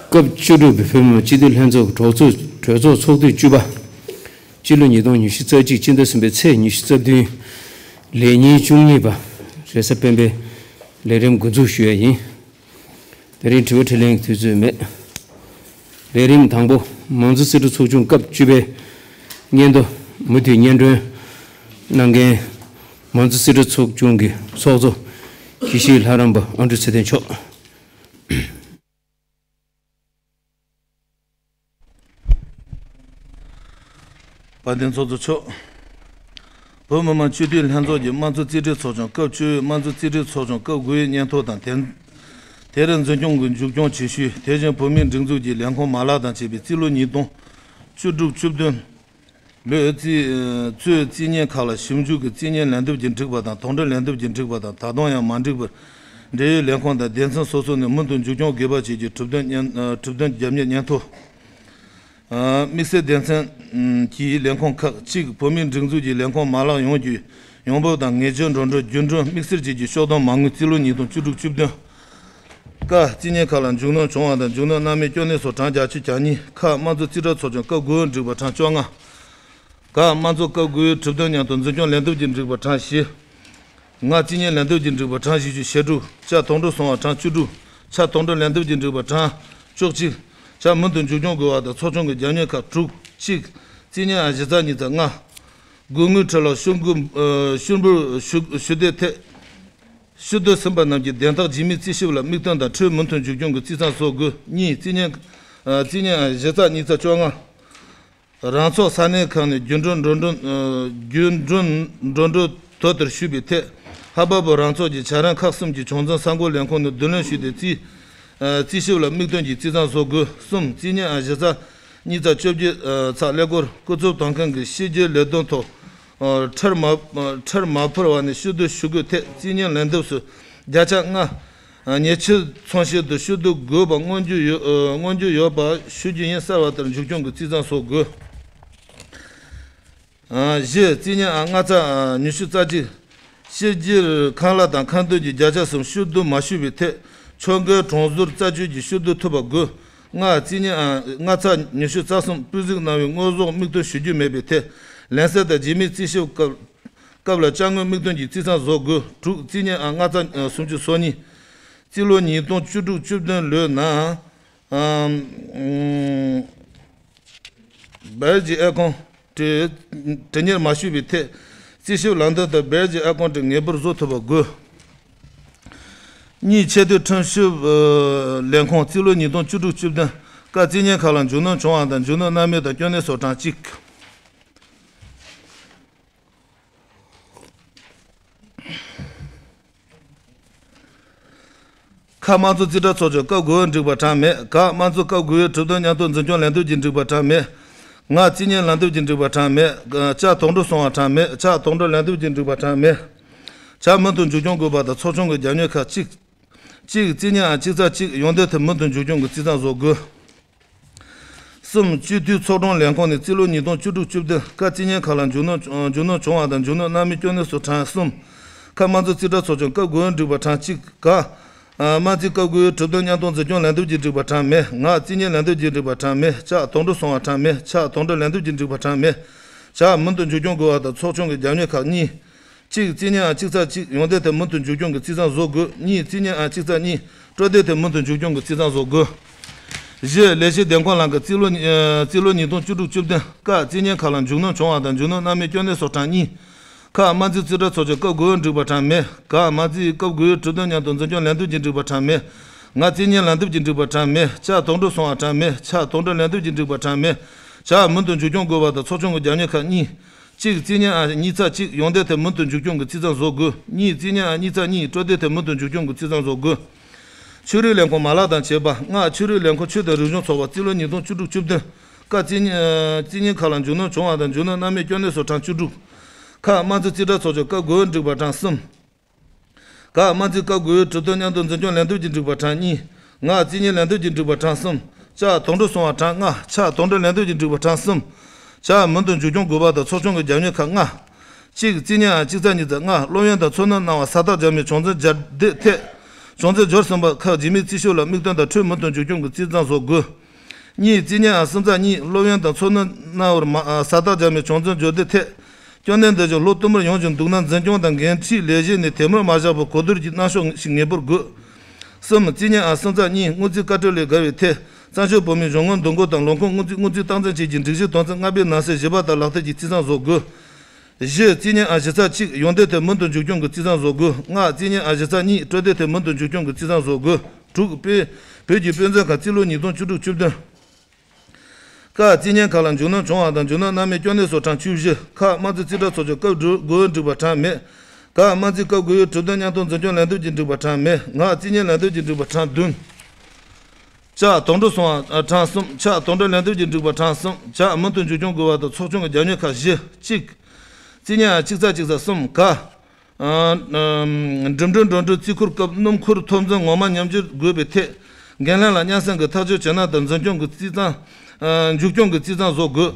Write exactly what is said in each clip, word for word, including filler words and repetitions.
སྐབས་བཅུ་དྲུག་པའི་བོད་མི་མང་སྤྱི་འཐུས་ལྷན་ཚོགས་ཀྱི་གྲོས་ཚོགས་གྲོས་ཚོགས་ཚོགས་དུས་བཅུ་པ། སྤྱི་ལོ་ཉིས་སྟོང་ཉི་ཤུ་རྩ་གཅིག་སྤྱི་ཟླ་གསུམ་པའི་ཚེས་ཉི་ཤུ་རྩ་བདུན། ལས་ཉིན་བཅུ་གཉིས་པ། རེས་གཟའ་སྤེན་པའི་ལས་རིམ་འགོ་འཛུགས་ཞུ་ཡ་ཡིན། དེ་རིང་དྲི་བ་དྲིས་ལན་གྱི་དུས་ཚོད་མེད། ལས་རིམ་དང་པོ། མང་གཙོ་རྩིས་སྤྲོད་ཚོགས་ཆུང་སྐབས་བཅུ་པའི་སྙན་ཐོ་མུ་མཐུད་སྙན་སྒྲོན་གནང་མཁན། མང་གཙོ་རྩིས་སྤྲོད་ཚོགས་ཆུང་གི་ཚོགས་གཙོ་དགེ་བཤེས་ལྷ་རམས་པ་ཨ་འབྲུག་ཚེ་བརྟན་མཆོག་དཔལ་ལྡན་ཚོགས་གཙོ་མཆོག་བོད་མི་མང་སྤྱི་འཐུས་ལྷན་ཚོགས་ཀྱི་དམངས་གཙོ་རྩིས་སྤྲོད་ཚོགས་ཆུང་སྐབས་བཅུའི་དམངས་གཙོ་རྩིས་སྤྲོད་ཚོགས་ཆུང་སྐབས་དགུའི་སྙན་ཐོ་དང་དེ། དེར་འཛིན་སྐྱོང་གི་མཇུག་སྐྱོང་བྱེད་ཤུལ། དེ་བཞིན་བོད་མིའི་སྒྲིག་འཛུགས་ཀྱི་ལས་ཁུངས་མ་ལག་དང་བཅས་པའི་རྩིས་ལོ་ཉིས་སྟོང་བཅུ་དྲུག་བཅུ་བདུན་ལོའི་རྩིས་གཙོས་རྩིས་སྙན་ཁག་ལ་ཞིབ་འཇུག་གིས་རྩིས་སྙན་ལན་འདེབས་ཀྱིས་འགྲིག་པ་དང་། དོགས་འདྲི་ལན་འདེབས་ཀྱིས་འགྲིག་པ་དང་། ད་དུང་ཡང་མ་འགྲིག་པར་འབྲེལ་ཡོད་ལས་ཁུངས་དང་སྡེ་ཚན་སོ་སོ་ནས་མུ་མཐུད་མཇུག་སྐྱོང་དགོས་པ་བཅས་ཀྱི་གྲུབ་དོན་སྙན། གྲུབ་དོན་རྒྱབ་གཉེར་སྙན་ཐོ། དམིགས་བསལ་སྡེ་ཚན་གྱི་ལས་ཁུངས་ཁག་གཅིག་བོད་མིའི་སྒྲིག་འཛུགས་ཀྱི་ལས་ཁུངས་མ་ལག་ཡོངས་ཀྱི་ཡོང་འབབ་དང་། ངེས་བྱེད་འགྲོ་གྲོན། རྒྱུན་གྲོན། དམིགས་བསལ་བཅས་ཀྱི་ཤོག་དོན་མ་དངུལ་རྩིས་ལོ་ཉིས་སྟོང་བཅུ་དྲུག་བཅུ་བདུན། ཀ་རྩིས་སྙན་ཁག་ལ་མཇུག་སྣོན་བྱུང་བ་དང་། མཇུག་སྣོན་གནང་མུས་སྐྱོན་གནས་སོགས་གྲངས་བརྒྱད་ཅུ་གྱ་གཉིས། ཁ་དམངས་གཙོ་རྩིས་ཁྲ་ཚོགས་ཆུང་སྐབས་དགུ་འགྲིག་པ་གྲངས་བཅོ་ལྔ། ག་དམངས་གཙོ་སྐབས་དགུའི་གྲུབ་དོན་སྙན་ཐོ་འཛིན་སྐྱོང་ལན་འདེབས་ཀྱིས་འགྲིག་པ་གྲངས་བཞི། ང་རྩིས་སྙན་ལན་འདེབས་ཀྱིས་འགྲིག་པ་གྲངས་བཞི་བཅུ་ཞེ་དྲུག། ཅ་དོགས་འདྲི་སོང་བ་གྲངས་བཅུ་དྲུག། ཆ་དོགས་འདྲི་ལན་འདེབས་ཀྱིས་འགྲིག་པ་གྲངས་བཅུ་གཅིག། ཆ་མུ་མཐུད་མཇུག་སྐྱོང་དགོས་པ་དང་ཚོགས་ཆུང་གི་རྒྱབ་གཉེར་ཁག་དྲུག། གཅིག་རྩིས་སྙན་ཨང་གཞི་རྩ་གཉིས་ཚེག་ལྔ། དགོས་དངུལ་ཁྲི་ལ་ཤོག་གུ། ཨ། ཤུགས་འབུལ་ཞུ་ཞུ་དེ་ཐད། ཤུལ་བསྡུ་ཟིན་པ་རྣམས་ཀྱི་དན་རྟགས་རྗེས་མའི་རྩིས་ཞིབ་ལ་དམིགས་སྟོན་དང་འཁྲིལ་མུ་མཐུད་མཇུག་སྐྱོང་གི་རྩིས་མཚམས་བཟོ་དགོས། གཉིས། རྩིས་སྙན། ཨ། རྩིས་སྙན་ཨང་གཞི་རྩ་གཉིས་ཚེག་བཅོ་ལྔ། རང་ཚོགས་ས་གནས་ཁག་ནས་རྒྱུན་གྲོན་འགྲོ་གྲོན། ཨ། རྒྱུན་གྲོན་འགྲོ་གྲོན་དོ་དེར་ཞུགས་པའི་ཐད། ཧ་བ་བོད་རང་ཚོགས་ཀྱི་ཆ་རན་ཁག་གསུམ་གྱི་ཆུང་འཛིན་ས་འགོ་ལས་ཁུངས་ནས་བསྡུ་ལེན་ཞུས་ཏེ་རྩིས། ཨ། རྩིས་ཞིབ་ལ་དམིགས་སྟོན་གྱི་རྩིས་མཚམས་བཟོ་དགོས། གསུམ། རྩིས་སྙན་ཨང་གཞི་རྩ་གཉིས་ཚེག་བཅོ་བརྒྱད། ཨ། ཚེག་ཀླད་ཀོར་སྐུ་ཚབ་གཏོང་མཁན་གྱི་ཕྱི་རྒྱལ་ལས་དོན་ཐོག་ཨ། ཁྲལ་མ། ཨ། ཁྲལ་མ་ཕུལ་བ་ནས་ཤུལ་བསྡུ་ཞུ་དགོས་ཐད། རྩིས་སྙན་ལན་འདེབས་སུ་བརྒྱ་ཆ་ལྔ། ཨ། ཉེས་ཆད་མཚོན་བྱེད་དུ་ཤུལ་བསྡུ་དགོས་པ་མངོན་རྒྱུ་ཡོད། ཨ། མངོན་རྒྱུ་ཡོད་པ་ཞུ་རྒྱུ་ཡིན་གསལ་བ་ལྟར་མཇུག་སྐྱོང་གི་རྩིས་མཚམས་བཟོ་དགོས། ཨ། བཞི། རྩིས་སྙན་ཨང་ལྔ་ཚེག་ཉི་ཤུ་རྩ་གཅིག། ཕྱི་རྒྱལ་ཁང་གླ་དང་ཁང་དོན་གྱི་བརྒྱ་ཆ་གསུམ་ཤུལ་བསྡུ་མ་ཞུས་པའི་ཐད། ཕྱོགས་འགལ་གྲོང་ཟུར་རྩད་གཅོད་ཀྱིས་ཤུལ་བསྡུ་ཐུབ་པ་དགོས། ལྔ། རྩིས་སྙན་ཨང་ལྔ་ཚེག་ཉི་ཤུ་རྩ་གསུམ་སྤུས་གཟིགས་གནང་བའི་དངོས་ཟོག་དམིགས་འདོན་ཞུ་རྒྱུ་མེད་པའི་ཐད། ལན་གསལ་དང་རྗེས་མའི་རྩིས་ཞིབ་སྐབས་སྐབས་ལ་དཔྱ་དངུལ་དམིགས་འདོན་གྱི་རྩིས་མཚམས་བཟོ་དགོས། དྲུག། རྩིས་སྙན་ཨང་ལྔ་ཚེག་སུམ་ཅུ་སོ་གཉིས། རྩིས་ལོ་ཉིས་སྟོང་བཅུ་དྲུག་བཅུ་བདུན་ལོའི་ནང་། ཨམ། སྦེལ་གྱི་ཨེ་ཁོང་ཊི་དྲི་གཉེར་མ་ཞུས་པའི་ཐད། རྩིས་ཞིབ་ལམ་སྟོན་དང་སྦེལ་གྱི་ཨེ་ཁོང་ཊི་ངེས་པར་བཟོ་ཐུབ་པ་དགོས། གཉིས། ཆེས་མཐོའི་ཁྲིམས་ཞིབ་ལས་ཁུངས་རྩིས་ལོ་ཉིས་སྟོང་བཅུ་དྲུག་བཅུ་བདུན། ཀ་རྩིས་སྙན་ཁག་ལ་མཇུག་སྣོན་བྱུང་བ་དང་མཇུག་སྣོན་གནང་མུས་དང་སྐྱོན་གནས་སོགས་གྲངས་གཅིག། ཁ་དམངས་གཙོ་རྩིས་ཁྲ་ཚོགས་ཆུང་སྐབས་དགུ་འགྲིག་པ་གྲངས་མེད། ག་དམངས་གཙོ་སྐབས་དགུའི་གྲུབ་དོན་སྙན་ཐོ་འཛིན་སྐྱོང་ལན་འདེབས་ཀྱིས་འགྲིག་པ་གྲངས་མེད། ང་རྩིས་སྙན་ལན་འདེབས་ཀྱིས་འགྲིག་པ་གྲངས་མེད། ཅ་དོགས་འདྲི་སོང་བ་གྲངས་མེད། ཆ་དོགས་འདྲི་ལན་འདེབས་ཀྱིས་འགྲིག་པ་གྲངས་མེད། ཆ་མུ་མཐུད་མཇུག་སྐྱོང་དགོས་པ་དང་ཚོགས་ཆུང་གི་རྒྱབ་གཉེར་ཁག་གཅིག། གཅིག། རྩིས་སྙན་ཨང་གཅིག་ཚེག་གཅིག་ཡོངས་འདེམས་ཐད་མུ་མཐུད་མཇུག་སྐྱོང་གི་རྩིས་མཚམས་བཟོ་དགོས། གསུམ། སྤྱི་འཐུས་ཚོགས་དྲུང་ལས་ཁུངས་ནས་རྩིས་ལོ་ཉིས་སྟོང་བཅུ་དྲུག་བཅུ་བདུན། ཀ་རྩིས་སྙན་ཁག་ལ་མཇུག་སྣོན་མཇུག་སྣོན་བྱུང་བ་དང་མཇུག་སྣོན་གནང་མུས་སྐྱོན་གནས་སོགས་གྲངས་གསུམ། ཁ་དམངས་གཙོ་རྩིས་ཁྲ་ཚོགས་ཆུང་སྐབས་དགུ་འགྲིག་པ་གྲངས་གཅིག། ག་དམངས་རྩིས་སྐབས་དགུའི་གྲུབ་དོན་སྙན་ཐོ་འཛིན་སྐྱོང་ལན་འདེབས་ཀྱིས་འགྲིག་པ་གྲངས་མེད། ང་རྩིས་སྙན་ལན་འདེབས་ཀྱིས་འགྲིག་པ་གྲངས་མེད། ཅ་དོགས་འདྲི་སོང་བ་གྲངས་མེད། ཆ་དོགས་འདྲི་ལན་འདེབས་ཀྱིས་འགྲིག་པ་གྲངས་མེད། ཆ་མུ་མཐུད་མཇུག་སྐྱོང་དགོས་པ་དང་ཚོགས་ཆུང་གི་རྒྱབ་གཉེར་ཁག་གཉིས། གཅིག། རྩིས་སྙན་ཨང་གཅིག་ཚེག་གཅིག་ཡོངས་འདེམས་ཐད་མུ་མཐུད་མཇུག་སྐྱོང་གི་རྩིས་མཚམས་བཟོ་དགོས། གཉིས། རྩིས་སྙན་ཨང་གཅིག་ཚེག་གཉིས་སྤྲོད་དེབ་ཐད་མུ་མཐུད་མཇུག་སྐྱོང་གི་རྩིས་མཚམས་བཟོ་དགོས། བཞི། ལས་བྱེད་འདེམས་ཁོངས་ལྷན་ཁག་རྩིས་ལོ་ཨ་རྩིས་ལོ་ཉིས་སྟོང་བཅུ་དྲུག་བཅུ་བདུན། ཀ་རྩིས་སྙན་ཁག་ལ་མཇུག་སྣོན་བྱུང་བ་དང་མཇུག་སྣོན་གནང་མུས་སྐྱོན་གནས་སོགས་གྲངས་གཉིས། ཁ་དམངས་རྩིས་རྩིས་ཁྲ་ཚོགས་ཆུང་སྐབས་དགུ་འགྲིག་པ་གྲངས་མེད། ག་དམངས་རྩིས་སྐབས་དགུའི་གྲུབ་དོན་སྙན་ཐོ་འཛིན་སྐྱོང་ལན་འདེབས་ཀྱིས་འགྲིག་པ་གྲངས་མེད། ང་རྩིས་སྙན་ལན་འདེབས་ཀྱིས་འགྲིག་པ་གྲངས་མེད། ཅ་དོགས་འདྲི་སོང་བ་གྲངས་མེད། ཆ་དོགས་འདྲི་ལན་འདེབས་ཀྱིས་འགྲིག་པ་གྲངས་མེད། ཆ་མུ་མཐུད་མཇུག་སྐྱོང་དགོས་པ་དང་ཚོགས་ཆུང་གི་རྒྱབ་གཉེར་ཁག་གཉིས། གཅིག། རྩིས་སྙན་ཨང་གཉིས་ཚེག་གཅིག་ཡོངས་འདེམས་ཐད་མུ་མཐུད་མཇུག་སྐྱོང་གི་རྩིས་མཚམས་བཟོ་དགོས། གཉིས། རྩིས་སྙན་ཨང་གཉིས་ཚེག་གཉིས་སྤྲོད་དེབ་ཐད་མུ་མཐུད་མཇུག་སྐྱོང་གི་རྩིས་མཚམས་བཟོ་དགོས། ཆོས་རིག་ལས་ཁུངས་མ་ལག་དང་བཅས་པ། ལྔ། ཆོས་རིག་ལས་ཁུངས་ཆོས་དང་རིག་གཞུང་ཚོགས་པ་རྩིས་ལོ་ཉིས་སྟོང་བཅུ་དྲུག་བཅུ་བདུན། ཀ་རྩིས་སྙན་ཨ་རྩིས་སྙན་ཁག་ལ་མཇུག་སྣོན་བྱུང་བ་དང་མཇུག་སྣོན་གནང་མུས་སྐྱོན་གནས་སོགས་གྲངས་བཅུ་དྲུག། ཁ་དམངས་གཙོ་རྩིས་ཁྲ་ཚོགས་ཆུང་སྐབས་དགུ་འགྲིག་པ་གྲངས་གསུམ། ག་དམངས་རྩིས་སྐབས་དགུའི་གྲུབ་དོན་སྙན་ཐོ་འཛིན་སྐྱོང་ལན་འདེབས་ཀྱིས་འགྲིག་པ་གྲངས་གཉིས། ང་རྩིས་སྙན་ལན་འདེབས་ཀྱིས་འགྲིག་པ་གྲངས་གསུམ། ཅ་དོགས་འདྲི་སོང་བ་གྲངས་ལྔ། ཆ་དོགས་འདྲི་ལན་འདེབས་ཀྱིས་འགྲིག་པ་གྲངས་གསུམ། ཆ་མུ་མཐུད་མཇུག་སྐྱོང་དགོས་པ་དང་ཚོགས་ཆུང་གི་རྒྱབ་གཉེར་ཁག་ལྔ། གཅིག། རྩིས་སྙན་ཨང་གཅིག་ཚེག་གཉིས་ཚེག་ལྔ་སློབ་ཡོན་དང་འཚོ་སྣོན་གནང་བར་ས་རྟགས་འཇལ་མིའི་བྱུང་འཛིན་སྦྱར་དེབ་ཐད། བྱུང་ཚུལ་འབྱོར་ཟིན་པ་ཁག་རྗེས་མའི་རྩིས་ཞིབ་ལ་དམིགས་དོན་དང་འཕྲོད་མུ་མཐུད་མཇུག་སྐྱོང་གི་རྩིས་གཙང་བཟོ་དགོས། གཉིས། རྩིས་ཉན་ཨ་སིམ་ཚ་གཉིས་སློབ་ཡོན་དང་འཚོ་སྣོན་གནང་བར་མ་ཨ་ས་རྟགས་སྦྱར་མི་བྱུང་ཚུལ་འབྱོར་ལྡན་ཐད། སྐྱོན་གནད་འདི་བཞིན་ལོ་བསྟུད་མར་ཡོང་བཞིན་འདུག་ན། འཛིན་སྐྱོང་དང་འགན་འཁྲིའི་ལས་གཞི་ནས་དེ་མུར་མ་བཞག་པར་གོ་བསྡུར་གྱིས་གནང་ཕྱོགས་ཤིག་ངེས་པར་དགོས། གསུམ། རྩིས་ཉན་ཨ་སིམ་ཚ་གཉིས་སྔོན་རྩིས་བཀའ་ཁྲིད་ལས་བརྒལ་བའི་ཐད། བཙན་བྱོལ་བོད་མིའི་གཞུང་ངོ་འདུ་འགོད་དང་ལས་ཁུངས་སྔོན་རྩིས་སྔོན་རྩིས་སྟངས་འཛིན་བྱེད་ཀྱི་སྒྲིག་གཞི་དོན་ཚན་ལྔ་པའི་ནང་གསེས་བཞི་པ་ལྟར་ལག་བསྟར་གྱི་རྩིས་གཙང་བཟོ་དགོས། བཞི། རྩིས་ཉན་ཨ་བཞི་ཚ་གཅིག་ཡོངས་བསྡོམས་ཐད་མུ་མཐུད་མཇུག་སྐྱོང་གི་རྩིས་གཙང་བཟོ་དགོས། ལྔ། རྩིས་ཉན་ཨ་བཞི་ཚ་གཉིས་སྤྲོད་བསྡུ་ཐད་མུ་མཐུད་མཇུག་སྐྱོང་གི་རྩིས་གཙང་བཟོ་དགོས། དྲུག་དཔེ། བོད་ཀྱི་དཔེ་མཛོད་ཁང་རྩིས་ལོ་ཉིས་སྟོང་བཅུ་དྲུག་བཅུ་བདུན། ཀ། རྩིས་ཉན་ཁག་ལ་མཇུག་སྣོན་བྱུང་བ་དང་མཇུག་སྣོན་གནང་མེད་སྐྱོན་གནས་སོགས་གྲངས་བཅུ་བཞི། ཁ། དམངས་གཙོའི་རྩིས་ཁྲ་ཚོགས་ཆུང་སྐབས་དགུ་པའི་འགྲིག་པ་གྲངས་མེད། ག། དམངས་རྩིས་སྐབས་དགུ་པའི་གྲུབ་དོན་མཉམ་དུ་འཛིན་སྐྱོང་ལས་དོན་གྱི་འགྲིག་པ་གྲངས་མེད། ང་། རྩིས་ཉན་ལས་དོན་གྱི་འགྲིག་པ་གྲངས་བདུན། ཅ། དོགས་འདྲི་སོང་བ་གྲངས་གསུམ། ཆ། དོགས་འདྲི་ལན་འདེབས་ཀྱི་འགྲིག་པ་གྲངས་གསུམ། ཇ། མུ་མཐུད་མཇུག་སྐྱོང་དགོས་པ་དང་ཚོགས་ཆུང་གི་རྒྱབ་གཉེར་ཁག་བཞི། གཅིག་རྩིས་ཉན་ཨ་གཅིག་ཚ་གཅིག་ཚ་གསུམ། ག། ཨ། འགྲིམ་འགྲུལ་འགྲོ་འགྲུལ་རྩིས་འཁོར་སྐབས་སྣུམ་འཁོར་ཐོབ་འཛིན་ངོ་མ་ཉམས་འགྱུར་དགོས་པའི་ཐད། འགན་ལེན་ལ་སྙན་སེང་གི་ཐག་གཅོད་བྱེད་སྟངས་དང་འཛིན་སྐྱོང་གི་རྩིས་གཙང་། ཨ། མཇུག་སྐྱོང་གི་རྩིས་གཙང་བཟོ་དགོས།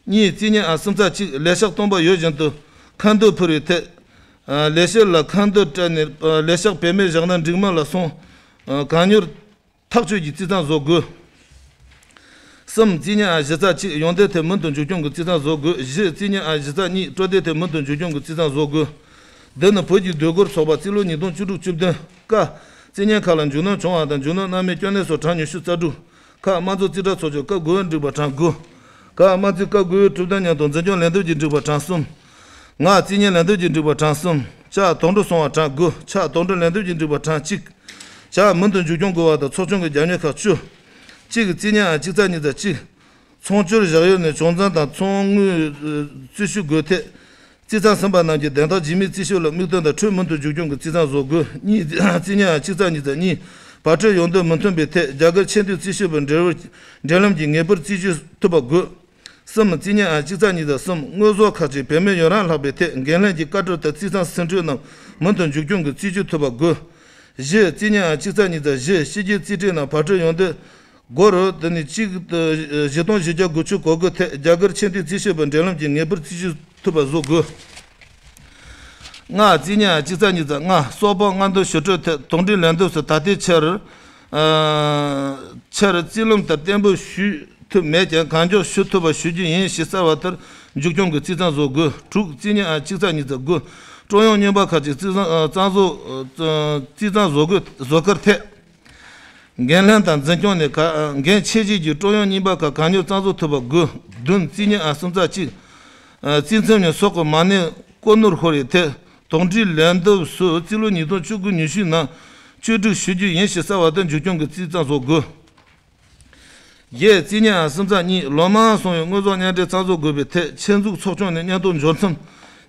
གཉིས། རྩིས་ཉན་ཨ་གསུམ་ཚ་གཅིག་ལས་ཤག་སྟོང་པ་ཡོད་བཞིན་དུ་ཁ་འདོན་ཕུལ་བའི་ཐད། ཨ། ལས་བྱེད་ལ་ཁ་འདོན་སྤྲད་ནས། ཨ། ལས་ཤག་བེད་མེད་བཞག་ན་འགྲིག་མིན་ལ་སོང་། ཨ། གང་མྱུར་ཐག་གཅོད་ཀྱིས་རྩིས་གཙང་བཟོ་དགོས། གསུམ། རྩིས་ཉན་ཨ་བཞི་ཚ་གཅིག་ཡོངས་བསྡོམས་ཐད་མུ་མཐུད་མཇུག་སྐྱོང་གི་རྩིས་གཙང་བཟོ་དགོས། བཞི། རྩིས་ཉན་ཨ་བཞི་ཚ་གཉིས་སྤྲོད་བསྡུ་ཐད་མུ་མཐུད་མཇུག་སྐྱོང་གི་རྩིས་གཙང་བཟོ་དགོས། འདི་ནི་བོད་ཀྱི་སྡོད་སྒོར་ཚོགས་པ་རྩིས་ལོ་ཉིས་སྟོང་བཅུ་དྲུག་བཅུ་བདུན། ཀ། རྩིས་ཉན་ཁག་ལ་མཇུག་སྣོན་བྱུང་བ་དང་མཇུག་སྣོན་གནང་མེད་སྐྱོན་གནས་སོགས་གྲངས་ཉི་ཤུ་རྩ་དྲུག། ཁ། དམངས་གཙོའི་རྩིས་ཁྲ་ཚོགས་ཆུང་སྐབས་དགུ་པའི་འགྲིག་པ་གྲངས་དགུ། ག། དམངས་རྩིས་སྐབས་དགུ་པའི་གྲུབ་དོན་མཉམ་དུ་འཛིན་སྐྱོང་ལས་དོན་གྱི་འགྲིག་པ་གྲངས་གསུམ། ང་། རྩིས་ཉན་ལས་དོན་གྱི་འགྲིག་པ་གྲངས་གསུམ། ཅ། དོགས་འདྲི་སོང་བ་གྲངས་དགུ། ཆ། དོགས་འདྲི་ལན་འདེབས་ཀྱི་འགྲིག་པ་གྲངས་གཅིག། ཇ། མུ་མཐུད་མཇུག་སྐྱོང་དགོས་པ་དང་ཚོགས་ཆུང་གི་རྒྱབ་གཉེར་ཁག་བཅུ། གཅིག་རྩིས་ཉན་ཨ་གཅིག་ཚ་གཉིས་ཚ་གཅིག་ཚོང་སྒྱུར་བཞག་ཡུལ་ནས་བྱུང་ཚན་དང་ཚོང་དངུལ་རྩིས་ཞིབ་དགོས་ཐད། རྩིས་ཚང་ཟིན་པ་རྣམས་ཀྱི་བདེན་རྟགས་རྗེས་མའི་རྩིས་ཞིབ་ལ་དམིགས་དོན་དང་འཕྲོད་མུ་མཐུད་མཇུག་སྐྱོང་གི་རྩིས་གཙང་བཟོ་དགོས། གཉིས། རྩིས་ཉན་ཨ་གཅིག་ཚ་གཉིས་ཚ་གཉིས་བར་སྤྲོད་ཡོང་དོན་མི་མཐུན་པའི་ཐད་རྒྱ་གར་ཆེས་མཐོའི་རྩིས་ཞིབ་པའི་འབྲེལ་བར་འབྲེལ་ལམ་གྱིས་ངེས་པར་རྩིས་ཞིབ་ཐུབ་པ་དགོས། གསུམ། རྩིས་ཉན་ཨ་གཅིག་ཚ་གཉིས་ཚ་གསུམ་དངོས་ཟོག་ཁག་ཅིག་བེད་མེད་ཡོད་རང་ལྷག་པའི་ཐད་འགན་ལྷན་གྱི་བཀའ་འཁྲོལ་ལྟར་རྩིས་གཙང་ཟིན་འཕྲོད་རྣམས་མུ་མཐུད་མཇུག་སྐྱོང་གི་རྩིས་ཞིབ་ཐུབ་པ་དགོས། བཞི། རྩིས་ཉན་ཨ་གཅིག་ཚ་གཉིས་ཚ་བཞི་ཕྱི་རྒྱལ་རྩིས་ཁྲའི་ནང་བར་སྤྲོད་ཡོང་དུས་སྒོར་དེ་ནི་གཅིག་བཞི་སྟོང་བཞི་བརྒྱ་དགུ་བཅུ་གོ་དགུ་ཐད་རྒྱ་གར་ཆེས་མཐོའི་རྩིས་ཞིབ་པའི་འབྲེལ་ལམ་གྱིས་ངེས་པར་རྩིས་ཞིབ་ཐུབ་པ་བཟོ་དགོས། ལྔ། རྩིས་ཉན་ཨ་གཅིག་ཚ་གཉིས་ཚ་ལྔ་གསོག་པ་སྔ་འདོན་ཞུ་སྤྲོད་ཐད་དོགས་འདྲི་ལན་འདེབས་སུ་ད་ལྟའི་ཆར། ཨ། ཆར་རྩིས་ལམ་ལྟར་གཏན་འབེབས་ཞུས་ཐུབ་མེད་ཀྱང་གང་མགྱོགས་ཞུ་ཐུབ་པ་ཞུ་རྒྱུ་ཡིན་ཞེས་གསལ་བ་ལྟར་མཇུག་སྐྱོང་གི་རྩིས་གཙང་བཟོ་དགོས། དྲུག་རྩིས་ཉན་ཨ་གཅིག་ཚ་གཉིས་ཚ་དགུ་སྤྲོད་ཡོང་རྙིང་པ་ཁག་ཅིག་རྩིས་གཙང་། ཨ། གཙང་བཟོ། ཨ། རྩིས་གཙང་བཟོ་དགོས། བཟོ་ཁར་ཐད། འགན་ལྷན་དང་འཛིན་སྐྱོང་ནས་ག། འགན་ཆེ་བཞེས་ཀྱི་སྤྲོད་ཡོང་རྙིང་པ་ཁག་གང་མྱུར་གཙང་བཟོ་ཐུབ་པ་དགོས། བདུན། རྩིས་ཉན་ཨ་གསུམ་ཚ་གཅིག་ཨ། རྩིས་མཚམས་ནས་སོག་གི་མ་གནས་བཀོད་ནོར་ཤོར་བའི་ཐད་དོགས་འདྲིའི་ལན་འདེབས་སུ་རྩིས་ལོ་ཉིས་སྟོང་བཅུ་དགུ་ཉི་ཤུའི་ནང་བཅོས་སྒྲིག་ཞུ་རྒྱུ་ཡིན་ཞེས་གསལ་བ་ལྟར་མཇུག་སྐྱོང་གི་རྩིས་གཙང་བཟོ་དགོས། བརྒྱད། རྩིས་ཉན་ཨ་གསུམ་ཚ་གཉིས་ལོ་མང་སོང་བའི་དངོས་ཟོག་མཉམ་འབྲེལ་གཙང་བཟོ་དགོས་པའི་ཐད་ཆེད་འཛུགས་ཚོགས་ཆུང་ནས་སྙན་ཐོ་འབྱོར་མཚམས་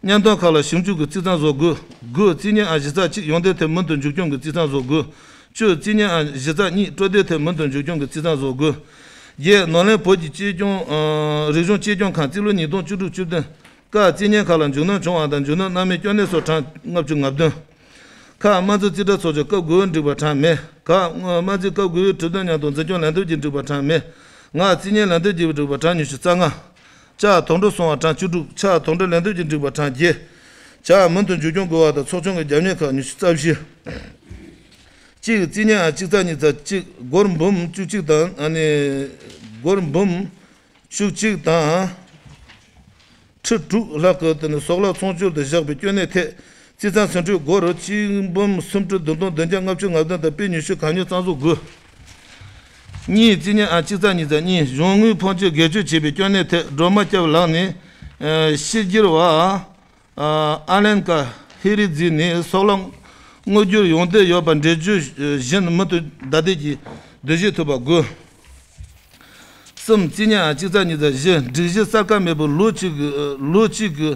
སྙན་ཐོ་ཁག་ལ་ཞིབ་འཇུག་གི་རྩིས་གཙང་བཟོ་དགོས། དགུ། རྩིས་ཉན་ཨ་བཞི་ཚ་གཅིག་ཡོངས་བསྡོམས་ཐད་མུ་མཐུད་མཇུག་སྐྱོང་གི་རྩིས་གཙང་བཟོ་དགོས། བཅུ། རྩིས་ཉན་ཨ་བཞི་ཚ་གཉིས་སྤྲོད་བསྡུ་ཐད་མུ་མཐུད་མཇུག་སྐྱོང་གི་རྩིས་གཙང་བཟོ་དགོས། བརྒྱད། ནོར་གླིང་བོད་ཀྱི་གཅེས་སྐྱོང་། ཨ། རིག་གཞུང་གཅེས་སྐྱོང་ཁང་རྩིས་ལོ་ཉིས་སྟོང་བཅུ་དྲུག་བཅུ་བདུན། ཀ། རྩིས་ཉན་ཁག་ལ་མཇུག་སྣོན་བྱུང་བ་དང་མཇུག་སྣོན་གནང་མེད་སྐྱོན་གནས་སོགས་གྲངས་ལྔ་བཅུ་ང་བདུན། ཁ། དམངས་གཙོའི་རྩིས་ཁྲ་ཚོགས་ཆུང་སྐབས་དགུ་པའི་འགྲིག་པ་གྲངས་མེད། ག། དམངས་རྩིས་སྐབས་དགུ་པའི་གྲུབ་དོན་མཉམ་དུ་འཛིན་སྐྱོང་ལས་དོན་གྱི་འགྲིག་པ་གྲངས་མེད། ང་། རྩིས་ཉན་ལས་དོན་གྱི་འགྲིག་པ་གྲངས་ཉི་ཤུ་རྩ་ལྔ། ཅ། དོགས་འདྲི་སོང་བ་གྲངས་བཅུ་དྲུག་ཆ། དོགས་འདྲི་ལན་འདེབས་ཀྱི་འགྲིག་པ་གྲངས་བརྒྱད། ཇ། མུ་མཐུད་མཇུག་སྐྱོང་དགོས་པ་དང་ཚོགས་ཆུང་གི་རྒྱབ་གཉེར་ཁག་ཉི་ཤུ་རྩ་བཞི། གཅིག་རྩིས་ཉན་ཨ་གཅིག་རྩ་གཉིས་རྩ་གཅིག་སྒོར་འབུམ་བཅུ་གཅིག་དང་ཨ་ནི། སྒོར་འབུམ་བཅུ་གཅིག་དང་། ཁྲི་དྲུག་ལྷག་གི་དེ་ནི་སོག་ལག་ཚོང་སྒྱུར་དུ་བཞག་པའི་སྐྱོན་གནད་ཐད་རྩིས་ཚང་ཟིན་འཕྲོད་སྒོར་གཅིག་འབུམ་སུམ་ཁྲི་བདུན་སྟོང་བདུན་བརྒྱ་ལྔ་བཅུ་ང་བདུན་དང་དཔེ་ཉི་ཤུ་གང་ཉོ་གཙང་བཟོ་དགོས། གཉིས་རྩིས་ཉན་ཨ་གཅིག་རྩ་གཉིས་རྩ་གཉིས་གཞུང་དངུལ་ཕོན་ཆེ་སྒེར་གཅོད་བྱས་པའི་སྐྱོན་གནད་ཐད་སྒྲོལ་མ་སྐྱབས་ལགས་ནས་ཕྱི་རྒྱལ་བ་ཨ་ལན་ཀ་ཧེ་རི་ཛི་ནས་སོག་ལག་དངུལ་སྒྱུར་ཡོང་བསྡད་ཡོད་པ་འགྲེལ་བརྗོད་བཞིན་མུ་མཐུད་བརྡ་དེབ་ཀྱི་འདུ་ཤེས་ཐུབ་པ་དགོས། གསུམ་རྩིས་ཉན་ཨ་གཅིག་རྩ་གཉིས་རྩ་བཞི་སྒྲིག་གཞི་གསར་ཁ་མེད་པར་ལོ་གཅིག་གི་ལོ་གཅིག་གི་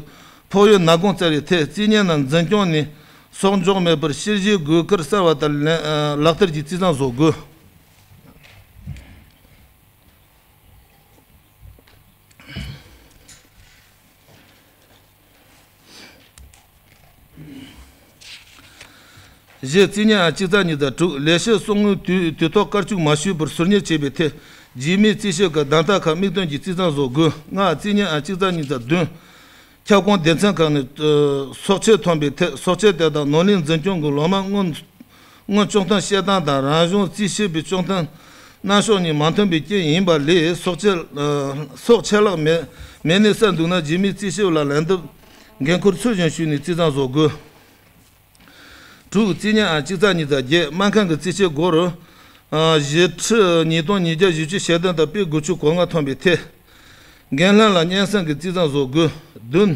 ཕོགས་ཡོན་ནག་གོང་བཙལ་བའི་ཐད་རྩིས་ཉན་ནང་འཛིན་སྐྱོང་ནས་གསོག་འཇོག་མེད་པར་ཕྱིར་བཞེས་དགོས་ཁར་གསལ་བ་ལྟར་ལག་བསྟར་གྱི་རྩིས་གཙང་བཟོ་དགོས། བཞི་རྩིས་ཉན་ཨ་གཅིག་རྩ་གཉིས་རྩ་དྲུག་ལས་བྱེད་གསོག་དངུལ་དུས་དུས་ཐོག་བཀར་བཅུག་མ་ཞུས་པར་ཟུར་ཉར་བྱས་པའི་ཐད་རྗེས་མའི་རྩིས་ཞིབ་ཀྱི་གདམ་རྟགས་ཁག་དམིགས་དོན་གྱིས་རྩིས་གཙང་བཟོ་དགོས། ལྔ་རྩིས་ཉན་ཨ་གཅིག་རྩ་གཉིས་རྩ་བདུན་ཁྱབ་ཁོངས་སྡེ་ཚན་ཁག་ནས་ཨ་གསོག་ཆས་ཐོན་པའི་ཐད་གསོག་ཆས་དེ་དག་ནོར་གླིང་འཛིན་སྐྱོང་གི་ལོ་མ་སྔོན་ དངུལ་གཅོག་མཐུན་བཤད་སྟངས་དང་རང་གཞུང་རྩིས་ཞིབ་པའི་གཅོག་མཐུན་སྣ་ཚོགས་གཉིས་མ་མཐུན་པའི་རྐྱེན་ཡིན་པ་ལས་སོགས་ཆད་ཨ་སོགས་ཆད་ལྷག་མེད་མེད་ནས་གསལ་འདུག་ན། རྗེས་མའི་རྩིས་ཞིབ་ལ་ལན་འདེབས་འགན་འཁུར་ཚུལ་བཞིན་ཞུས་ནས་རྩིས་གཙང་བཟོ་དགོས། དྲུག་རྩིས་ཉིན་ཨང་གཅིག་རྩ་གཉིས་དང་བརྒྱད་སྨར་ཁམས་ཀྱི་རྩིས་ཆད་སྒོར་ཨ་བཞི་ཁྲི་ཉིས་སྟོང་ཉིས་བརྒྱ་བཞི་བཅུ་ཞེ་བདུན་དང་པའི་དགུ་བཅུ་གོ་ལྔ་ཐོན་པའི་ཐད། འགན་ལྷན་ལ་སྙན་སེང་གི་རྩིས་གཙང་བཟོ་དགོས། བདུན།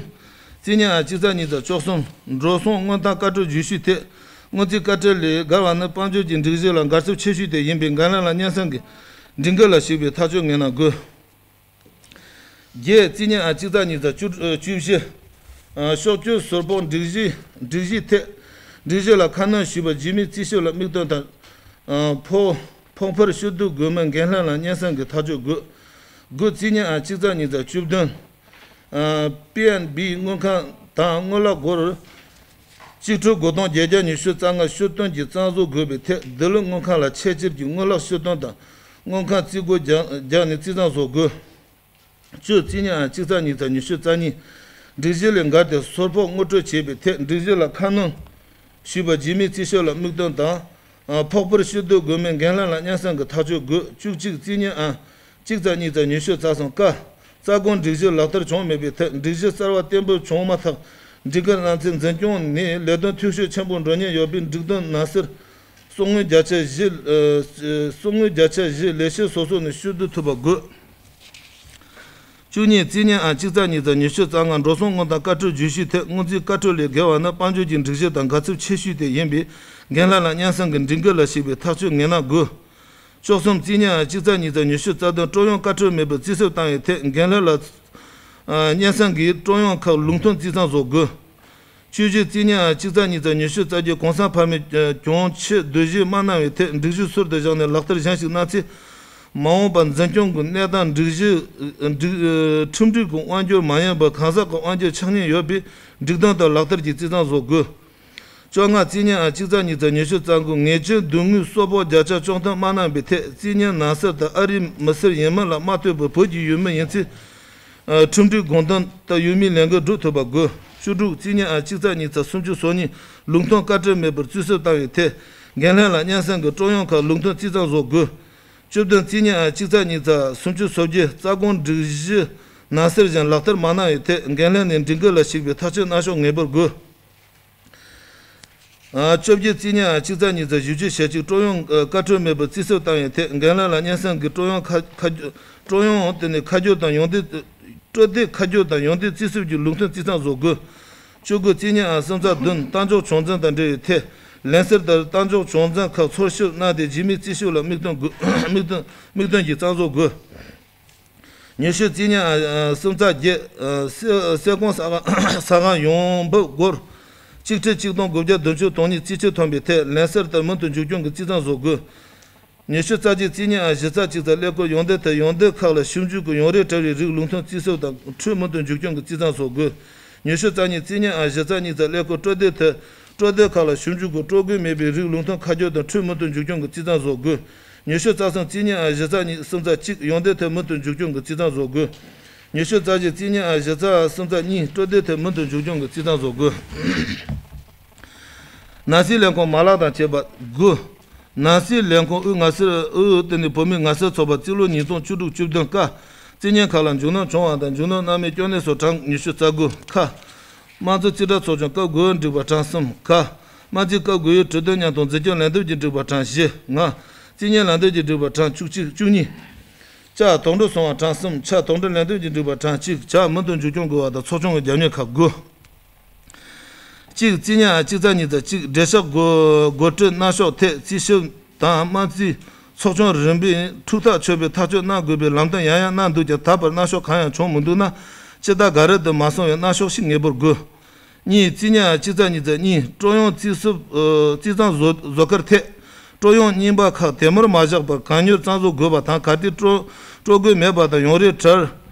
རྩིས་ཉིན་ཨང་གཅིག་རྩ་གཉིས་དང་བཅུ་གསུམ་འགྲོ་སོང་དངུལ་ཐང་བཀའ་འཁྲོལ་བརྗོད་གཞིའི་ཐད་སྔོན་རྩིས་བཀའ་འཁྲོལ་ལས་བརྒལ་བ་ནི་དཔལ་འབྱོར་གྱི་སྒྲིག་གཞི་ལ་འགལ་འཚུབ་ཆེ་ཤོས་དེ་ཡིན་པས་འགན་ལྷན་ལ་སྙན་སེང་གི་སྒྲིག་འགལ་ལ་ཞུགས་པའི་ཐག་གཅོད་ངེས་གནང་དགོས། བརྒྱད། རྩིས་ཉིན་ཨང་གཅིག་རྩ་གཉིས་དང་བཅུ་བཞི། ཨ་ཕྱོགས་བསྐྱོད་ཟུར་ཕོགས་སྒྲིག་གཞི་སྒྲིག་གཞིའི་ཐད་སྒྲིག་གཞི་ལ་ཁ་སྣོན་ཞུས་པ་རྗེས་མའི་རྩིས་ཞིབ་ལ་དམིགས་དོན་དང་། ཨ་ཕོགས་ཕོགས་འཕར་ཕྱིར་བསྡུ་དགོས་མིན་འགན་ལྷན་ལ་སྙན་སེང་གི་ཐག་གཅོད་དགོས། དགུ། རྩིས་ཉིན་ཨང་གཅིག་རྩ་གཉིས་དང་བཅུ་བདུན། ཨ་པི་ཨེན་བི་དངུལ་ཁང་དང་དངུལ་ལག་སྒོར་གཅིག་ཁྲི་དགུ་སྟོང་བརྒྱད་བརྒྱ་ཉི་ཤུ་རྩ་ལྔ་ཕྱིར་བཏོན་གྱི་གཙང་བཟོ་དགོས་པའི་ཐད་ལྡི་ལི་དངུལ་ཁང་ལ་ཆེད་ཕྱིར་གྱི་དངུལ་ལག་ཕྱིར་བཏོན་དང་དངུལ་ཁང་རྩིས་སྒོ་རྒྱག་རྒྱག་ནས་རྩིས་གཙང་བཟོ་དགོས། བཅུ། རྩིས་ཉིན་ཨང་གཅིག་རྩ་གཉིས་དང་ཉི་ཤུ་རྩ་གཉིས། སྒྲིག་གཞི་ལས་འགལ་ཏེ་ཟུར་ཕོགས་དངུལ་སྤྲོད་བྱས་པའི་ཐད་སྒྲིག་གཞི་ལ་ཁ་སྣོན་ཞུས་པ་རྗེས་མའི་རྩིས་ཞིབ་ལ་དམིགས་དོན་དང་། ཕོགས་འཕར་ཕྱིར་བསྡུ་དགོས་མིན་འགན་ལྷན་ལ་སྙན་སེང་གི་ཐག་གཅོད་དགོས། བཅུ་གཅིག། རྩིས་ཉིན་ཨང་གཅིག་རྩ་གཉིས་དང་ཉི་ཤུ་རྩ་གསུམ། ཀ་རྩ་དགོངས་སྒྲིག་གཞི་ལག་བསྟར་བྱུང་མེད་པའི་ཐད་སྒྲིག་གཞི་གསར་བ་གཏན་འབེབས་བྱུང་མ་ཐག་སྒྲིག་འགལ་གནང་ཚེ་འཛིན་སྐྱོང་ནས་ལས་དོན་འཐུས་ཤོར་ཆེན་པོ་འགྲོ་ཉེན་ཡོད་པས་སྒྲིག་དོན་ནང་གསལ་གསུང་དངུལ་བརྒྱ་ཆ་བཞི། ཨ་གསུང་དངུལ་བརྒྱ་ཆ་བཞི་ལས་བྱེད་སོ་སོ་ནས་ཕྱིར་བསྡུ་ཐུབ་པ་དགོས། བཅུ་གཉིས། རྩིས་ཉིན་ཨང་གཅིག་རྩ་གཉིས་དང་ཉི་ཤུ་རྩ་ལྔ། འགྲོ་སོང་དངུལ་ཐང་བཀའ་འཁྲོལ་བརྗོད་གཞིའི་ཐད་སྔོན་རྩིས་བཀའ་འཁྲོལ་ལས་འགལ་བ་ནི་དཔལ་འབྱོར་གྱི་སྒྲིག་གཞི་དང་འགལ་འཚུབ་ཆེ་ཤོས་དེ་ཡིན་པས་འགན་ལྷན་ལ་སྙན་སེང་གི་སྒྲིག་འགལ་ལ་ཞུགས་པའི་ཐག་གཅོད་ངེས་གནང་དགོས། བཅུ་གསུམ། རྩིས་ཉིན་ཨང་གཅིག་རྩ་གཉིས་དང་ཉི་ཤུ་རྩ་བདུན་ཀྲུང་དབྱང་བཀའ་འཁྲོལ་མེད་པར་རྩིས་སེལ་བཏང་བའི་ཐད་འགན་ལྷན་ལ་ཨ་སྙན་སེང་གིས་ཀྲུང་དབྱང་ཁག་ལུགས་མཐུན་རྩིས་གཙང་བཟོ་དགོས། བཅུ་བཞི། རྩིས་ཉིན་ཨང་གཅིག་རྩ་གཉིས་དང་ཉི་ཤུ་རྩ་བརྒྱད་གོང་ས་འཕར་མའི་གྱོང་ཆེ་བསྡུ་གཞི་མ་གནང་བའི་ཐད་སྒྲིག་གཞི་ཟུར་དུ་བཞག་ནས་ལག་བསྟར་གཞན་ཞིག་གནང་ཚེ། མ་འོངས་པར་འཛིན་སྐྱོང་གི་གནས་སྟངས་སྒྲིག་གཞི་སྒྲིག་ཁྲིམས་སྒྲིག་གི་དབང་སྒྱུར་མ་ཡིན་པར་གང་ཟག་གི་དབང་སྒྱུར་ཆགས་ཉེན་ཡོད་པས་སྒྲིག་དོན་ལྟར་ལག་བསྟར་གྱིས་རྩིས་གཙང་བཟོ་དགོས། བཅོ་ལྔ། རྩིས་ཉིན་ཨང་གཅིག་རྩ་གཉིས་དང་ཉི་ཤུ་རྩ་དགུ། ངེས་ཅན་སྡོད་དངུལ་གསོག་ཕོགས་བརྒྱ་ཆ་གཅོག་མཐུན་མ་གནང་བའི་ཐད་རྩིས་ཉིན་ནང་གསལ་དང་ཨ་རིའི་མི་སེར་ཡིན་མིན་ལ་མ་ལྟོས་པར་བོད་ཀྱི་ཡུལ་མི་ཡིན་ཚེ། ཁྲིམས་སྒྲིག་དགོངས་དོན་ལྟར་ཡུལ་མིའི་ལས་འགན་སྒྲུབ་ཐུབ་པ་དགོས། བཅུ་དྲུག། རྩིས་ཉིན་ཨང་གཅིག་རྩ་གཉིས་དང་སུམ་ཅུ་སོ་གཉིས་ལུགས་མཐུན་བཀའ་འཁྲོལ་མེད་པར་རྩིས་སེལ་བཏང་བའི་ཐད་འགན་ལྷན་ལ་སྙན་སེང་གིས་ཀྲུང་དབྱང་ཁག་ལུགས་མཐུན་རྩིས་གཙང་བཟོ་དགོས། བཅུ་བདུན། རྩིས་ཉིན་ཨང་གཅིག་རྩ་གཉིས་དང་སུམ་ཅུ་སོ་བརྒྱད་རྩ་དགོངས་སྒྲིག་གཞི་ནང་གསལ་བཞིན་ལག་བསྟར་མ་གནང་བའི་ཐད་འགན་ལྷན་ནས་སྒྲིག་འགལ་ལ་ཞུགས་པའི་ཐག་གཅོད་གནང་ཕྱོགས་ངེས་པར་དགོས། ཨ་བཅོ་བརྒྱད། རྩིས་ཉིན་ཨང་གཅིག་རྩ་གཉིས་དང་བཞི་བཅུ་ཞེ་གཅིག་ཀྲུང་དབྱང་ཨ་བཀའ་འཁྲོལ་མེད་པར་རྩིས་སེལ་བཏང་བའི་ཐད་འགན་ལྷན་ལ་སྙན་སེང་གིས་ཀྲུང་དབྱང་ཁ་ཁ་ཀྲུང་དབྱང་དེ་ནས་ཁ་བསྒྱུར་དང་ཡོན་ཏན་སྤྲོད་བདེ་ཁ་བསྒྱུར་དང་ཡོན་ཏན་རྩིས་སེལ་གྱི་ལུགས་མཐུན་རྩིས་གཙང་བཟོ་དགོས། བཅུ་དགུ། རྩིས་ཉིན་ཨང་གསུམ་རྩ་བདུན་གཏན་འཇགས་བྱུང་འཛིན་དང་འབྲེལ་བའི་ཐད་ལན་གསེར་ལྟར་གཏན་འཇགས་བྱུང་འཛིན་ཁག་འཚོལ་ཞིབ་གནང་སྟེ་རྗེས་མའི་རྩིས་ཞིབ་ལ་དམིགས་དོན་དགོས་དམིགས་དོན་དམིགས་དོན་གྱིས་གཙང་བཟོ་དགོས། ཉི་ཤུ། རྩིས་ཉིན་ཨང་གསུམ་རྩ་བརྒྱད་སེ་སེ་ཀོང་ས་ས་ཁང་ཡོང་འབབ་སྒོར་གཅིག་ཁྲི་གཅིག་སྟོང་དགུ་བརྒྱ་བདུན་ཅུ་དོན་གཉིས་རྩིས་ཆད་ཐོན་པའི་ཐད་ལན་གསེར་ལྟར་མུ་མཐུད་མཇུག་སྐྱོང་གི་རྩིས་གཙང་བཟོ་དགོས། ཉི་ཤུ་རྩ་གཅིག། རྩིས་ཉིན་ཨང་བཞི་རྩ་གཅིག་རྩ་ཀླད་ཀོར་ཡོན་ཏན་ཐད་ཡོན་ཏན་ཁག་ལ་ཞིབ་འཇུག་གི་ཡོང་རེ་བྲལ་བའི་རིགས་ལུགས་མཐུན་རྩིས་སེལ་དང་འཕྲུལ་མུ་མཐུད་མཇུག་སྐྱོང་གི་རྩིས་གཙང་བཟོ་དགོས། ཉི་ཤུ་རྩ་གཉིས། རྩིས་ཉིན་ཨང་བཞི་རྩ་གཉིས་རྩ་ཀླད་ཀོར་སྤྲོད་བདེ་ཐད་སྤྲོད་བདེ་ཁག་ལ་ཞིབ་འཇུག་གི་སྤྲོད་དགོས་མེད་པའི་རིགས་ལུགས་མཐུན་ཁ་སྦྱོར་དང་འཕྲུལ་མུ་མཐུད་མཇུག་སྐྱོང་གི་རྩིས་གཙང་བཟོ་དགོས། ཉི་ཤུ་རྩ་གསུམ། རྩིས་ཉིན་ཨང་བཞི་རྩ་གཉིས་གསུམ་རྩ་གཅིག་ཡོན་ཏན་ཐད་མུ་མཐུད་མཇུག་སྐྱོང་གི་རྩིས་གཙང་བཟོ་དགོས། ཉི་ཤུ་རྩ་བཞི། རྩིས་ཉིན་ཨང་བཞི་རྩ་གསུམ་རྩ་གཉིས་སྤྲོད་བདེ་ཐད་མུ་མཐུད་མཇུག་སྐྱོང་གི་རྩིས་གཙང་བཟོ་དགོས། ནང་སྲིད་ལས་ཁུངས་མ་ལག་དང་བཅས་པ་དགུ། ནང་སྲིད་ལས་ཁུངས་དབུས་ངལ་སེལ་དབུས་དེ་ནི་བོད་མིའི་ངལ་སེལ་ཚོགས་པ་རྩིས་ལོ་ཉིས་སྟོང་བཅུ་དྲུག་བཅུ་བདུན་ཀ། རྩིས་ཉིན་ཁག་ལ་མཇུག་སྣོན་བྱུང་བ་དང་མཇུག་སྣོན་གནང་མིན་སྐྱོན་གནས་སོགས་གྲངས་ཉི་ཤུ་རྩ་དགུ་ཁ། དམངས་གཙོ་རྩིས་ཁྲ་ཚོགས་ཆུང་སྐབས་དགུ་པའི་སྒྲིག་པ་གྲངས་གསུམ་ཁ། དམངས་རྩིས་སྐབས་དགུ་པའི་གྲོས་སྡུར་མཉམ་དུ་འཛིན་སྐྱོང་ལས་དོན་གྱི་སྒྲིག་པ་གྲངས་བཞི་ལྔ། རྩིས་ཉིན་ལམ་སྟོན་གྱི་སྒྲིག་པ་གྲངས་བཅུ་གཅིག་བཅུ་གཉིས། བཅའ་དོགས་འགྲོ་སོང་བ་གྲངས་གསུམ། ཆ་དོགས་འགྲོ་ལས་དོན་གྱི་སྒྲིག་པ་གྲངས་གཅིག་བཅའ་མུ་མཐུད་མཇུག་སྐྱོང་དགོས་པ་དང་ཚོགས་ཆུང་གི་རྒྱབ་གནོན་ཁག་དགུ། གཅིག། རྩིས་ཉིན་ཨང་གཅིག་རྩ་གཉིས་རྩ་གཅིག་འབྲེལ་ཆགས་སྒོ་སྒོ་ཁྲལ་གནང་ཕྱོགས་ཐད་རྩིས་ཞིབ་དང་དམངས་རྩིས་ཚོགས་ཆུང་རིམ་པས་འཁྲུག་ཐག་ཆོད་པའི་ཐག་གཅོད་གནང་དགོས་པའི་ལམ་སྟོན་ཡང་ཡང་གནང་འདུག་ཀྱང་ད་བར་གནང་ཕྱོགས་གང་ཡང་བྱུང་མི་འདུག་ན། སྤྱི་ཟླ་འགའ་རེ་དུ་མ་སོང་བའི་གནང་ཕྱོགས་ཤིག་ངེས་པར་དགོས། གཉིས། རྩིས་ཉིན་ཨང་གཅིག་རྩ་གཉིས་རྩ་གཉིས་ཀྲུང་དབྱང་རྩིས་སུབ་ཨ་རྩིས་གཙང་བཟོ་བཟོ་ཁར་ཐད་ཀྲུང་དབྱང་རྙིང་པ་ཁག་དེ་མུར་མ་བཞག་པར་གང་མྱུར་གཙང་བཟོ་དགོས་པ་དང་། གལ་ཏེ་སྤྲོད་སྤྲོད་དགོས་མེད་པ་དང་ཡོང་རེ་བྲལ་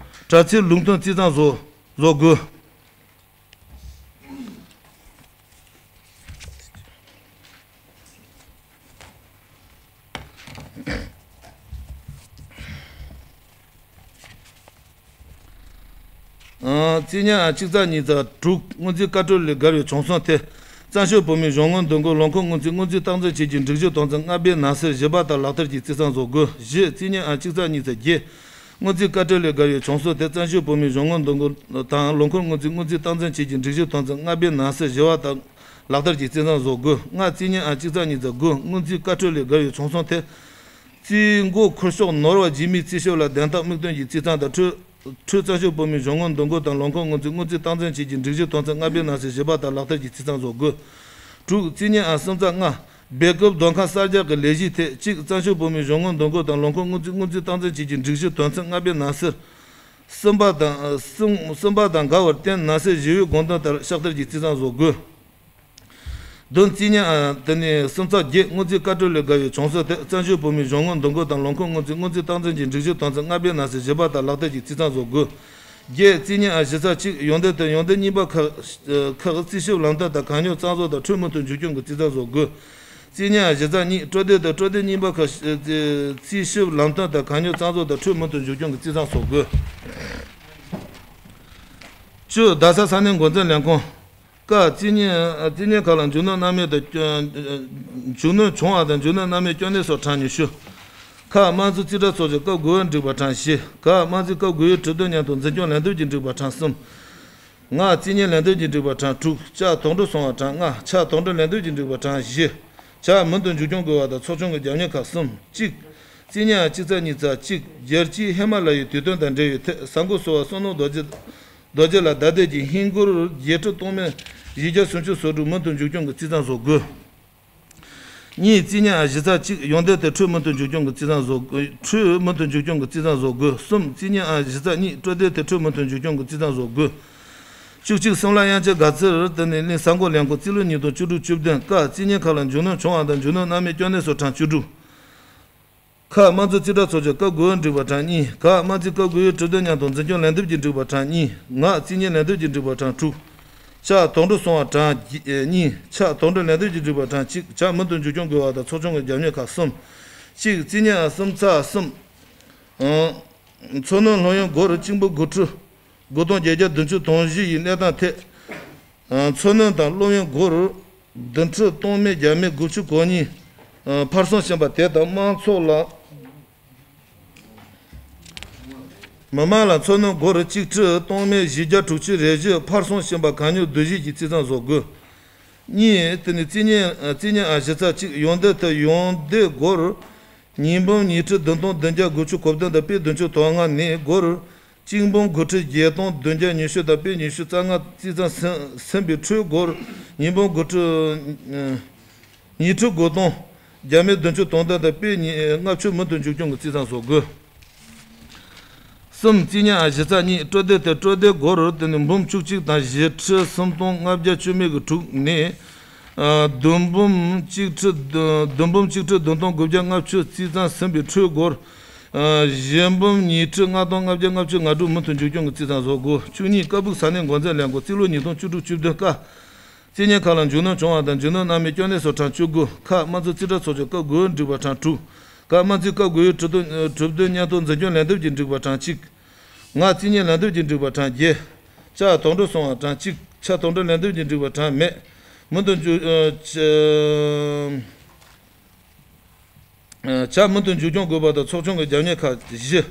བྲལ་ཚེ་ལུགས་མཐུན་རྩིས་གཙང་བཟོ་བཟོ་དགོས། ཨ་རྩིས་ཉིན་ཨང་གཅིག་རྩ་གཉིས་རྩ་དྲུག་སྔོན་རྩིས་བཀའ་འཁྲོལ་ལས་འགལ་བའི་བྱུང་སོང་སྟེ། བཙན་བྱོལ་བོད་མིའི་གཞུང་དངུལ་འདེམས་བསྐོ་ལས་ཁུངས་སྔོན་རྩིས་སྔོན་རྩིས་སྟངས་འཛིན་བྱས་རྗེས་སྒྲིག་གཞི་དོན་ཚན་ལྔ་པའི་ནང་གསལ་བཞི་པ་ལྟར་ལག་བསྟར་གྱི་རྩིས་ཚང་བཟོ་དགོས། བཞི། རྩིས་ཉིན་ཨང་གཅིག་རྩ་གཉིས་ཚེས་བརྒྱད། སྔོན་རྩིས་བཀའ་འཁྲོལ་ལས་བརྒལ་བའི་བྱུང་སོ་དེ་བཙན་བྱོལ་བོད་མིའི་གཞུང་དངུལ་འདེམས་བསྐོ་དང་ལས་ཁུངས་སྔོན་རྩིས་སྔོན་རྩིས་སྟངས་འཛིན་བྱས་རྗེས་སྒྲིག་གཞི་དོན་ཚན་ལྔ་པའི་ནང་གསལ་བཞི་པ་ལྟར་ལག་བསྟར་གྱི་རྩིས་ཚང་བཟོ་དགོས། ལྔ། རྩིས་ཉིན་ཨང་གཅིག་རྩ་གཉིས་ཚེས་དགུ། སྔོན་རྩིས་བཀའ་འཁྲོལ་ལས་བརྒལ་བའི་བྱུང་སོ་དེ་རྩིས་འགོ་འཁུར་ཕྱོགས་ནོར་བ་རྗེས་མའི་རྩིས་ཞིབ་ལ་བདེན་མཐའ་དམིགས་སྟོན་གྱི་རྩིས་ཚང་དང་འཕྲུལ། འཕྲུལ། བཙན་བྱོལ་བོད་མིའི་གཞུང་དངུལ་འདེམས་བསྐོ་དང་ལས་ཁུངས་སྔོན་རྩིས་སྔོན་རྩིས་སྟངས་འཛིན་བྱས་རྗེས་སྒྲིག་གཞི་དོན་ཚན་ལྔ་པའི་ནང་གསལ་བཞི་པ་ལྟར་ལག་བསྟར་གྱི་རྩིས་ཚང་བཟོ་དགོས། དྲུག། རྩིས་ཉིན་ཨང་གསུམ་ཚེས་ལྔ། སྦེལ་ཀོབ་སྡོད་ཁང་གསར་རྒྱག་གི་ལས་གཞིའི་ཐད་གཅིག། བཙན་བྱོལ་བོད་མིའི་གཞུང་དངུལ་འདེམས་བསྐོ་དང་ལས་ཁུངས་སྔོན་རྩིས་སྔོན་རྩིས་སྟངས་འཛིན་བྱས་རྗེས་སྒྲིག་གཞི་དོན་ཚན་ལྔ་པའི་ནང་གསལ་གསུམ་པ་དང་། གསུམ། གསུམ་པ་དང་འགལ་བར་བརྟེན་ནང་གསལ་བཞི་པའི་དགོངས་དོན་ལྟར་ཕྱག་བསྟར་གྱི་རྩིས་ཚང་བཟོ་དགོས། བདུན། རྩིས་ཉིན་ཨང་དེ་ནས་གསུམ་ཚེས་བརྒྱད། སྔོན་རྩིས་བཀའ་འཁྲོལ་ལས་བརྒལ་བའི་བྱུང་སོ་དེ་བཙན་བྱོལ་བོད་མིའི་གཞུང་དངུལ་འདེམས་བསྐོ་དང་ལས་ཁུངས་སྔོན་རྩིས་སྔོན་རྩིས་སྟངས་འཛིན་གྱི་སྒྲིག་གཞི་དོན་ཚན་ལྔ་པའི་ནང་གསལ་བཞི་པ་ལྟར་ལག་བསྟར་གྱི་རྩིས་ཚང་བཟོ་དགོས། བརྒྱད། རྩིས་ཉིན་ཨང་བཞི་ཚེས་གཅིག། ཡོན་ཏན་དེ་ཡོན་ཏན་རྙིང་པ་ཁག་ཁག་རྩིས་ཞིབ་ལམ་སྟོན་དང་གང་མྱུར་གཙང་བཟོ་དང་འཕྲུལ་མུ་མཐུད་འཛུགས་སྐྱོང་གི་རྩིས་ཚང་བཟོ་དགོས། རྩིས་ཉིན་ཨང་བཞི་ཚེས་གཉིས། སྤྲོ་སྡེ་དང་སྤྲོ་སྡེ་རྙིང་པ་ཁག་རྩིས་ཞིབ་ལམ་སྟོན་དང་གང་མྱུར་གཙང་བཟོ་དང་འཕྲུལ་མུ་མཐུད་འཛུགས་སྐྱོང་གི་རྩིས་ཚང་བཟོ་དགོས། བཅུ། རྡ་ས་ས་གནས་འགོ་འཛིན་ལས་ཁུངས། ཀ། རྩིས་ཉིན། རྩིས་ཉིན་ཁག་ལ་འཇུག་སྣོན་སྣང་མེད་དང་། འཇུག་སྣོན་བྱུང་བ་དང་འཇུག་སྣོན་སྣང་མེད་སྐྱོན་གནད་སོགས་གྲངས་ཉི་ཤུ། ཁ། དམངས་གཙོའི་རྩིས་ཁྲ་ཚོགས་ཆུང་སྐབས་དགུ་པའི་འགྲིག་པ་གྲངས་བཞི། ག། དམངས་རྩིས་སྐབས་དགུ་པའི་གྲུབ་དོན་མཉམ་དུ་འཛིན་སྐྱོང་ལན་འདེབས་ཀྱི་འགྲིག་པ་གྲངས་གསུམ། ང་། རྩིས་ཉིན་ལན་འདེབས་ཀྱི་འགྲིག་པ་གྲངས་དྲུག། ཆ། དོགས་འདྲི་སོང་བ་གྲངས་ལྔ། ཆ། དོགས་འདྲི་ལན་འདེབས་ཀྱི་འགྲིག་པ་གྲངས་བཞི། ཆ། མུ་མཐུད་འཛུགས་སྐྱོང་དགོས་པ་དང་ཚོགས་ཆུང་གི་རྒྱབ་གཉེར་ཁག་གསུམ། གཅིག། རྩིས་ཉིན་ཨང་གཅིག་ཚེས་གཉིས་ཚེས་གཅིག། རྒྱལ་སྤྱིའི་ཧི་མ་ལ་ཡའི་དུས་སྟོན་དང་འབྲེལ་བའི་ཐད་གཟའ་འཁོར་གསུམ་པ་བསོད་ནམས་རྡོ་རྗེ་རྡོ་རྗེ་ལགས་བདའ་འདེད་ཀྱི་ཧིན་སྒོར་བརྒྱད་ཁྲི་སྟོང་མེད་བཞི་བརྒྱ་སུམ་ཅུ་སོ་དྲུག་མུ་མཐུད་འཛུགས་སྐྱོང་གི་རྩིས་ཚང་བཟོ་དགོས། གཉིས། རྩིས་ཉིན་ཨང་བཞི་ཚེས་གཅིག། ཡོན་ཏན་དེ་འཕྲུལ་མུ་མཐུད་འཛུགས་སྐྱོང་གི་རྩིས་ཚང་བཟོ་དགོས། འཕྲུལ་མུ་མཐུད་འཛུགས་སྐྱོང་གི་རྩིས་ཚང་བཟོ་དགོས། གསུམ། རྩིས་ཉིན་ཨང་བཞི་ཚེས་གཉིས། སྤྲོ་སྡེ་དེ་འཕྲུལ་མུ་མཐུད་འཛུགས་སྐྱོང་གི་རྩིས་ཚང་བཟོ་དགོས། བཅུ་གཅིག། སུམ་བླ་དབྱངས་ཅན་དགའ་ཚལ་དེ་ནི་གླིང་གསར་འགོད་ལས་ཁུངས་རྩིས་ལོ་ཉིས་སྟོང་བཅུ་དྲུག་བཅུ་བདུན། ཀ། རྩིས་ཉིན་ཁག་ལ་འཇུག་སྣོན་བྱུང་བ་དང་འཇུག་སྣོན་སྣང་མེད་སྐྱོན་གནད་སོགས་གྲངས་བཅུ་དྲུག། ཁ། དམངས་གཙོའི་རྩིས་ཁྲ་ཚོགས་ཆུང་སྐབས་དགུ་པའི་འགྲིག་པ་གྲངས་གཉིས། ག། དམངས་རྩིས་སྐབས་དགུ་པའི་གྲུབ་དོན་མཉམ་དུ་འཛིན་སྐྱོང་ལན་འདེབས་ཀྱི་འགྲིག་པ་གྲངས་གཉིས། ང་། རྩིས་ཉིན་ལན་འདེབས་ཀྱི་འགྲིག་པ་གྲངས་དྲུག། ཆ། དོགས་འདྲི་སོང་བ་གྲངས་གཉིས། ཆ། དོགས་འདྲི་ལན་འདེབས་ཀྱི་འགྲིག་པ་གྲངས་གཅིག། ཆ། མུ་མཐུད་འཛུགས་སྐྱོང་དགོས་པ་དང་ཚོགས་ཆུང་གི་རྒྱབ་གཉེར་ཁག་གསུམ། གཅིག། རྩིས་ཉིན་ཨང་གསུམ་ཚེས་གསུམ། ཨང་། མཚོ་སྣོད་སློབ་ཡོན་སྒོར་གཅིག་འབུམ་དགུ་ཁྲི་དགུ་སྟོང་བརྒྱད་བརྒྱ་བདུན་ཅུ་དོན་བཞི་ཡི་གནས་སྟངས་ཐད། མཚོ་སྣོད་དང་སློབ་ཡོན་སྒོར་བདུན་ཁྲི་སྟོང་མེད་བརྒྱ་མེད་དགུ་བཅུ་གོ་གཉིས་འཕར་སོང་བཞིན་པ་དེ་དང་དམངས་ཚོགས་ལ། མི་དམངས་ལ་མཚོ་སྣོད་སྒོར་གཅིག་ཁྲི་སྟོང་མེད་བཞི་བརྒྱ་དྲུག་ཅུ་རེ་བཞི་འཕར་སོང་བཞིན་པ་གང་མྱུར་བསྡུ་གཞི་གི་རྩིས་ཚང་བཟོ་དགོས། གཉིས། དེ་ནི་རྩིས་ཉིན་རྩིས་ཉིན་ཨང་བཞི་ཚེས་གཅིག། ཡོན་ཏན་དེ་ཡོན་ཏན་སྒོར་ཉིས་འབུམ་ཉིས་ཁྲི་བདུན་སྟོང་བདུན་བརྒྱ་དགུ་བཅུ་གོ་བདུན་དང་པའི་བདུན་ཅུ་དོན་ལྔ་ནས་སྒོར་གཅིག་འབུམ་དགུ་ཁྲི་བརྒྱད་སྟོང་བདུན་བརྒྱ་ཉི་ཤུ་དང་པའི་ཉི་ཤུ་རྩ་ལྔ་རྩིས་ཚང་ཟིན་ཟིན་པའི་ཁྲོད་སྒོར་ཉིས་འབུམ་དགུ་ཁྲི་ཉིས་ཁྲི་དགུ་སྟོང་བརྒྱ་མེད་བདུན་ཅུ་དོན་དག་དང་པའི་ལྔ་བཅུ་མུ་མཐུད་འཛུགས་སྐྱོང་གི་རྩིས་ཚང་བཟོ་དགོས། གསུམ། རྩིས་ཉིན་ཨང་བཞི་ཚེས་གཉིས། སྤྲོད་བདེ་དེ་སྤྲོད་བདེ་སྒོར་དེ་ནི་འབུམ་བཅུ་གཅིག་དང་བཞི་ཁྲི་སུམ་སྟོང་ལྔ་བརྒྱ་བཅུ་མེད་ཀྱི་དྲུག་ནས། ཨ། བདུན་འབུམ་གཅིག་ཁྲི་བདུན་འབུམ་གཅིག་ཁྲི་བདུན་སྟོང་དགུ་བརྒྱ་ལྔ་བཅུ་རྩིས་ཚང་ཟིན་པའི་ཁྲོད་སྒོར། ཨ། བཞི་འབུམ་ཉིས་ཁྲི་ལྔ་སྟོང་ལྔ་བརྒྱ་ལྔ་བཅུ་ང་དྲུག་མུ་མཐུད་འཛུགས་སྐྱོང་གི་རྩིས་ཚང་བཟོ་དགོས། བཅུ་གཉིས། ཀ་སྦུག་ས་གནས་འགོ་འཛིན་ལས་ཁུངས། རྩིས་ལོ་ཉིས་སྟོང་བཅུ་དྲུག་བཅུ་བདུན། ཀ། རྩིས་ཉིན་ཁག་ལ་འཇུག་སྣོན་བྱུང་བ་དང་འཇུག་སྣོན་གནང་མེད་སྐྱོན་གནད་སོགས་གྲངས་བཅུ་དགུ། ཁ། དམངས་གཙོའི་རྩིས་ཁྲ་ཚོགས་ཆུང་སྐབས་དགུ་པའི་འགྲིག་པ་གྲངས་དྲུག། ག། དམངས་རྩིས་སྐབས་དགུ་པའི་གྲུབ་དོན་གྲུབ་དོན་མཉམ་དུ་འཛིན་སྐྱོང་ལན་འདེབས་ཀྱི་འགྲིག་པ་གྲངས་གཅིག། ང་། རྩིས་ཉིན་ལན་འདེབས་ཀྱི་འགྲིག་པ་གྲངས་བརྒྱད། ཆ། དོགས་འདྲི་སོང་བ་གྲངས་གཅིག། ཆ། དོགས་འདྲི་ལན་འདེབས་ཀྱི་འགྲིག་པ་གྲངས་མེད། མུ་མཐུད་འཇུག་ཨ། ཆ། ཆ། མུ་མཐུད་འཇུག་སྐྱོང་དགོས་པ་དང་ཚོགས་ཆུང་གི་རྒྱབ་གཉེར་ཁག་བཞི།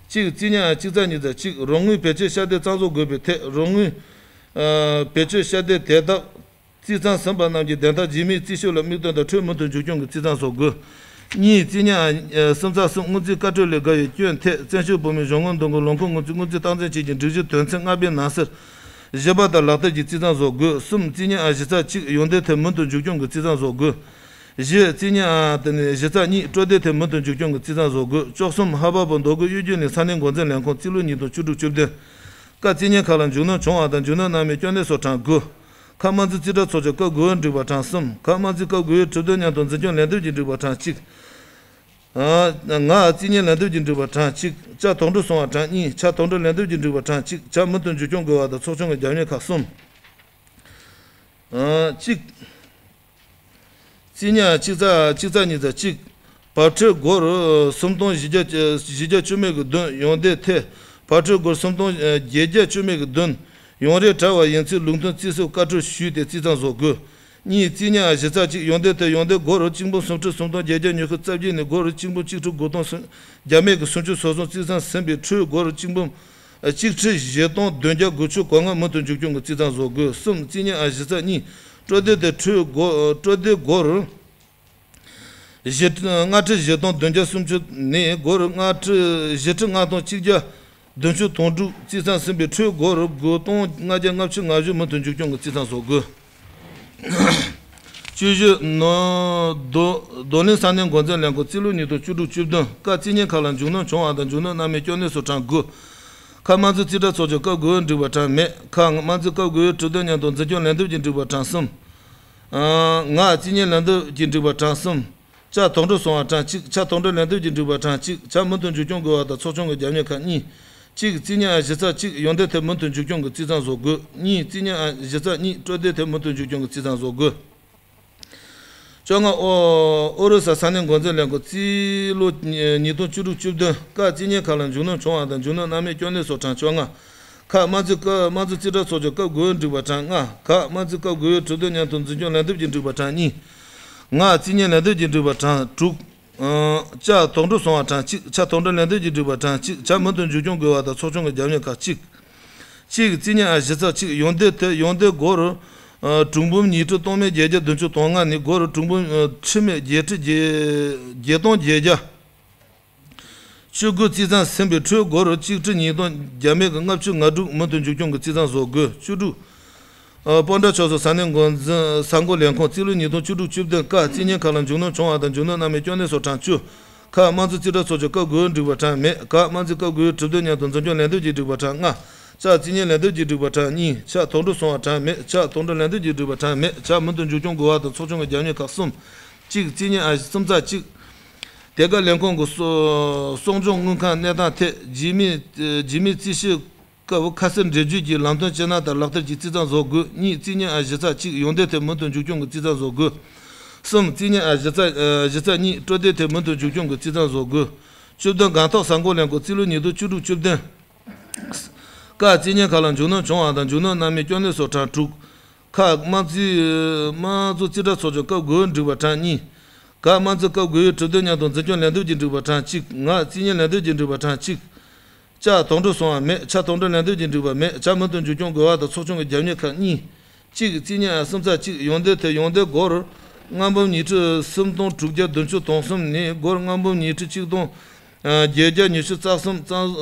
གཅིག། རྩིས་ཉིན་ཨང་གཅིག་རྩ་གཉིས་ཚེས་གཅིག། རོགས་དངུལ་བེད་སྤྱོད་ཤ་སྟག་གཙང་བཟོ་དགོས་པའི་ཐད་རོགས་དངུལ། ཨ། བེད་སྤྱོད་ཤ་སྟག་དེ་དག་རྩིས་ཚང་ཟིན་པ་རྣམས་ཀྱི་བདེན་མཐའ་རྗེས་མའི་རྩིས་ཞིབ་ལ་དམིགས་སྟོན་དང་འཕྲུལ་མུ་མཐུད་འཇུག་སྐྱོང་གི་རྩིས་ཚང་བཟོ་དགོས། གཉིས། རྩིས་ཉིན་ཨང་གསུམ་ཚེས་གསུམ། སྔོན་རྩིས་བཀའ་འཁྲོལ་ལས་འགལ་བའི་སྐྱོན་ཐད་བཙན་བྱོལ་བོད་མིའི་གཞུང་དངུལ་འདེམས་བསྐོ་ལས་ཁུངས་སྔོན་རྩིས་སྔོན་རྩིས་སྟངས་འཛིན་བྱེད་ཀྱི་སྒྲིག་གཞི་དོན་ཚན་ལྔ་པའི་ནང་གསལ་བཞི་པ་ལྟར་ལག་བསྟར་གྱི་རྩིས་ཚང་བཟོ་དགོས། གསུམ། རྩིས་ཉིན་ཨང་བཞི་ཚེས་གཅིག། ཡོན་ཏན་ཐད་མུ་མཐུད་འཇུག་སྐྱོང་གི་རྩིས་ཚང་བཟོ་དགོས། བཞི། རྩིས་ཉིན་ཨང་དེ་ནས་བཞི་ཚེས་གཉིས། སྤྲོད་བདེ་ཐད་མུ་མཐུད་འཇུག་སྐྱོང་གི་རྩིས་ཚང་བཟོ་དགོས། བཅུ་གསུམ། ཧ་བ་པོ་མདོ་དགོན་གཡུ་རྒྱུད་གླིང་ས་གནས་འགོ་འཛིན་ལས་ཁུངས། རྩིས་ལོ་ཉིས་སྟོང་བཅུ་དྲུག་བཅུ་བདུན། ཀ། རྩིས་ཉིན་ཁག་ལ་འཇུག་སྣོན་བྱུང་བ་དང་འཇུག་སྣོན་གནང་མེད་སྐྱོན་གནད་སོགས་གྲངས་དགུ། ཁ། དམངས་གཙོའི་རྩིས་ཁྲ་ཚོགས་ཆུང་སྐབས་དགུ་པའི་འགྲིག་པ་གྲངས་གསུམ། ག། དམངས་རྩིས་སྐབས་དགུ་པའི་གྲུབ་དོན་མཉམ་དུ་འཛིན་སྐྱོང་ལན་འདེབས་ཀྱི་འགྲིག་པ་གྲངས་གཅིག། ཨ། ང་། རྩིས་ཉིན་ལན་འདེབས་ཀྱི་འགྲིག་པ་གྲངས་གཅིག། ཆ། དོགས་འདྲི་སོང་བ་གྲངས་གཉིས། ཆ། དོགས་འདྲི་ལན་འདེབས་ཀྱི་འགྲིག་པ་གྲངས་གཅིག། ཆ། མུ་མཐུད་འཇུག་སྐྱོང་དགོས་པ་དང་ཚོགས་ཆུང་གི་རྒྱབ་གཉེར་ཁག་གསུམ། ཨ། གཅིག། རྩིས་ཉིན་གཅིག་ཚེས་གཅིག་ཚེས་གཉིས་ཚེས་གཅིག། བར་ཁྲི་སྒོར་སུམ་སྟོང་བཞི་བརྒྱ་བཞི་བརྒྱ་བཅུ་མེད་ཀྱི་བདུན། ཡོན་ཏན་ཐད་བར་ཁྲི་སྒོར་སུམ་སྟོང་བརྒྱད་བརྒྱ་བཅུ་མེད་ཀྱི་བདུན། ཡོང་རེ་གྲྭ་བ་ཡིན་ཚུལ་ལུགས་མཐུན་རྩིས་སོགས་བཀའ་འཁྲོལ་ཞུས་ཏེ་རྩིས་ཚང་བཟོ་དགོས། གཉིས། རྩིས་ཉིན་ཨ་གཞི་རྩ་གཅིག་ཡོན་ཏན་དེ་ཡོན་ཏན་སྒོར་གཅིག་འབུམ་སུམ་ཁྲི་སུམ་སྟོང་བརྒྱད་བརྒྱ་ཉི་ཤུ་རྩ་བརྒྱད་ནས་སྒོར་གཅིག་འབུམ་གཅིག་ཁྲི་དགུ་སྟོང་བརྒྱ་མེད་ཀྱི་སུམ་ཅུ་སོ་གསུམ་རྩིས་ཚང་ཟིན་པའི་འཕྲོས་སྒོར་གཅིག་འབུམ་གཅིག་ཁྲི་བཞི་སྟོང་བདུན་བརྒྱ་དགུ་བཅུ་གོ་ལྔ་མུ་མཐུད་མཇུག་སྐྱོང་གི་རྩིས་ཚང་བཟོ་དགོས། གསུམ། རྩིས་ཉིན་ཨ་གཞི་རྩ་གཉིས་སྤྲོད་དོན་དེ་འཕྲོས་སྒོར་སྤྲོད་དོན་སྒོར་བཞི་ལྔ་ཁྲི་བཞི་སྟོང་བདུན་བརྒྱ་སུམ་ཅུ་ནས་སྒོར་ལྔ་ཁྲི་བཞི་ཁྲི་ལྔ་སྟོང་གཅིག་བརྒྱ་བདུན་ཅུ་དོན་དྲུག་རྩིས་ཚང་ཟིན་པའི་འཕྲོས་སྒོར་དགུ་སྟོང་ལྔ་བརྒྱ་ལྔ་བཅུ་ང་བཞི་མུ་མཐུད་མཇུག་སྐྱོང་གི་རྩིས་ཚང་བཟོ་དགོས། བཅུ་བཞི་ནོ། རྡོ་རྡོར་གླིང་ས་གནས་འགོ་འཛིན་ལས་ཁུངས་རྩིས་ལོ་ཉིས་སྟོང་བཅུ་དྲུག་བཅུ་བདུན། ཀ། རྩིས་ཉིན་ཁག་ལ་མཇུག་སྣོན་བྱུང་བ་དང་མཇུག་སྣོན་གནང་མིན་སྐྱོན་གནས་སོགས་གྲངས་དགུ། ཁ། དམངས་གཙོའི་རྩིས་ཁྲ་ཚོགས་ཆུང་སྐབས་དགུ་པའི་འགྲིག་པ་གྲངས་མེད། ཁ། དམངས་གཙོའི་སྐབས་དགུ་པའི་གྲོས་བསྡུར་མཉམ་དུ་འཛིན་སྐྱོང་ལན་འདེབས་ཀྱི་འགྲིག་པ་གྲངས་གསུམ། ང་། རྩིས་ཉིན་ལན་འདེབས་ཀྱི་འགྲིག་པ་གྲངས་གསུམ། ཅ། དོགས་འདྲི་སོང་བ་གྲངས་གཅིག་ཅ། དོགས་འདྲི་ལན་འདེབས་ཀྱི་འགྲིག་པ་གྲངས་གཅིག་ཅ། མུ་མཐུད་མཇུག་སྐྱོང་དགོས་པ་དང་ཚོགས་ཆུང་གི་རྒྱབ་གཉེར་ཁག་གཉིས། གཅིག་རྩིས་ཉིན་ཨ་གཞི་རྩ་གཅིག་ཡོན་ཏན་དེ་མུ་མཐུད་མཇུག་སྐྱོང་གི་རྩིས་ཚང་བཟོ་དགོས། གཉིས། རྩིས་ཉིན་ཨ་གཞི་རྩ་གཉིས་སྤྲོད་དོན་དེ་མུ་མཐུད་མཇུག་སྐྱོང་གི་རྩིས་ཚང་བཟོ་དགོས། བཅོ་ལྔ། ཨོ་ཨོ་རོ་ས་ས་གནས་འགོ་འཛིན་ལས་ཁུངས་རྩིས་ལོ་ཉིས་སྟོང་བཅུ་དྲུག་བཅུ་བདུན། ཀ། རྩིས་ཉིན་ཁག་ལ་མཇུག་སྣོན་བྱུང་བ་དང་མཇུག་སྣོན་གནང་མིན་སྐྱོན་གནས་སོགས་གྲངས་བཅོ་ལྔ། ཁ། དམངས་གཙོའི་སྐབས་དམངས་གཙོའི་རྩིས་ཁྲ་ཚོགས་ཆུང་སྐབས་དགུ་པའི་འགྲིག་པ་གྲངས་ལྔ། ག། དམངས་གཙོའི་སྐབས་དགུ་པའི་གྲོས་བསྡུར་མཉམ་དུ་འཛིན་སྐྱོང་ལན་འདེབས་ཀྱི་འགྲིག་པ་གྲངས་གཉིས། ང་། རྩིས་ཉིན་ལན་འདེབས་ཀྱི་འགྲིག་པ་གྲངས་དྲུག་ཅ། དོགས་འདྲི་སོང་བ་གྲངས་གཅིག་ཆ། དོགས་འདྲི་ལན་འདེབས་ཀྱི་འགྲིག་པ་གྲངས་གཅིག་ཆ། མུ་མཐུད་མཇུག་སྐྱོང་དགོས་པ་དང་ཚོགས་ཆུང་གི་རྒྱབ་གཉེར་ཁག་གཅིག་གཅིག་རྩིས་ཉིན་ཨ་གཞི་རྩ་གཅིག་ཡོན་ཏན་དེ་ཡོན་ཏན་སྒོར་དྲུག་འབུམ་ཉི་ཁྲི་སྟོང་མེད་བརྒྱད་བརྒྱ་བདུན་ཅུ་དོན་ལྔ་ནས་སྒོར་དྲུག་འབུམ་ཁྲི་མེད་བརྒྱད་ཁྲི་བརྒྱད་སྟོང་བརྒྱད་བརྒྱ་བཅུ་དགུ་རྩིས་ཚང་ཟིན་པའི་འཕྲོས་སྒོར་གཅིག་ཁྲི་ཉིས་སྟོང་བརྒྱ་མེད་ཀྱི་ལྔ་བཅུ་ང་དྲུག་མུ་མཐུད་མཇུག་སྐྱོང་གི་རྩིས་ཚང་བཟོ་དགོས། བཅུ་དྲུག་སྤོན་ཊ་ཆོས་ཚོགས་ས་གནས་འགོ་འཛིན་ས་འགོ་ལས་ཁུངས་རྩིས་ལོ་ཉིས་སྟོང་བཅུ་དྲུག་བཅུ་བདུན། ཀ། རྩིས་ཉིན་ཁག་ལ་མཇུག་སྣོན་བྱུང་བ་དང་མཇུག་སྣོན་གནང་མིན་སྐྱོན་གནས་སོགས་གྲངས་བཅུ། ཁ། དམངས་གཙོའི་རྩིས་ཁྲ་ཚོགས་ཆུང་སྐབས་དགུ་པའི་འགྲིག་པ་གྲངས་མེད། ག། དམངས་གཙོའི་སྐབས་དགུ་པའི་གྲོས་བསྡུར་མཉམ་དུ་འཛིན་སྐྱོང་ལན་འདེབས་ཀྱི་འགྲིག་པ་གྲངས་ལྔ། ཅ། རྩིས་ཉིན་ལན་འདེབས་ཀྱི་འགྲིག་པ་གྲངས་གཉིས། ཆ། དོགས་འདྲི་སོང་བ་གྲངས་མེད། ཆ། དོགས་འདྲི་ལན་འདེབས་ཀྱི་འགྲིག་པ་གྲངས་མེད། ཆ། མུ་མཐུད་མཇུག་སྐྱོང་དགོས་པ་དང་ཚོགས་ཆུང་གི་རྒྱབ་གཉེར་ཁག་གསུམ། གཅིག་རྩིས་ཉིན་ཨ་གསུམ་ཚེག་གཅིག་དེ་ག་ལས་ཁུངས་ཀྱི་གསོ་གསོག་འཇོག་དངུལ་ཁང་གནས་སྟངས་ཐད་རྗེས་མའི་རྗེས་མའི་རྩིས་ཞིབ་སྐབས་ཁ་གསལ་འགྲེལ་བརྗོད་ཀྱི་ལམ་སྟོན་སྤྱི་ནང་དང་ལག་བསྟར་གྱི་རྩིས་ཚང་བཟོ་དགོས། གཉིས་རྩིས་ཉིན་ཨ་གཞི་རྩ་གཅིག་ཡོན་ཏན་ཐད་མུ་མཐུད་མཇུག་སྐྱོང་གི་རྩིས་ཚང་བཟོ་དགོས། གསུམ་རྩིས་ཉིན་ཨ་གཞི་རྩ་གཞི་རྩ་གཉིས་སྤྲོད་དོན་ཐད་མུ་མཐུད་མཇུག་སྐྱོང་གི་རྩིས་ཚང་བཟོ་དགོས། བཅུ་བདུན་སྒང་ཏོག་ས་འགོ་ལས་ཁུངས་རྩིས་ལོ་ཉིས་སྟོང་བཅུ་དྲུག་བཅུ་བདུན། ཀ། རྩིས་ཉིན་ཁག་ལ་མཇུག་སྣོན་བྱུང་བ་དང་མཇུག་སྣོན་གནང་མིན་སྐྱོན་གནས་སོགས་གྲངས་དྲུག་ཁ། དམངས་གཙོའི་དམངས་གཙོའི་རྩིས་ཁྲ་ཚོགས་ཆུང་སྐབས་དགུ་པའི་འགྲིག་པ་གྲངས་གཉིས། ག། དམངས་གཙོའི་སྐབས་དགུ་པའི་གྲོས་བསྡུར་མཉམ་དུ་འཛིན་སྐྱོང་ལན་འདེབས་ཀྱི་འགྲིག་པ་གྲངས་གཅིག་ང་། རྩིས་ཉིན་ལན་འདེབས་ཀྱི་འགྲིག་པ་གྲངས་གཅིག་ཅ། དོགས་འདྲི་སོང་བ་མེད། ཆ། དོགས་འདྲི་ལན་འདེབས་ཀྱི་འགྲིག་པ་མེད། ཆ། མུ་མཐུད་མཇུག་སྐྱོང་དགོས་པ་དང་ཚོགས་ཆུང་གི་རྒྱབ་གཉེར་ཁག་གཉིས། གཅིག་རྩིས་ཉིན་ཨ་གསུམ་ཚེག་གཅིག་ཡོན་ཏན་དེ་ཡོན་ཏན་སྒོར་ལྔ་འབུམ་ཉི་ཁྲི་སུམ་སྟོང་དྲུག་བརྒྱ་བདུན་ཅུ་དོན་གསུམ་ནས་སྒོར་ལྔ་འབུམ་ཉི་ཁྲི་གཅིག་སྟོང་བརྒྱད་བརྒྱ་ཉི་ཤུ་རྩ་གསུམ་རྩ་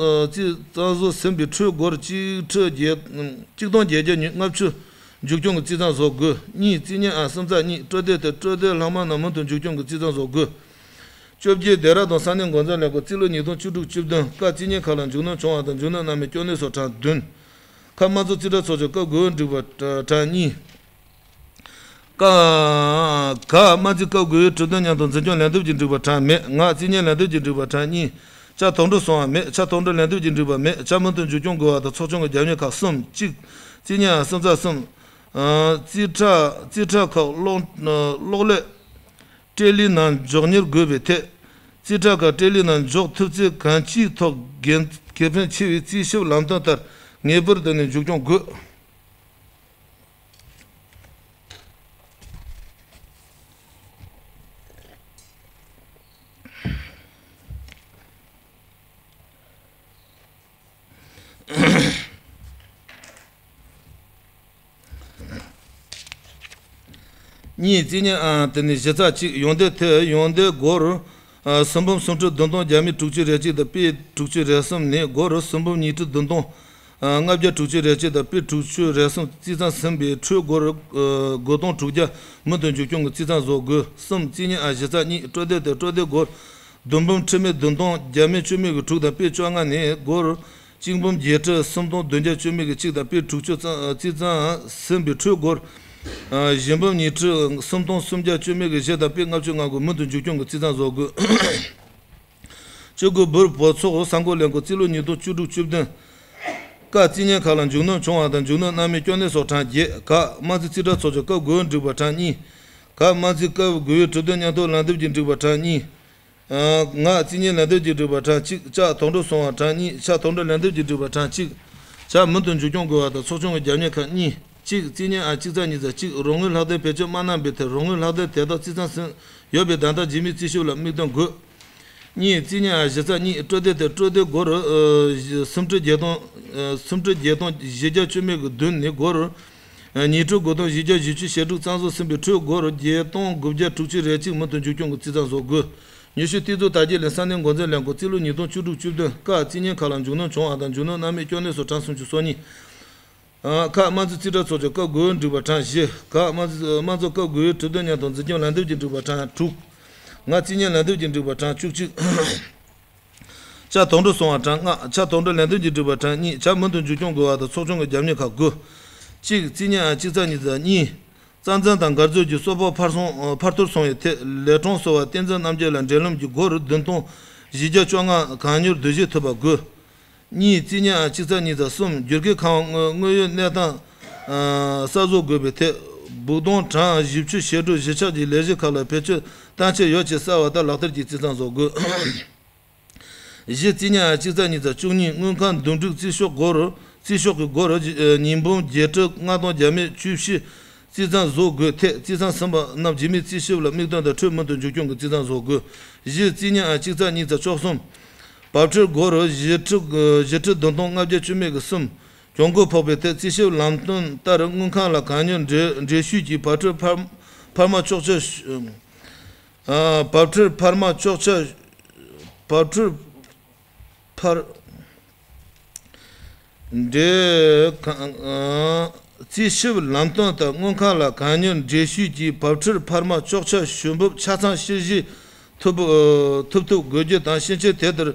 རྩིས་རྩ་བཟོ་ཟིན་པའི་འཕྲོས་སྒོར་གཅིག་ཁྲི་བརྒྱད་གཅིག་སྟོང་བརྒྱད་བརྒྱ་ལྔ་བཅུ་མཇུག་སྐྱོང་གི་རྩིས་ཐང་བཟོ་དགོས། གཉིས་རྩིས་ཉིན་ཨ་གསུམ་ཚེག་གཉིས་སྤྲོད་དོན་དེ་སྤྲོད་དོན་ལྷག་མ་རྣམས་མུ་མཐུད་མཇུག་སྐྱོང་གི་རྩིས་ཐང་བཟོ་དགོས། བཅོ་བརྒྱད་ལྡེ་ར་ལྡུན་ས་གནས་འགོ་འཛིན་ལས་ཁུངས་རྩིས་ལོ་ཉིས་སྟོང་བཅུ་དྲུག་བཅུ་བདུན། ཀ་རྩིས་ཉིན་ཁག་ལ་མཇུག་སྣོན་བྱུང་བ་དང་མཇུག་སྣོན་གནང་མིན་སྐྱོན་གནས་སོགས་གྲངས་བདུན། ཁ་དམངས་གཙོ་རྩིས་ཁྲ་ཚོགས་ཆུང་སྐབས་དགུ་པའི་འགྲིག་པ་གྲངས་གཉིས། ཀ་ག་དམངས་རྩིས་སྐབས་དགུ་པའི་གྲོས་བསྡུར་མཉམ་དུ་འཛིན་སྐྱོང་ལན་འདེབས་ཀྱི་འགྲིག་པ་གྲངས་མེད། ང་རྩིས་ཉིན་ལན་འདེབས་ཀྱི་འགྲིག་པ་གྲངས་གཉིས། ཅ་དོགས་འདྲི་སོང་བ་མེད། ཆ་དོགས་འདྲི་ལན་འདེབས་ཀྱི་འགྲིག་པ་མེད། ཆ་མུ་མཐུད་མཇུག་སྐྱོང་དགོས་པ་དང་ཚོགས་ཆུང་གི་རྒྱབ་གཉེར་ཁག་གསུམ། གཅིག་རྩིས་ཉིན་ཨ་གསུམ་ཚེག་གསུམ། རྩིས་ཁྲ་རྩིས་ཁྲ་ཁག་གློག་གློག་ཀླད་ཀྲེ་ལི་ནང་འཇོག་གཉེར་དགོས་པའི་ཐད། རྩིས་ཁྲ་ཁག་ཀྲེ་ལི་ནང་འཇོག་ཐུབ་ཚེ་གང་ཅིའི་ཐོག་དགེ་དགེ་ཕན་ཆེ་བའི་རྩིས་ཞིབ་ལམ་སྟོན་ལྟར་ངེས་པར་དུ་ནས་མཇུག་སྐྱོང་དགོས། གཉིས་རྩིས་ཉིན་ཨ་དེ་ནས་གཞི་རྩ་གཅིག་ཡོན་ཏན་ཐད་ཡོན་ཏན་སྒོར་ཨ་སུམ་འབུམ་སུམ་ཁྲི་བདུན་སྟོང་བརྒྱ་མེད་དྲུག་ཅུ་རེ་གཅིག་དང་པའི་དྲུག་ཅུ་རེ་གསུམ་ནས་སྒོར་སུམ་འབུམ་ཉིས་ཁྲི་བདུན་སྟོང་ཨ་ལྔ་བརྒྱ་དྲུག་ཅུ་རེ་གཅིག་དང་པའི་དྲུག་ཅུ་རེ་གསུམ་རྩིས་ཐང་ཟིན་པའི་འཕྲོས་སྒོར་ཨ་དགུ་སྟོང་དྲུག་བརྒྱ་མུ་མཐུད་མཇུག་སྐྱོང་གི་རྩིས་ཐང་བཟོ་དགོས། གསུམ་རྩིས་ཉིན་ཨ་གཞི་རྩ་གཉིས་སྤྲོད་དོན་དེ་སྤྲོད་དོན་སྒོར་བདུན་འབུམ་ཁྲི་མེད་བདུན་སྟོང་བརྒྱ་མེད་བཅུ་མེད་ཀྱི་དྲུག་དང་པའི་བཅོ་ལྔ་ནས་སྒོར་གཅིག་འབུམ་བརྒྱད་ཁྲི་སུམ་སྟོང་བདུན་བརྒྱ་བཅུ་མེད་ཀྱི་གཅིག་དང་པའི་དྲུག་ཅུ་རྩིས་ཐང་ཟིན་པའི་འཕྲོས་སྒོར་བཞི་འབུམ་ཉི་ཁྲི་སུམ་སྟོང་སུམ་བརྒྱ་བཅུ་མེད་ཀྱི་བཞི་དང་པའི་ལྔ་བཅུ་ང་དགུ་མུ་མཐུད་མཇུག་སྐྱོང་གི་རྩིས་ཐང་བཟོ་དགོས། བཅུ་དགུ་སྦུར་བོད་ཚོགས་ས་འགོ་ལས་ཁུངས་རྩིས་ལོ་ཉིས་སྟོང་བཅུ་དྲུག་བཅུ་བདུན། ཀ་རྩིས་ཉིན་ཁག་ལ་མཇུག་སྣོན་བྱུང་བ་དང་མཇུག་སྣོན་གནང་མིན་སྐྱོན་གནས་སོགས་གྲངས་བརྒྱད། ག་དམངས་རྩིས་རྩིས་ཁྲ་ཚོགས་ཆུང་སྐབས་དགུ་པའི་འགྲིག་པ་གྲངས་གཉིས། ག་དམངས་རྩིས་སྐབས་དགུ་པའི་གྲོས་བསྡུར་མཉམ་དུ་ལན་འདེབས་ཀྱི་འགྲིག་པ་གྲངས་གཉིས། ང་རྩིས་ཉིན་ལན་འདེབས་ཀྱི་འགྲིག་པ་གྲངས་གཅིག་ཅ་དོགས་འདྲི་སོང་བ་གྲངས་གཉིས། ཆ་དོགས་འདྲི་ལན་འདེབས་ཀྱི་འགྲིག་པ་གྲངས་གཅིག་ཆ་མུ་མཐུད་མཇུག་སྐྱོང་དགོས་པ་དང་ཚོགས་ཆུང་གི་རྒྱབ་གཉེར་ཁག་གཉིས། གཅིག་རྩིས་གཉིས་ཨ་གཅིག་ཚེག་གཉིས་ཚེག་གཅིག་རོགས་དངུལ་ལྷག་དོན་བེད་སྤྱོད་མ་གནང་བའི་ཐད་རོགས་དངུལ་ལྷག་དོན་དེ་དག་རྩིས་ཚང་ཟིན་ཡོད་པའི་བདམས་ཐག་རྗེས་མའི་རྩིས་ཞིབ་ལ་དམིགས་འདུན་དགོས། གཉིས་རྩིས་གཉིས་ཨ་བཞི་ཚེག་གཉིས་སྤྲོད་དོད་དེ་སྤྲོད་དོད་སྒོར་ཨ་སུམ་ཁྲི་བརྒྱད་སྟོང་ཨ་སུམ་ཁྲི་བརྒྱད་སྟོང་བཞི་བརྒྱ་བཅུ་མེད་ཀྱི་བདུན་ནས་སྒོར་ཨ་ཉིས་ཁྲི་དགུ་སྟོང་བཞི་བརྒྱ་བཞི་བཅུ་ཞེ་དྲུག་རྩ་འཛུགས་ཟིན་པའི་ཁྲོད་སྒོར་བརྒྱད་སྟོང་དགུ་བརྒྱ་དྲུག་ཅུ་རེ་གཅིག་མུ་མཐུད་མཇུག་སྐྱོང་གི་རྩིས་ཚང་བཟོ་དགོས། ཉི་ཤུ་རྩིས་འཛུགས་དར་རྒྱས་གླིང་ས་གནས་འགོ་འཛིན་ལས་ཁུངས་རྩིས་ལོ་ཉིས་སྟོང་བཅུ་དྲུག་བཅུ་བདུན། ཀ་རྩིས་གཉིས་ཁ་ལ་མཇུག་སྣོན་བྱུང་བ་དང་མཇུག་སྣོན་རྣམ་དབྱེ་སྐྱོན་གནས་སོགས་གྲངས་སུམ་ཅུ་སོ་གཉིས། ཨ། ཁ་དམངས་གཙོ་རྩིས་ཁྲ་ཚོགས་ཆུང་སྐབས་དགུའི་འགྲིག་པ་གྲངས་བཞི། ཁ་དམངས་གཙོ་དམངས་གཙོ་སྐབས་དགུའི་གྲུབ་དོན་མཉམ་དུ་འཛིན་སྐྱོང་ལན་འདེབས་ཀྱི་འགྲིག་པ་གྲངས་དྲུག་ང་རྩིས་གཉིས་ལན་འདེབས་ཀྱི་འགྲིག་པ་གྲངས་བཅུ་གཅིག་ཅ་དོག་འགྲོ་སོང་བ་གྲངས་ལྔ། ཆ་དོག་འགྲོ་ལན་འདེབས་ཀྱི་འགྲིག་པ་གྲངས་གཉིས། ཆ་མུ་མཐུད་མཇུག་སྐྱོང་དགོས་པ་དང་ཚོགས་ཆུང་གི་རྒྱབ་གཉེར་ཁག་དགུ། གཅིག་རྩིས་གཉིས་ཨ་གཅིག་ཚེག་གཉིས་ཚེག་གཉིས། རྩ་འཛིན་དང་འགག་རྩོད་ཀྱི་སོ་ཕག་འཕར་སོང་འཕར་ཐུར་སོང་བའི་ཐད་ལས་གྲངས་གསོ་བ་བསྟན་འཛིན་རྣམ་རྒྱལ་ལ་འབྲེལ་ལམ་གྱི་སྒོར་བདུན་སྟོང་བཞི་བརྒྱ་བཅོ་ལྔ་གང་མྱུར་བསྡུ་གཞི་ཐུབ་པ་དགོས། གཉིས་རྩིས་གཉིས་ཨ་གཅིག་ཚེག་གཉིས་ཚེག་གསུམ། བསྒྱུར་བཀོད་ཁང་བ་དངོས་དངོས་ཡོད་གནས་སྟངས་ཨ་གསར་བཟོ་དགོས་པའི་ཐད་སྦུག་དོང་གྲངས་བཞི་བཅུ་ཞེ་དྲུག་གཞིས་ཆགས་ཀྱི་ལས་གཞི་ཁག་ལ་བེད་སྤྱོད་གཏང་ཆེད་ཡོད་ཅེས་གསལ་བ་ལྟར་ལག་བསྟར་གྱི་རྩིས་ཚང་བཟོ་དགོས། བཞི་རྩིས་གཉིས་ཨ་གཅིག་ཚེག་གཉིས་ཚེག་བཅུ་གཉིས། དངུལ་ཁང་བསྡོམས་འགྲིག་རྩིས་ཤོག་སྒོར་རྩིས་ཤོག་གི་སྒོར་ཉིས་འབུམ་བརྒྱད་ཁྲི་ལྔ་སྟོང་བརྒྱ་མེད་བཅུ་བཞི་རྩིས་ཚང་བཟོ་དགོས་ཐད་རྩིས་ཚང་ཟིན་པ་རྣམས་རྗེས་མའི་རྩིས་ཞིབ་ལ་དམིགས་འདུན་དང་འཕྲོད་མུ་མཐུད་མཇུག་སྐྱོང་གི་རྩིས་ཚང་བཟོ་དགོས། བཞི་རྩིས་གཉིས་ཨ་གཅིག་ཚེག་གཉིས་ཚེག་བཅུ་གསུམ། བབ་ཁྲིར་སྒོར་བཞི་ཁྲི་བཞི་ཁྲི་བདུན་སྟོང་ལྔ་བརྒྱ་བཅུ་མེད་ཀྱི་གསུམ། གྱོང་གུན་ཕོག་པའི་ཐད་རྩིས་ཞིབ་ལམ་སྟོན་ལྟར་དངུལ་ཁང་ལ་གང་མྱུར་འགྲེལ་འགྲེལ་ཞུས་ཀྱིས་བབ་ཁྲིར་འཕར་འཕར་མ་གཅོག་ཆ་ཞུ། ཨ། བབ་ཁྲིར་འཕར་མ་གཅོག་ཆ། བབ་ཁྲིར་འཕར། འབྲེལ་ཁང་། ཨ། རྩིས་ཞིབ་ལམ་སྟོན་ལྟར་དངུལ་ཁང་ལ་གང་མྱུར་འགྲེལ་ཞུས་ཀྱིས་བབ་ཁྲིར་འཕར་མ་གཅོག་ཆ་ཞུ་འབབ་ཆ་ཚང་ཕྱིར་བཞེས་ཐུབ་ཐུབ་ཐུབ་དགོས་རྒྱུ་དང་ཕྱིན་ཆད་དེ་ལྟར་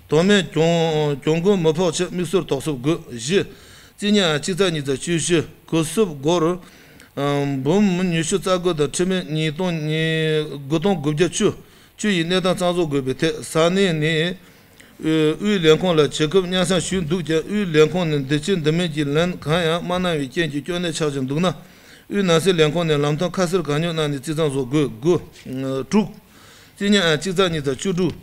དོན་མེད་གྱོང་གྱོང་གུན་མི་ཕོག་ཆེད་དམིགས་སུ་གཏོགས་ཐུབ་དགོས། བཞི། རྩིས་གཉིས་ཨ་གཅིག་ཚེག་གཉིས་ཚེག་བཅུ་བཞི། གོ་སྐབས་སྒོར་འབུམ་ཉི་ཤུ་རྩ་དགུ་དང་ཁྲི་མེད་ཉིས་སྟོང་དགུ་སྟོང་དགུ་བརྒྱ་བཅུ་བཅུ་ཡི་གནས་སྟངས་གཙང་བཟོ་དགོས་པའི་ཐད་ས་གནས་ནས་དབུས་ལས་ཁུངས་ལ་བྱེད་སྐབས་སྙན་སེང་ཞུས་འདུག་ཀྱང་དབུས་ལས་ཁུངས་ནས་འདི་བྱེད་འདི་མིན་གྱི་ལན་གང་ཡང་མ་གནང་བའི་རྐྱེན་གྱིས་སྐྱོན་གནད་ཆགས་བཞིན་འདུག་ན། དབུས་ནང་སྲིད་ལས་ཁུངས་ནས་ལམ་སྟོན་ཁ་གསལ་གང་མྱུར་གནང་ནས་རྩིས་ཚང་བཟོ་དགོས། དགུ། དྲུག་རྩིས་གཉིས་ཨ་གཅིག་ཚེག་གཉིས་ཚེག་བཅུ་དྲུག་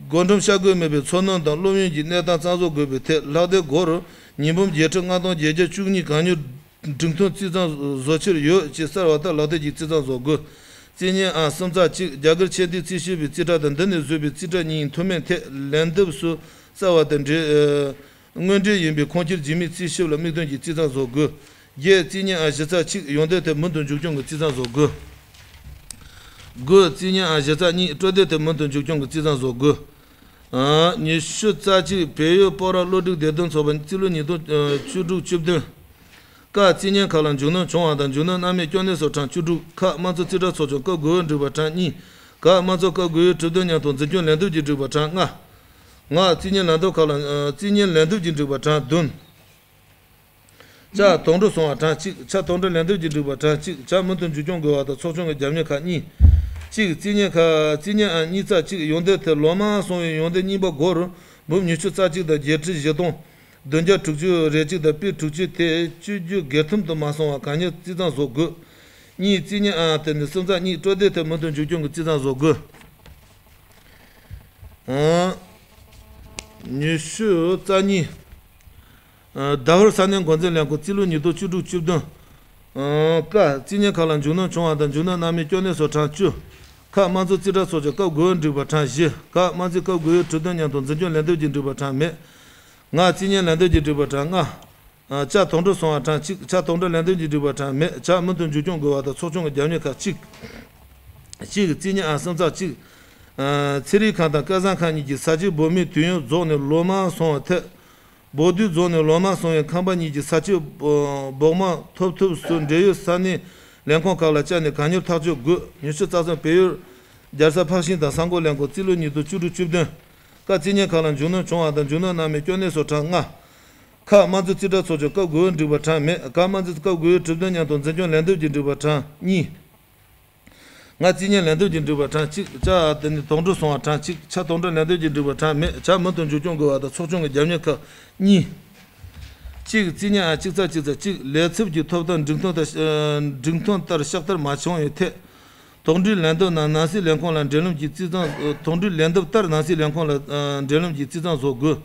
བགོ་འགྲེམས་བྱ་དགོས་མེད་པའི་འཚོ་སྣོན་དང་སློབ་ཡོན་གྱི་གནས་སྟངས་གཙང་བཟོ་དགོས་པའི་ཐད་ལྷག་བསྡད་སྒོར་ཉིས་འབུམ་བརྒྱད་ཁྲི་ལྔ་སྟོང་བརྒྱད་བརྒྱ་བཅུ་གཉིས་གང་མྱུར་སྒྲིག་མཐུན་རྩིས་ཚང་བཟོ་ཕྱིར་ཡོད་ཅེས་གསལ་བ་ལྟར་ལག་བསྟར་གྱི་རྩིས་ཚང་བཟོ་དགོས། རྩིས་གཉིས་ཨ་གསུམ་ཚེག་གཅིག་རྒྱ་གར་ཆེས་མཐོའི་རྩིས་ཞིབ་པའི་རྩིས་ཁྲ་དང་འདི་ནས་བཟོས་པའི་རྩིས་ཁྲ་གཉིས་མཐུན་མིན་ཐད་ལན་འདེབས་སུ་གསལ་བ་དང་འབྲེལ། དངོས་འབྲེལ་ཡིན་པའི་ཁུངས་སྐྱེལ་རྗེས་མའི་རྩིས་ཞིབ་ལ་དམིགས་འདུན་གྱིས་རྩིས་ཚང་བཟོ་དགོས། བརྒྱད་རྩིས་གཉིས་ཨ་བཞི་ཚེག་གཅིག་ཡོང་དོན་ཐད་མུ་མཐུད་མཇུག་སྐྱོང་གི་རྩིས་ཚང་བཟོ་དགོས། དགུ་རྩིས་གཉིས་ཨ་བཞི་ཚེག་གཉིས་སྤྲོད་དོད་ཐད་མུ་མཐུད་མཇུག་སྐྱོང་གི་རྩིས་ཚང་བཟོ་དགོས། ཨ། ཉི་ཤུ་རྩ་གཅིག་བལ་ཡུལ་སྤོག་ར་བློ་སྒྲིག་བདེ་དོན་ཚོགས་པ་རྩིས་ལོ་ཉིས་སྟོང་བཅུ་དྲུག་བཅུ་བདུན། ཀ་རྩིས་གཉིས་ཁ་ལ་མཇུག་སྣོན་བྱུང་བ་དང་མཇུག་སྣོན་རྣམ་དབྱེ་སྐྱོན་གནད་སོགས་གྲངས་བཅུ་དྲུག་ཁ་དམངས་གཙོ་རྩིས་ཁྲ་ཚོགས་ཆུང་སྐབས་དགུའི་འགྲིག་པ་གྲངས་གཉིས། ག་དམངས་གཙོ་སྐབས་དགུའི་གྲུབ་དོན་མཉམ་དུ་འཛིན་སྐྱོང་ལན་འདེབས་ཀྱི་འགྲིག་པ་གྲངས་ལྔ། ང་རྩིས་གཉིས་ལན་འདེབས་ཁ་ལ་རྩིས་གཉིས་ལན་འདེབས་ཀྱི་འགྲིག་པ་གྲངས་བདུན། ཅ་དོག་འགྲོ་སོང་བ་གྲངས་གཅིག་ཆ་དོག་འགྲོ་ལན་འདེབས་ཀྱི་འགྲིག་པ་གྲངས་གཅིག་ཆ་མུ་མཐུད་མཇུག་སྐྱོང་དགོས་པ་དང་ཚོགས་ཆུང་གི་རྒྱབ་གཉེར་ཁག་གཉིས། གཅིག་རྩིས་གཉིས་ཁ་རྩིས་གཉིས་ཨ་གཉིས་ཚེག་གཅིག་ཡོང་དོན་ཐད་ལོ་མང་སོང་བའི་ཡོང་དོན་རྙིང་པ་སྒོར་འབུམ་ཉི་ཤུ་རྩ་གཅིག་དང་བརྒྱད་ཁྲི་བཞི་སྟོང་བདུན་བརྒྱ་དྲུག་ཅུ་རེ་གཅིག་དང་པི་དྲུག་ཅུ་དེ་བཅུ་རྒྱུ་སྒེར་ཐོན་དུ་མ་སོང་བ་གང་མྱུར་རྩིས་ཚང་བཟོ་དགོས། གཉིས་རྩིས་གཉིས་ཨ་དེ་ནི་སུམ་རྩ་གཉིས་སྤྲོད་དོད་ཐད་མུ་མཐུད་མཇུག་སྐྱོང་གི་རྩིས་ཚང་བཟོ་དགོས། ཨང་། ཉི་ཤུ་རྩ་གཉིས། ཨ། ཟླ་བར་ས་གནས་འགོ་འཛིན་ལས་ཁུངས་རྩིས་ལོ་ཉིས་སྟོང་བཅུ་དྲུག་བཅུ་བདུན། ཨང་། ཀ་རྩིས་གཉིས་ཁ་ལ་མཇུག་སྣོན་བྱུང་བ་དང་མཇུག་སྣོན་རྣམ་དབྱེ་སྐྱོན་གནད་སོགས་གྲངས་བཅུ། ཁ་དམངས་གཙོ་རྩིས་ཁྲ་ཚོགས་ཆུང་སྐབས་དགུའི་འགྲིག་པ་གྲངས་བཞི། ག་དམངས་རྩིས་སྐབས་དགུའི་གྲུབ་དོན་མཉམ་དུ་འཛིན་སྐྱོང་ལན་འདེབས་ཀྱི་འགྲིག་པ་གྲངས་མེད། ང་རྩིས་གཉིས་ལན་འདེབས་ཀྱི་འགྲིག་པ་གྲངས་ལྔ། ཨ། ཅ་དོག་འགྲོ་སོང་བ་གྲངས་གཅིག་ཆ་དོག་འགྲོ་ལན་འདེབས་ཀྱི་འགྲིག་པ་གྲངས་མེད། ཅ་མུ་མཐུད་མཇུག་སྐྱོང་དགོས་པ་དང་ཚོགས་ཆུང་གི་རྒྱབ་གཉེར་ཁག་གཅིག་གཅིག་རྩིས་གཉིས་ཨ་གསུམ་ཚེག་གཅིག་ཨ། ཚེ་རིང་ཁང་དང་སྐལ་བཟང་ཁང་གཉིས་ཀྱི་ས་ཆའི་བོད་མིའི་དུས་ཡུན་རྫོགས་ནས་ལོ་མང་སོང་བ་ཐད། བོད་དུས་རྫོགས་ནས་ལོ་མང་སོང་བའི་ཁང་པ་གཉིས་ཀྱི་ས་ཆའི་བོགས་མ་ཐོབ་ཐབས་སུ་འབྲེལ་ཡོད་ས་གནས་ལས་ཁུངས་ཁག་ལ་བཅར་ནས་གང་མྱུར་ཐག་གཅོད་དགོས། ཉི་ཤུ་རྩ་གསུམ་བལ་ཡུལ་རྒྱལ་ས་འཕགས་ཤིང་དང་ས་འགོ་ལས་ཁུངས་རྩིས་ལོ་ཉིས་སྟོང་བཅུ་དྲུག་བཅུ་བདུན། ཀ་རྩིས་གཉིས་ཁ་ལ་མཇུག་སྣོན་བྱུང་བ་དང་མཇུག་སྣོན་རྣམ་དབྱེ་སྐྱོན་གནད་སོགས་གྲངས་ལྔ། ཁ་དམངས་གཙོ་རྩིས་ཁྲ་ཚོགས་ཆུང་སྐབས་དགུའི་འགྲིག་པ་གྲངས་མེད། ག་དམངས་གཙོ་སྐབས་དགུའི་གྲུབ་དོན་མཉམ་དུ་འཛིན་སྐྱོང་ལན་འདེབས་ཀྱི་འགྲིག་པ་གྲངས་གཉིས། ང་རྩིས་གཉིས་ལན་འདེབས་ཀྱི་འགྲིག་པ་གྲངས་གཅིག་ཅ་དེ་ནི་དོག་འགྲོ་སོང་བ་གྲངས་གཅིག་ཆ་དོག་འགྲོ་ལན་འདེབས་ཀྱི་འགྲིག་པ་གྲངས་མེད། ཅ་མུ་མཐུད་མཇུག་སྐྱོང་དགོས་པ་དང་ཚོགས་ཆུང་གི་རྒྱབ་གཉེར་ཁག་གཉིས། གཅིག་རྩིས་གཉིས་ཨ་གཅིག་ཚེག་གཅིག་ཚེག་གཅིག་ལས་ཚབ་ཀྱི་ཐོབ་ཐང་སྒྲིག་མཐུན་ལྟར་སྒྲིག་མཐུན་ལྟར་ཕྱག་བསྟར་མ་བྱུང་བའི་ཐད། དོག་འགྲེལ་ལན་འདེབས་ནང་ནང་སྲིད་ལས་ཁུངས་ལ་འབྲེལ་ལམ་གྱི་རྩིས་ཚང་། དོག་འགྲེལ་ལན་འདེབས་ལྟར་ནང་སྲིད་ལས་ཁུངས་ལ་འབྲེལ་ལམ་གྱི་རྩིས་ཚང་བཟོ་དགོས།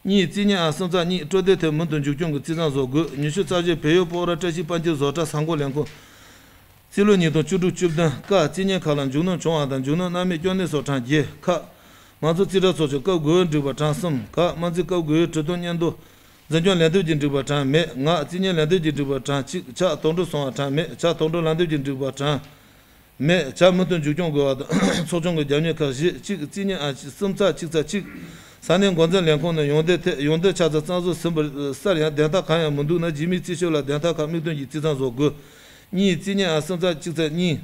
གཉིས། རྩིས་རྙིང་ཨ་གསུམ་ཚེག་གཉིས། སྤྲོད་དོད་ཐད་མུ་མཐུད་མཇུག་སྐྱོང་གི་རྩིས་གཙང་བཟོ་དགོས། ཉི་ཤུ་རྩ་བཞི། བལ་ཡུལ་སྤོག་ར་བཀྲ་ཤིས་དཔལ་འབྱོར་བཟོ་གྲྭ་ས་འགོ་ལས་ཁུངས། རྩིས་ལོ་ཉིས་སྟོང་བཅུ་དྲུག་བཅུ་བདུན། ཀ། རྩིས་རྙིང་ཁག་ལ་འཇུག་སྣོན་བྱུང་བ་དང་འཇུག་སྣོན་སྣང་མེད་སྐྱོན་གནས་སོགས་གྲངས་བརྒྱད། ཁ། དམངས་འཚོ་རྩིས་ཁྲ་ཚོགས་ཆུང་སྐབས་དགུ་པའི་འགྲིག་པ་གྲངས་གསུམ། ག། དམངས་རྩིས་སྐབས་དགུ་པའི་གྲོས་བསྡུར་སྙན་ཐོ། འཛིན་སྐྱོང་ལན་འདེབས་ཀྱི་འགྲིག་པ་གྲངས་མེད། ང་། རྩིས་རྙིང་ལན་འདེབས་ཀྱི་འགྲིག་པ་གྲངས་གཅིག་ཆ་དོགས་འདྲི་སོང་བ་གྲངས་མེད། ཆ་དོགས་འདྲི་ལན་འདེབས་ཀྱི་འགྲིག་པ་གྲངས་མེད། ཆ་མུ་མཐུད་མཇུག་སྐྱོང་དགོས་པ་དང་ཚོགས་ཆུང་གི་རྒྱབ་གཉེར་ཁག་བཞི་གཅིག་རྩིས་རྙིང་ཨ་གསུམ་ཚེག་གཅིག་ཚེག་གཅིག་ས་གནས་འགོ་འཛིན་ལས་ཁུངས་ནས་ཡོང་འདོད་ཐད་ཡོང་འདོད་ཆ་ཚང་གཙང་བཟོ་ཟིན་པར་གསལ་ཡང་བདེན་མཐའ་གང་ཡང་མི་འདུག་ན་རྗེས་མའི་རྩིས་ཞིབ་ལ་བདེན་མཐའ་ཁག་དམིགས་འདོན་གྱིས་རྩིས་གཙང་བཟོ་དགོས། གཉིས། རྩིས་རྙིང་ཨ་གསུམ་ཚེག་གཅིག་ཚེག་གཉིས།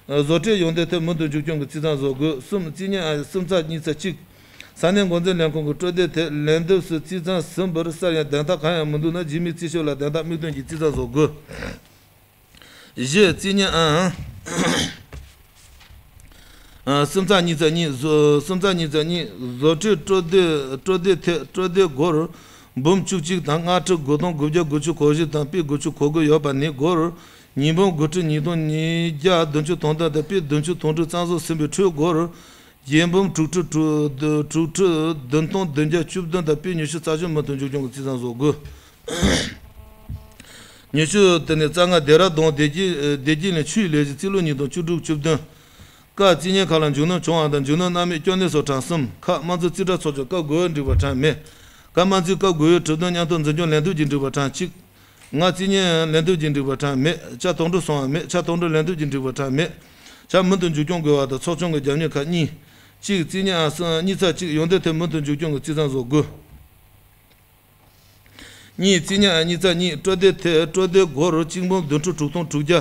བཟོ་གྲྭས་ཡོང་འདོད་ཐད་མུ་མཐུད་མཇུག་སྐྱོང་གི་རྩིས་གཙང་བཟོ་དགོས། གསུམ། རྩིས་རྙིང་ཨ་གསུམ་ཚེག་གཉིས་ཚེག་གཅིག་ས་གནས་འགོ་འཛིན་ལས་ཁུངས་ཀྱི་སྤྲོད་དོད་ཐད་ལན་འདེབས་སུ་རྩིས་གཙང་ཟིན་པར་གསལ་ཡང་བདེན་མཐའ་གང་ཡང་མི་འདུག་ན་རྗེས་མའི་རྩིས་ཞིབ་ལ་བདེན་མཐའ་དམིགས་འདོན་གྱིས་རྩིས་གཙང་བཟོ་དགོས། བཞི། རྩིས་རྙིང་ཨ་གསུམ་ཚེག་གཉིས་ཚེག་གཉིས། བཟོ་གསུམ་ཚེག་གཉིས་ཚེག་གཉིས། བཟོ་གྲྭས་སྤྲོད་དོད་སྤྲོད་དོད་ཐད་སྤྲོད་དོད་སྒོར་འབུམ་བཅུ་གཅིག་དང་ལྔ་ཁྲི་དགུ་སྟོང་དགུ་བརྒྱ་དགུ་བཅུ་གོ་བཞི་དང་པའི་དགུ་བཅུ་གོ་དགུ་ཡོད་པ་ནས་སྒོར་ཉིས་འབུམ་དགུ་ཁྲི་ཉིས་སྟོང་ཉིས་བརྒྱ་བདུན་ཅུ་དོན་དག་དང་པའི་བདུན་ཅུ་དོན་དྲུག་གཙང་བཟོ་ཟིན་པའི་ཁྲོད་སྒོར་བརྒྱད་འབུམ་དྲུག་ཁྲི་དྲུག་དྲུག་ཁྲི་བདུན་སྟོང་བདུན་བརྒྱ་བཅུ་བདུན་དང་པའི་ཉི་ཤུ་རྩ་བཞི་མུ་མཐུད་མཇུག་སྐྱོང་གི་རྩིས་གཙང་བཟོ་དགོས། ཉི་ཤུ་དེ་ནས་རྩ་ལྔ། ལྡེ་ར་ལྡུན་བདེ་སྐྱིད་བདེ་སྐྱིད་གླིང་ཆུའི་ལས་གཞི་རྩིས་ལོ་ཉིས་སྟོང་བཅུ་དྲུག་བཅུ་བདུན། ཀ། རྩིས་རྙིང་ཁག་ལ་འཇུག་སྣོན་བྱུང་བ་དང་འཇུག་སྣོན་སྣང་མེད་སྐྱོན་གནས་སོགས་གྲངས་གསུམ། ཁ། དམངས་འཚོ་རྩིས་ཁྲ་ཚོགས་ཆུང་སྐབས་དགུ་པའི་འགྲིག་པ་གྲངས་མེད། ག། དམངས་རྩིས་སྐབས་དགུ་པའི་གྲོས་བསྡུར་སྙན་ཐོ་འཛིན་སྐྱོང་ལན་འདེབས་ཀྱི་འགྲིག་པ་གྲངས་གཅིག་ང། རྩིས་རྙིང་ལན་འདེབས་ཀྱི་འགྲིག་པ་གྲངས་མེད། ཆ་དོགས་འདྲི་སོང་བ་མེད། ཆ་དོགས་འདྲི་ལན་འདེབས་ཀྱི་འགྲིག་པ་གྲངས་མེད། ཆ་མུ་མཐུད་མཇུག་སྐྱོང་དགོས་པ་དང་ཚོགས་ཆུང་གི་རྒྱབ་གཉེར་ཁག་གཉིས། གཅིག་རྩིས་རྙིང་ཨ་གསུམ་གཉིས་ཚེག་གཅིག་ཡོང་འདོད་ཐད་མུ་མཐུད་མཇུག་སྐྱོང་གི་རྩིས་གཙང་བཟོ་དགོས། གཉིས། རྩིས་རྙིང་ཨ་གཉིས་ཚེག་གཉིས། སྤྲོད་དོད་ཐད་སྤྲོད་དོད་སྒོར་གཅིག་འབུམ་བདུན་ཁྲི་དྲུག་སྟོང་དྲུག་བརྒྱ་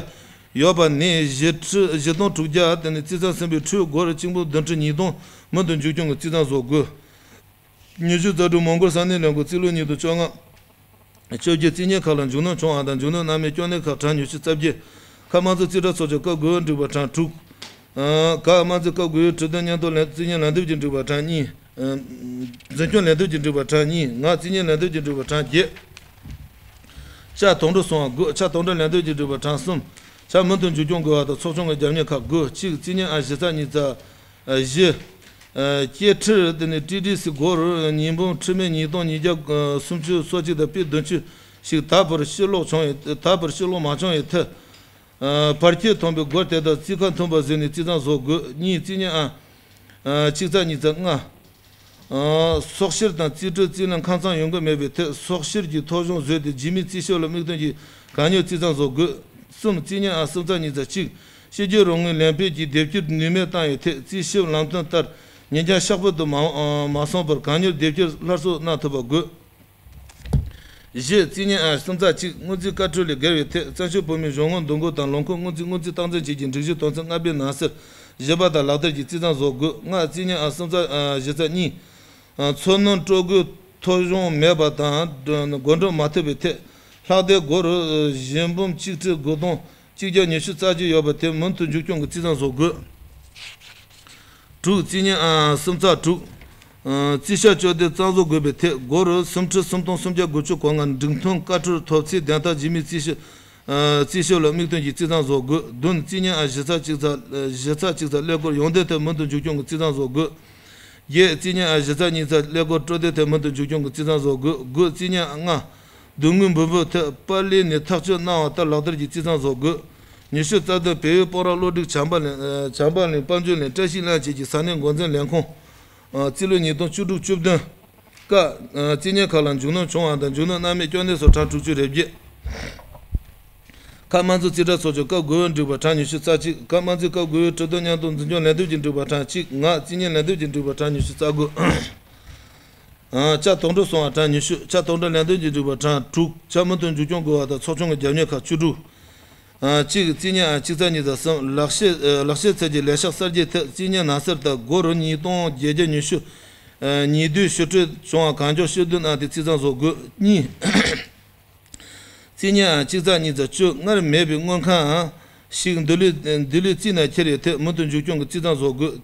ཡོད་པ་ནས་བཞི་ཁྲི་བཞི་སྟོང་དྲུག་བརྒྱ་དེ་ནས་རྩིས་གཙང་ཟིན་པའི་ཁྲོད་སྒོར་གཅིག་འབུམ་བདུན་ཁྲི་ཉིས་སྟོང་མུ་མཐུད་མཇུག་སྐྱོང་གི་རྩིས་གཙང་བཟོ་དགོས། ཉི་ཤུ་རྩ་དྲུག། མོན་གྷོ་ས་གནས་ལས་ཁུངས། རྩིས་ལོ་ཉིས་སྟོང་བཅོ་ལྔ། བཅོ་བརྒྱད། རྩིས་རྙིང་ཁག་ལ་འཇུག་སྣོན་བྱུང་བ་དང་འཇུག་སྣོན་སྣང་མེད་སྐྱོན་གནས་ཁག་གྲངས་ཉི་ཤུ་རྩ་བརྒྱད། ཁ། དམངས་འཚོ་རྩིས་ཁྲ་ཚོགས་ཆུང་སྐབས་དགུ་པའི་འགྲིག་པ་གྲངས་དྲུག་ག། དམངས་རྩིས་སྐབས་དགུ་པའི་གྲོས་བསྡུར་སྙན་ཐོ་ལན་རྩིས་རྙིང་ལན་འདེབས་ཀྱི་འགྲིག་པ་གྲངས་གཉིས། འཛིན་སྐྱོང་ལན་འདེབས་ཀྱི་འགྲིག་པ་གྲངས་གཉིས། ང་། རྩིས་རྙིང་ལན་འདེབས་ཀྱི་འགྲིག་པ་གྲངས་བརྒྱད། ཆ་དོགས་འདྲི་སོང་བ་དགུ། ཆ་དོགས་འདྲི་ལན་འདེབས་ཀྱི་འགྲིག་པ་གྲངས་གསུམ། ཆ་མུ་མཐུད་མཇུག་སྐྱོང་དགོས་པ་དང་ཚོགས་ཆུང་གི་རྒྱབ་གཉེར་ཁག་དགུ། གཅིག་རྩིས་རྙིང་ཨ་བཞི་ཚེག་གཉིས་ཚེག་བཞི། སྐྱེད་ཁྲིར་དེ་ནས་ཀྲི་ཀྲི་སི་སྒོར་ཉིས་འབུམ་ཁྲི་མེད་ཉིས་སྟོང་ཉིས་བརྒྱ་སུམ་ཅུ་སོ་གཅིག་དང་པའི་བདུན་ཅུ་ཞིག་ད་བར་ཕྱིར་སློག་བྱུང་ཡོད། ད་བར་ཕྱིར་སློག་མ་བྱུང་ཡོད་ཐད། བར་ཁྱད་མཐོང་བའི་སྒོར་དེ་དག་རྩིས་ཁ་མཐུན་པར་གཟིགས་ནས་རྩིས་གཙང་བཟོ་དགོས། གཉིས་རྩིས་རྙིང་ཨ་གཅིག་ཚེག་གཉིས་ཚེག་ལྔ། སོག་ཤར་དང་རྩིས་སྤྲོད་རྩིས་ལེན་ཁང་ཚང་ཡོང་གི་མེད་པའི་ཐད་སོག་ཤར་གྱི་ཐོ་གཞུང་བཟོས་ཏེ་རྗེས་མའི་རྩིས་ཞིབ་ལ་དམིགས་དོན་གྱིས་གང་མྱུར་རྩིས་གཙང་བཟོ་དགོས། གསུམ་རྩིས་རྙིང་ཨ་གསུམ་ཚེག་གཉིས་ཚེག་གཅིག་ཕྱི་རྒྱལ་རོགས་དངུལ་ལེན་ཕུད་ཀྱིས་སྡེབ་སྐྱོར་ནུས་མེད་བཏང་ཡོད་ཐད་རྩིས་ཞིབ་ལམ་སྟོན་ལྟར་ཉེན་ཁ་ཤོག་ཁག་ཏུ་མ་མ་སོང་བར་གང་མྱུར་སྡེབ་སྐྱོར་སླར་གསོ་གནང་ཐུབ་པ་དགོས། བཞི་རྩིས་རྙིང་ཨ་གསུམ་ཚེག་གཅིག་སྔོན་རྩིས་བཀའ་འཁྲོལ་ལས་འགལ་བའི་ཐད་བཙན་བྱོལ་བོད་མིའི་གཞུང་དངུལ་འདུ་འགོད་དང་ལོ་འཁོར་སྔོན་རྩིས་སྔོན་རྩིས་སྟངས་འཛིན་བཅས་ཀྱི་སྒྲིག་གཞི་དོན་ཚན་ལྔ་པའི་ནང་གསེས་བཞི་པ་དག་ལག་བསྟར་གྱིས་རྩིས་གཙང་བཟོ་དགོས། ལྔ་རྩིས་རྙིང་ཨ་གསུམ་ཚེག་བཞི་ཚེག་གཉིས། འཚོ་སྣོན་སྤྲོད་དགོས་ཐོ་གཞུང་མེད་པ་དང་བགོ་འགྲེམས་མ་ཐུབ་པའི་ཐད་ལྷག་བསྡད་སྒོར་བཞི་འབུམ་གཅིག་ཁྲི་དགུ་སྟོང་གཅིག་བརྒྱ་ཉི་ཤུ་རྩ་གཅིག་ཡོད་པ་དེ་མུ་མཐུད་མཇུག་སྐྱོང་གི་རྩིས་གཙང་བཟོ་དགོས། དྲུག་རྩིས་རྙིང་ཨ་གསུམ་ཚེག་དྲུག་རྩིས་ཞབས་སྤྱོད་དེ་གཙང་བཟོ་དགོས་པའི་ཐད་སྒོར་སུམ་ཁྲི་སུམ་སྟོང་སུམ་བརྒྱ་དགུ་བཅུ་གོ་ལྔ་འགྲིག་མཐུན་བཀའ་འཁྲོལ་ཐོབ་ཚེ་བདེན་མཐའ་རྗེས་མའི་རྩིས་ཞིབ་རྩིས་ཞིབ་ལ་དམིགས་དོན་གྱིས་རྩིས་གཙང་བཟོ་དགོས། བདུན་རྩིས་རྙིང་ཨ་བཞི་ཚེག་གཅིག་ཚེག་བཞི་ཚེག་གཅིག་ཚེག་ཀླད་ཀོར་ཡོང་འདོད་ཐད་མུ་མཐུད་མཇུག་སྐྱོང་གི་རྩིས་གཙང་བཟོ་དགོས། བརྒྱད་རྩིས་རྙིང་ཨ་བཞི་ཚེག་གཉིས་ཚེག་ཀླད་ཀོར་སྤྲོད་དོད་ཐད་མུ་མཐུད་མཇུག་སྐྱོང་གི་རྩིས་གཙང་བཟོ་དགོས། དགུ་རྩིས་རྙིང་ཨ་ལྔ། སྡུག་བསྔལ་འབུལ་འབུལ་ཐད་པར་ལས་ནས་ཐག་གཅོད་གནང་བ་ལྟར་ལག་བསྟར་གྱིས་རྩིས་གཙང་བཟོ་དགོས། ཉི་ཤུ་རྩ་བདུན། བལ་ཡུལ་སྤོག་ར་གློ་སྒྲིག་བྱམས་པ་གླིང་བྱམས་པ་གླིང་དཔལ་འབྱོར་གླིང་བཀྲ་ཤིས་གླིང་བཅས་ཀྱི་ས་གནས་འགོ་འཛིན་ལས་ཁུངས། རྩིས་ལོ་ཉིས་སྟོང་བཅུ་དྲུག་བཅུ་བདུན། ཀ། རྩིས་རྙིང་ཁག་ལ་འཇུག་སྣོན་བྱུང་བ་དང་འཇུག་སྣོན་སྣང་མེད་སྐྱོན་གནས་སོགས་གྲངས་དྲུག་ཅུ་རེ་བརྒྱད། ཁ། དམངས་འཚོ་རྩིས་ཁྲ་ཚོགས་ཆུང་སྐབས་དགུ་པའི་འགྲིག་པ་གྲངས་ཉི་ཤུ་རྩ་གཅིག་ཁ། དམངས་རྩིས་སྐབས་དགུ་པའི་གྲོས་བསྡུར་སྙན་ཐོ་འཛིན་སྐྱོང་ལན་འདེབས་ཀྱི་འགྲིག་པ་གྲངས་གཅིག་ང་། རྩིས་རྙིང་ལན་འདེབས་ཀྱི་འགྲིག་པ་གྲངས་ཉི་ཤུ་རྩ་དགུ། ཆ་དོགས་འགྲོ་སོང་བ་གྲངས་ཉི་ཤུ། ཆ་དོགས་འགྲོ་ལན་འདེབས་ཀྱི་འགྲིག་པ་གྲངས་དྲུག་ཆ་མུ་མཐུད་མཇུག་སྐྱོང་དགོས་པ་དང་ཚོགས་ཆུང་གི་རྒྱབ་གཉེར་ཁག་བཅུ་དྲུག་གཅིག་རྩིས་རྙིང་ཨ་གཅིག་ཚེག་གཉིས་ཚེག་གསུམ། ལག་ཤེས་ལག་ཤེས་ཚད་ཀྱི་ལས་ཤག་གསར་བརྗེ་ཐད་རྩིས་རྙིང་ནང་གསར་དང་སྒོར་ཉིས་སྟོང་བརྒྱད་བརྒྱ་ཉི་ཤུ། ཉིས་བསྡུས་ཕྱིར་སྤྲོད་བྱུང་བ་གང་མགྱོགས་ཕྱིར་བསྡུ་གནང་སྟེ་རྩིས་གཙང་བཟོ་དགོས། གཉིས། རྩིས་རྙིང་ཨ་གཅིག་ཚེག་གཉིས་ཚེག་བཅུ། སྔར་མེད་པའི་དངུལ་ཁང་ཞིག་འདི་ལོའི་འདི་ལོའི་རྩིས་ནང་འཁྱེར་ཡོད་ཐད་མུ་མཐུད་མཇུག་སྐྱོང་གི་རྩིས་གཙང་བཟོ་དགོས།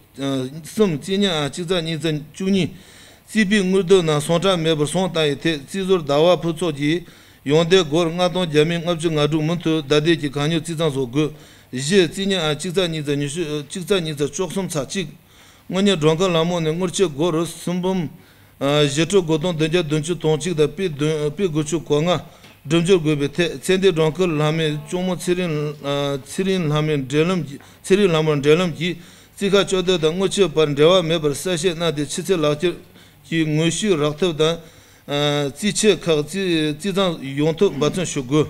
གསུམ། རྩིས་རྙིང་ཨ་གཅིག་ཚེག་གཉིས་ཚེག་བཅུ་གཉིས། རྩིས་པའི་དངུལ་དོན་ནང་ཟུངས་ཁྲག་མེད་པར་ཟུངས་བཏང་ཡོད་ཐད་རྩིས་ཟུར་ཟླ་བ་ཕུན་ཚོགས་ཀྱིས་ཡོང་འདེད་སྒོར་ལྔ་སྟོང་བརྒྱ་མེད་ལྔ་བཅུ་ང་དྲུག་མུ་མཐུད་བརྡ་དེབ་ཀྱིས་གང་མྱུར་རྩིས་གཙང་བཟོ་དགོས། བཞི། རྩིས་རྙིང་ཨ་གཅིག་ཚེག་གཉིས་ཚེག་ཉི་ཤུ་གཅིག་ཚེག་གཉིས་ཚེག་བཅུ་གསུམ་ཚེག་གཅིག་དངུལ་གཉེར་མགྲོན་ཁང་ལྷ་མོ་ནས་དངུལ་ཆད་སྒོར་སུམ་འབུམ་ བཞི་ཁྲི་དགུ་སྟོང་བདུན་བརྒྱ་བདུན་ཅུ་དོན་གཅིག་དང་པོད་བདུན་པོད་དགུ་བཅུ་གོ་ལྔ་སྒྲུབ་སྦྱོར་དགོས་པའི་ཐད། ཚེ་འདས་སྒྲོལ་དཀར་བླ་མས་སྐྱོར་མོ་ཚེ་རིང་ཚེ་རིང་ལྷ་མོའི་འབྲེལ་ལམ་གྱི་ཚེ་རིང་ལྷ་མོའི་འབྲེལ་ལམ་གྱི་རྩིས་ཁ་སྤྱོད་དོན་དང་དངུལ་ཆད་བར་འབྲེལ་བ་མེད་པར་གསལ་བཤད་གནང་སྟེ། ཕྱི་ཚེས་ལག་ཁྱེར་གྱི་དངོས་ཤུགས་རག་ཐབས་དང་། རྩིས་ཆད་ཁག་རྩིས་རྩིས་གཙང་ཡོང་ཐབས་འབད་བརྩོན་ཞུ་དགོས།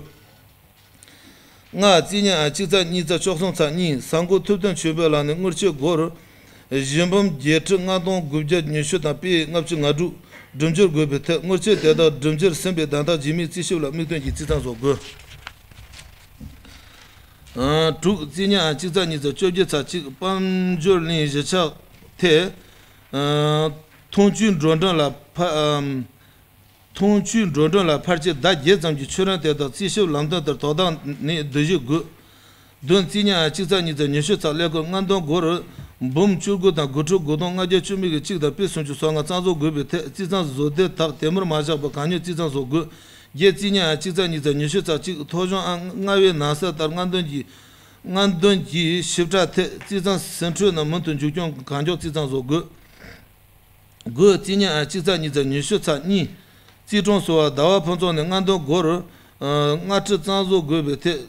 ལྔ། རྩིས་ཉིན་ཨ་གཅིག་ཚེག་གཉིས་ཚེག་བཅུ་གསུམ་ཚེག་གཉིས། གསར་འགོད་ཐུབ་བསྟན་ཆོས་འཕེལ་ལགས་ནས་དངུལ་ཆད་སྒོར་བཞི་འབུམ་བརྒྱད་ཁྲི་ལྔ་སྟོང་དགུ་བརྒྱ་ཉི་ཤུ་དང་པོད་ལྔ་བཅུ་ང་དྲུག་སྒྲུབ་སྦྱོར་དགོས་པའི་ཐད། དངུལ་ཆད་དེ་དག་སྒྲུབ་སྦྱོར་ཟིན་པའི་བདམས་ཐག་རྗེས་མའི་རྩིས་ཞིབ་ལ་དམིགས་ཐོན་གྱིས་རྩིས་གཙང་བཟོ་དགོས། དྲུག། རྩིས་ཉིན་ཨ་གཅིག་ཚེག་གཉིས་ཚེག་བཅོ་བརྒྱད་ཚེག་གཅིག་དཔལ་འབྱོར་གླིང་གཞིས་ཆགས་ཐད། འཐུང་ཆུའི་འགྲོ་གྲོན་ལ་ཕ། འཐུང་ཆུའི་འགྲོ་གྲོན་ལ་ཕལ་ཆེར་ཟླ་བརྒྱད་ཙམ་གྱི་ཆོད་རན་དེ་དག་རྩིས་ཞིབ་ལམ་སྟོན་ལྟར་དོ་བདག་ནས་བསྡུ་ཞིབ་དགོས། བདུན། རྩིས་ཉིན་ཨ་གཅིག་ཚེག་གཉིས་ཚེག་ཉི་ཤུ་ཚེག་ཀླད་ཀོར་ལྔ་འདོན་སྒོར་འབུམ་བཅུ་དགུ་དང་དགུ་ཁྲི་དགུ་སྟོང་ལྔ་བརྒྱ་བཅུ་མེད་གཅིག་དང་པོད་སུམ་ཅུ་སོ་ལྔ་གཙང་བཟོ་དགོས་པའི་ཐད། རྩིས་གཙང་བཟོ་དེ་དག་དེ་མུར་མ་བཞག་པར་གང་མྱུར་རྩིས་གཙང་བཟོ་དགོས། བརྒྱད། རྩིས་ཉིན་ཨ་གཅིག་ཚེག་གཉིས་ཚེག་ཉི་ཤུ་ཚེག་གཅིག་ཐོ་གཞུང་ཨང་ལྔ་པའི་ནང་གསལ་ལྟར་ལྔ་འདོན་གྱི་ལྔ་འདོན་གྱི་ཞིབ་ཕྲ་ཐད་རྩིས་གཙང་ཟིན་འཕྲོ་རྣམས་མུ་མཐུད་མཇུག་སྐྱོང་གང་མགྱོགས་རྩིས་གཙང་བཟོ་དགོས། དགུ། རྩིས་ཉིན་ཨ་གཅིག་ཚེག་གཉིས་ཚེག་ཉི་ཤུ་ཚེག་གཉིས། རྩིས་གྲོང་ཟུར་པ་ཟླ་བ་ཕུན་ཚོགས་ནས་ལྔ་འདོན་སྒོར་ལྔ་ཁྲི་གཙང་བཟོ་དགོས་པའི་ཐད།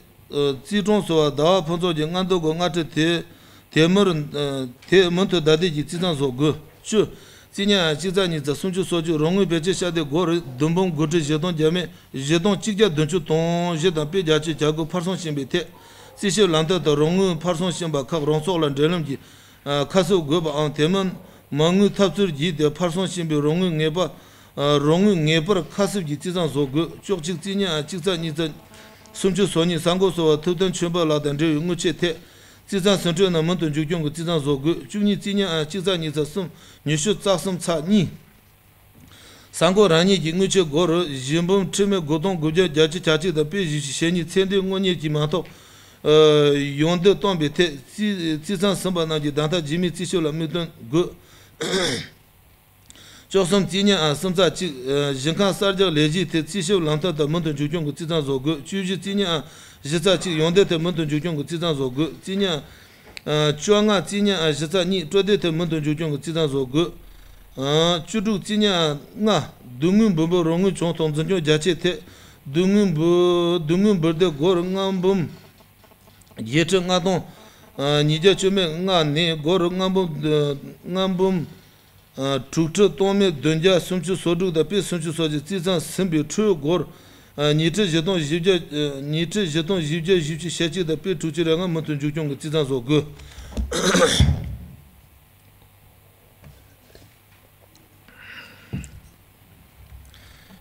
རྩིས་གྲོང་ཟུར་པ་ཟླ་བ་ཕུན་ཚོགས་ཀྱི་ལྔ་འདོན་སྒོར་ལྔ་ཁྲི་དེ་དེ་མུར་དེ་མུ་མཐུད་བདའ་འདེད་ཀྱིས་རྩིས་གཙང་བཟོ་དགོས། བཅུ། རྩིས་ཉིན་ཨ་གཅིག་ཚེག་གཉིས་ཚེག་སུམ་ཅུ་སོ་གཅིག་རོགས་དངུལ་བེད་སྤྱོད་བྱ་དེ་སྒོར་བདུན་འབུམ་དགུ་ཁྲི་བཞི་སྟོང་བརྒྱ་མེད་བཞི་སྟོང་གཅིག་བརྒྱ་བདུན་ཅུ་དོན་བཞི་དང་པོད་བརྒྱད་ཅུ་གྱ་དགུ་ཕར་སོང་ཕྱིན་པའི་ཐད། རྩིས་ཞིབ་ལམ་སྟོན་དང་རོགས་དངུལ་ཕར་སོང་ཕྱིན་པ་ཁག་རང་ཚོགས་ལ་འབྲེལ་ལམ་གྱི་ཁ་གསབ་དགོས་པའམ་དེ་མིན་མ་དངུལ་ཐབས་ཚུལ་བརྒྱུད་དེ་ཕར་སོང་ཕྱིན་པའི་རོགས་དངུལ་ངེས་པ། རོགས་དངུལ་ངེས་པར་ཁ་གསབ་ཀྱིས་རྩིས་གཙང་བཟོ་དགོས། བཅུ་གཅིག། རྩིས་ཉིན་ཨ་གཅིག་ཚེག་གཉིས་ཚེག་སུམ་ཅུ་སོ་གཉིས་གསར་འགོད་ཟུར་པ་ཐུབ་བསྟན་ཆོས་འཕེལ་ལགས་དང་འབྲེལ་བའི་དངུལ་ཆད་ཐད། རྩིས་གཙང་ཟིན་འཕྲོ་རྣམས་མུ་མཐུད་མཇུག་སྐྱོང་གིས་རྩིས་གཙང་བཟོ་དགོས། བཅུ་གཉིས། རྩིས་ཉིན་ཨ་གཅིག་ཚེག་གཉིས་ཚེག་གསུམ་ཉི་ཤུ་རྩ་གསུམ་ཚེག་གཉིས། གསར་འགོད་རང་ཉིད་ཀྱི་དངུལ་ཆད་སྒོར་བཞི་འབུམ་ཁྲི་མེད་དགུ་སྟོང་དགུ་བརྒྱ་བརྒྱད་ཅུ་གྱ་གཅིག་དང་པོད་བཞི་བཅུ་ཞེ་གཉིས་ཚེ་འདས་དངོས་གཉེར་གྱི་མ་གཏོགས་ཡོང་འདོད་བཏོན་པའི་ཐད་རྩིས་རྩིས་གཙང་ཟིན་པ་རྣམས་ཀྱི་བདམས་ཐག་རྗེས་མའི་རྩིས་ཞིབ་ལ་དམིགས་འདོན་དགོས། བཅུ་གསུམ། རྩིས་ཉིན་ཨ་གསུམ་ཚེག་གཅིག་ཞིང་ཁམས་གསར་རྒྱག་ལས་གཞིའི་ཐད་རྩིས་ཞིབ་ལམ་སྟོན་དང་མུ་མཐུད་མཇུག་སྐྱོང་གིས་རྩིས་གཙང་བཟོ་དགོས། བཅུ་བཞི། རྩིས་ཉིན་ཨ་བཞི་ཚེག་གཅིག་ཡོང་འདོད་ཐད་མུ་མཐུད་མཇུག་སྐྱོང་གིས་རྩིས་གཙང་བཟོ་དགོས། རྩིས་ཉིན་ཨ་བཅོ་ལྔ། རྩིས་ཉིན་ཨ་བཞི་ཚེག་གཉིས་སྤྲོད་དེབ་ཐད་མུ་མཐུད་མཇུག་སྐྱོང་གིས་རྩིས་གཙང་བཟོ་དགོས། བཅུ་དྲུག། རྩིས་ཉིན་ཨ་ལྔ། བསྡུ་དངུལ་འབུལ་འབབ་རོགས་དངུལ་བྱུང་སྟངས་འཛིན་སྐྱོང་རྒྱ་ཆེ་ཐད། བསྡུ་དངུལ་འབུལ་བསྡུ་དངུལ་འབུལ་དེ་སྒོར་ལྔ་འབུམ་བརྒྱད་ཁྲི་ལྔ་སྟོང་ཉིས་བརྒྱ་བཅུ་མེད་ལྔ་ནས་སྒོར་ལྔ་འབུམ་ལྔ་འབུམ་དྲུག་ཁྲི་སྟོང་མེད་བདུན་བརྒྱ་སུམ་ཅུ་སོ་དྲུག་དང་པོད་སུམ་ཅུ་སོ་གཅིག་རྩིས་གཙང་ཟིན་པའི་ཁྲོད་སྒོར་ཉིས་ཁྲི་བཞི་སྟོང་བཞི་བརྒྱ་ཉིས་ཁྲི་བཞི་སྟོང་བཞི་བརྒྱ་བཞི་བཅུ་ཞེ་གཅིག་དང་པོད་དྲུག་ཅུ་རེ་ལྔ་མུ་མཐུད་མཇུག་སྐྱོང་གིས་རྩིས་གཙང་བཟོ་དགོས།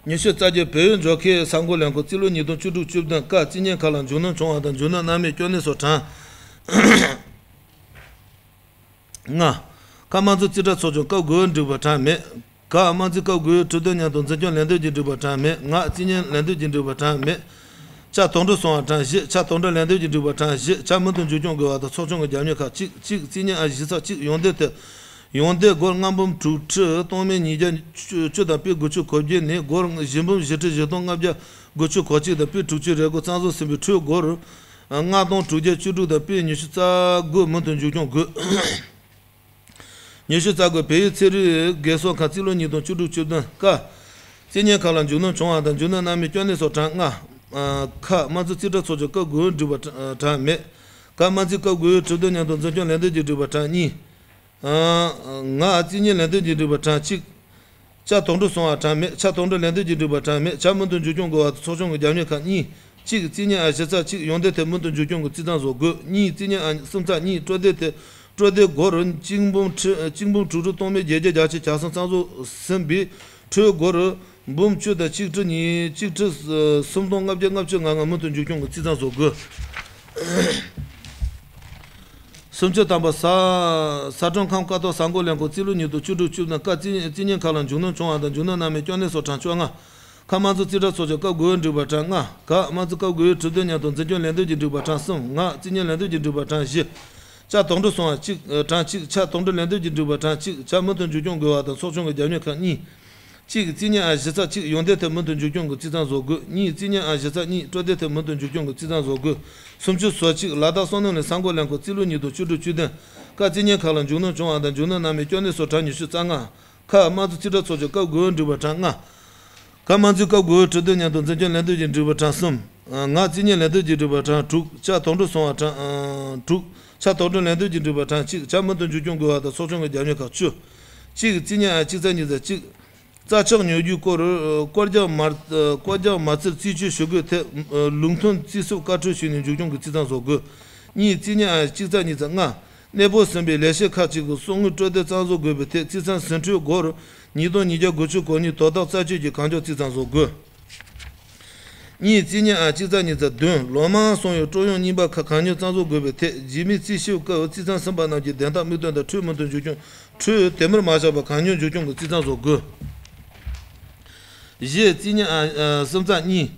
ཉི་ཤུ་རྩ་བརྒྱད། བལ་ཡུལ་འབྱོར་མཁན་གསར་འགོད་ལས་ཁུངས། རྩིས་ལོ་ཉིས་སྟོང་བཅུ་དྲུག་བཅུ་བདུན། ཀ་རྩིས་ཉིན་ཁག་ལ་མཇུག་སྣོན་བྱུང་བ་དང་མཇུག་སྣོན་གནང་མེད་སྐྱོན་གནས་སོགས་དྲངས། ལྔ། ཁ་དམངས་གཙོ་རྩིས་ཁྲ་ཚོགས་ཆུང་སྐབས་དགུ་པའི་འགྲིག་པ་དྲངས་མེད། ག་དམངས་རྩིས་སྐབས་དགུ་པའི་གྲོས་བསྡུར་མཉམ་དུ་འཛིན་སྐྱོང་ལན་འདེབས་ཀྱི་འགྲིག་པ་དྲངས་མེད། ང་རྩིས་ཉིན་ལན་འདེབས་ཀྱི་འགྲིག་པ་དྲངས་མེད། ཆ་དོག་འགྲོ་སོང་བ་དྲངས་བཞི། ཆ་དོག་འགྲོ་ལན་འདེབས་ཀྱི་འགྲིག་པ་དྲངས་བཞི། ཆ་མུ་མཐུད་མཇུག་སྐྱོང་དགོས་པ་དང་ཚོགས་ཆུང་གི་རྒྱབ་གཉེར་ཁག་གཅིག་གཅིག་རྩིས་ཉིན་ཨ་བཞི་ཚེག་གཅིག་ཡོང་འདོད་དེ། ཡོང་འདོད་སྒོར་ལྔ་འབུམ་དྲུག་ཁྲི་སྟོང་མེད་ཉིས་བརྒྱ་བཅུ་དང་པོད་དགུ་བཅུ་གོ་བརྒྱད་ནས་སྒོར་བཞི་འབུམ་བཞི་ཁྲི་བཞི་སྟོང་ལྔ་བརྒྱ་དགུ་བཅུ་གོ་གཅིག་དང་པོད་དྲུག་ཅུ་རེ་དགུ་གཙང་བཟོ་ཟིན་པའི་ཁྲོད་སྒོར་ལྔ་སྟོང་དྲུག་བརྒྱ་བཅུ་དྲུག་དང་པོད་ཉི་ཤུ་རྩ་དགུ་མུ་མཐུད་མཇུག་སྐྱོང་དགོས། ཉི་ཤུ་རྩ་དགུ། བལ་ཡུལ་ཚན་རིག་དགེ་གསོ་ཁང་། རྩིས་ལོ་ཉིས་སྟོང་བཅུ་དྲུག་བཅུ་བདུན། ཀ་རྩིས་ཉིན་ཁག་ལ་མཇུག་སྣོན་བྱུང་བ་དང་མཇུག་སྣོན་གནང་མེད་སྐྱོན་གནས་སོགས་དྲངས། ལྔ། ཁ་དམངས་གཙོ་རྩིས་ཁྲ་ཚོགས་ཆུང་སྐབས་དགུ་པའི་འགྲིག་པ་དྲངས་མེད། ག་དམངས་རྩིས་སྐབས་དགུ་པའི་གྲོས་བསྡུར་མཉམ་དུ་འཛིན་སྐྱོང་ལན་འདེབས་ཀྱི་འགྲིག་པ་དྲངས། གཉིས། ང་རྩིས་ཉིན་ལན་འདེབས་ཀྱི་འགྲིག་པ་དྲངས། གཅིག་ཆ་དོག་འགྲོ་སོང་བ་དྲངས་མེད། ཆ་དོག་འགྲོ་ལན་འདེབས་ཀྱི་འགྲིག་པ་དྲངས་མེད། ཆ་མུ་མཐུད་མཇུག་སྐྱོང་དགོས་པ་དང་ཚོགས་ཆུང་གི་རྒྱབ་གཉེར་ཁག་གཉིས། གཅིག་རྩིས་ཉིན་ཨ་བཞི་ཚེག་གཅིག་ཡོང་འདོད་ཐད་མུ་མཐུད་མཇུག་སྐྱོང་གིས་རྩིས་གཙང་བཟོ་དགོས། གཉིས་རྩིས་ཉིན་ཨ་གསུམ་ཚེག་གཉིས་སྤྲོད་དེབ་ཐད་སྤྲོད་དེབ་སྒོར་གཅིག་འབུམ་ཁྲི་གཅིག་འབུམ་དྲུག་ཁྲི་སྟོང་མེད་བརྒྱད་བརྒྱ་གྱ་གསུམ་གཙང་བཟོ་ཟིན་པའི་ཁྲོད་སྒོར་འབུམ་བཅུ་དང་གཅིག་ཁྲི་ཉིས་གཅིག་ཁྲི་སུམ་སྟོང་ལྔ་བརྒྱ་ལྔ་བཅུ་ང་ལྔ་མུ་མཐུད་མཇུག་སྐྱོང་གིས་རྩིས་གཙང་བཟོ་དགོས། སུམ་ཅུ་ཐམ་པ། ས་ས་ཁྲོམ་ཁམས་ཀ་ཐོག་གསར་འགོད་ལས་ཁུངས། རྩིས་ལོ་ཉིས་སྟོང་བཅུ་དྲུག་བཅུ་བདུན། ཀ་རྩིས་རྩིས་ཉིན་ཁག་ལ་མཇུག་སྣོན་བྱུང་བ་དང་མཇུག་སྣོན་གནང་མེད་སྐྱོན་གནས་སོགས་དྲངས། བཅོ་ལྔ། ཁ་དམངས་གཙོ་རྩིས་ཁྲ་ཚོགས་ཆུང་སྐབས་དགུ་པའི་འགྲིག་པ་དྲངས། ལྔ། ག་དམངས་གཙོ་སྐབས་དགུ་པའི་གྲོས་བསྡུར་མཉམ་དུ་འཛིན་སྐྱོང་ལན་འདེབས་ཀྱི་འགྲིག་པ་དྲངས། གསུམ། ང་རྩིས་ཉིན་ལན་འདེབས་ཀྱི་འགྲིག་པ་དྲངས། བཞི། ཆ་དོག་འགྲོ་སོང་བ་གཅིག་དྲངས་གཅིག་ཆ་དོག་འགྲོ་ལན་འདེབས་ཀྱི་འགྲིག་པ་དྲངས་གཅིག་ཆ་མུ་མཐུད་མཇུག་སྐྱོང་དགོས་པ་དང་ཚོགས་ཆུང་གི་རྒྱབ་གཉེར་ཁག་གཉིས། གཅིག་རྩིས་ཉིན་ཨ་གཞི་རྩ་གཅིག་ཡོང་འདོད་ཐད་མུ་མཐུད་མཇུག་སྐྱོང་གི་རྩིས་གཙང་བཟོ་དགོས། གཉིས་རྩིས་ཉིན་ཨ་གཞི་རྩ་གཉིས་སྤྲོད་འདོད་ཐད་མུ་མཐུད་མཇུག་སྐྱོང་གི་རྩིས་གཙང་བཟོ་དགོས། སུམ་ཅུ་སོ་གཅིག་ལ་དྭགས་བསོད་ནམས་གླིང་གསར་འགོད་ལས་ཁུངས། རྩིས་ལོ་ཉིས་སྟོང་བཅུ་དྲུག་བཅུ་བདུན། ཀ་རྩིས་ཉིན་ཁག་ལ་མཇུག་སྣོན་བྱུང་བ་དང་མཇུག་སྣོན་གནང་མེད་སྐྱོན་གནས་སོགས་དྲངས། ཉི་ཤུ་རྩ་ལྔ། ཁ་དམངས་གཙོ་རྩིས་ཁྲ་ཚོགས་ཆུང་སྐབས་དགུ་པའི་འགྲིག་པ་གྲངས་ལྔ། ཁ་དམངས་གཙོའི་སྐབས་དགུ་པའི་གྲོས་བསྡུར་སྙན་ཐོ་འཛིན་སྐྱོང་ལས་དོན་གྱི་འགྲིག་པ་གྲངས་གསུམ། ང་རྩིས་ཉིན་ལས་དོན་གྱི་འགྲིག་པ་གྲངས་དྲུག་ཆ་དོག་འགྲོ་སོང་བ་གྲངས་དྲུག་ཆ་དོག་འགྲོ་ལས་དོན་གྱི་འགྲིག་པ་གྲངས་གཅིག་ཆ་མུ་མཐུད་འཛུགས་སྐྱོང་དགོས་པ་དང་ཚོགས་ཆུང་གི་རྒྱབ་གཉེར་ཁག་བཅུ། གཅིག་རྩིས་ཉིན་ཨ་གཅིག་ཚེག་གཉིས་ཚེག་གཅིག་རྩྭ་ཆག་ཉོ་རྒྱུའི་སྐོར་སྐོར་རྒྱག་མ་སྐོར་རྒྱག་མ་རྩིས་རྩིས་སྤྱོད་ཞུ་སྒོའི་ཐད་ལུགས་མཐུན་རྩིས་སེལ་བཀའ་འཁྲོལ་ཞུས་ནས་འཛུགས་སྐྱོང་གི་རྩིས་གཙང་བཟོ་དགོས། གཉིས་རྩིས་ཉིན་ཨ་གཅིག་ཚེག་གཉིས་ཚེག་ལྔ། གནས་སྤོ་ཟིན་པའི་ལས་བྱེད་ཁག་ཅིག་གི་གསོག་དངུལ་སྤྲོད་དེ་གཙང་བཟོ་དགོས་པའི་ཐད་རྩིས་ཚང་ཟིན་འཕྲོའི་སྒོར་ཉིས་སྟོང་ཉིས་བརྒྱ་དགུ་བཅུ་གོ་གཉིས་དོ་བདག་རྩད་གཅོད་ཀྱིས་གང་མགྱོགས་རྩིས་གཙང་བཟོ་དགོས། གཉིས་རྩིས་ཉིན་ཨ་གཅིག་ཚེག་གཉིས་ཚེག་བདུན། ལོ་མང་སོང་བའི་སྤྲོད་ཡོང་རྙིང་པ་ཁག་གང་མགྱོགས་གཙང་བཟོ་དགོས་པའི་ཐད་རྗེས་མའི་རྩིས་ཞིབ་སྐབས་རྩིས་ཚང་ཟིན་པ་རྣམས་ཀྱི་བདེན་རྟགས་དམིགས་འདོན་དང་འཕྲོད་མུ་མཐུད་འཛུགས་སྐྱོང་འཕྲོད་དེ་མུར་མ་བཞག་པར་གང་མགྱོགས་འཛུགས་སྐྱོང་གི་རྩིས་གཙང་བཟོ་དགོས། བཞི་རྩིས་ཉིན་ཨ་གསུམ་ཚེག་གཉིས།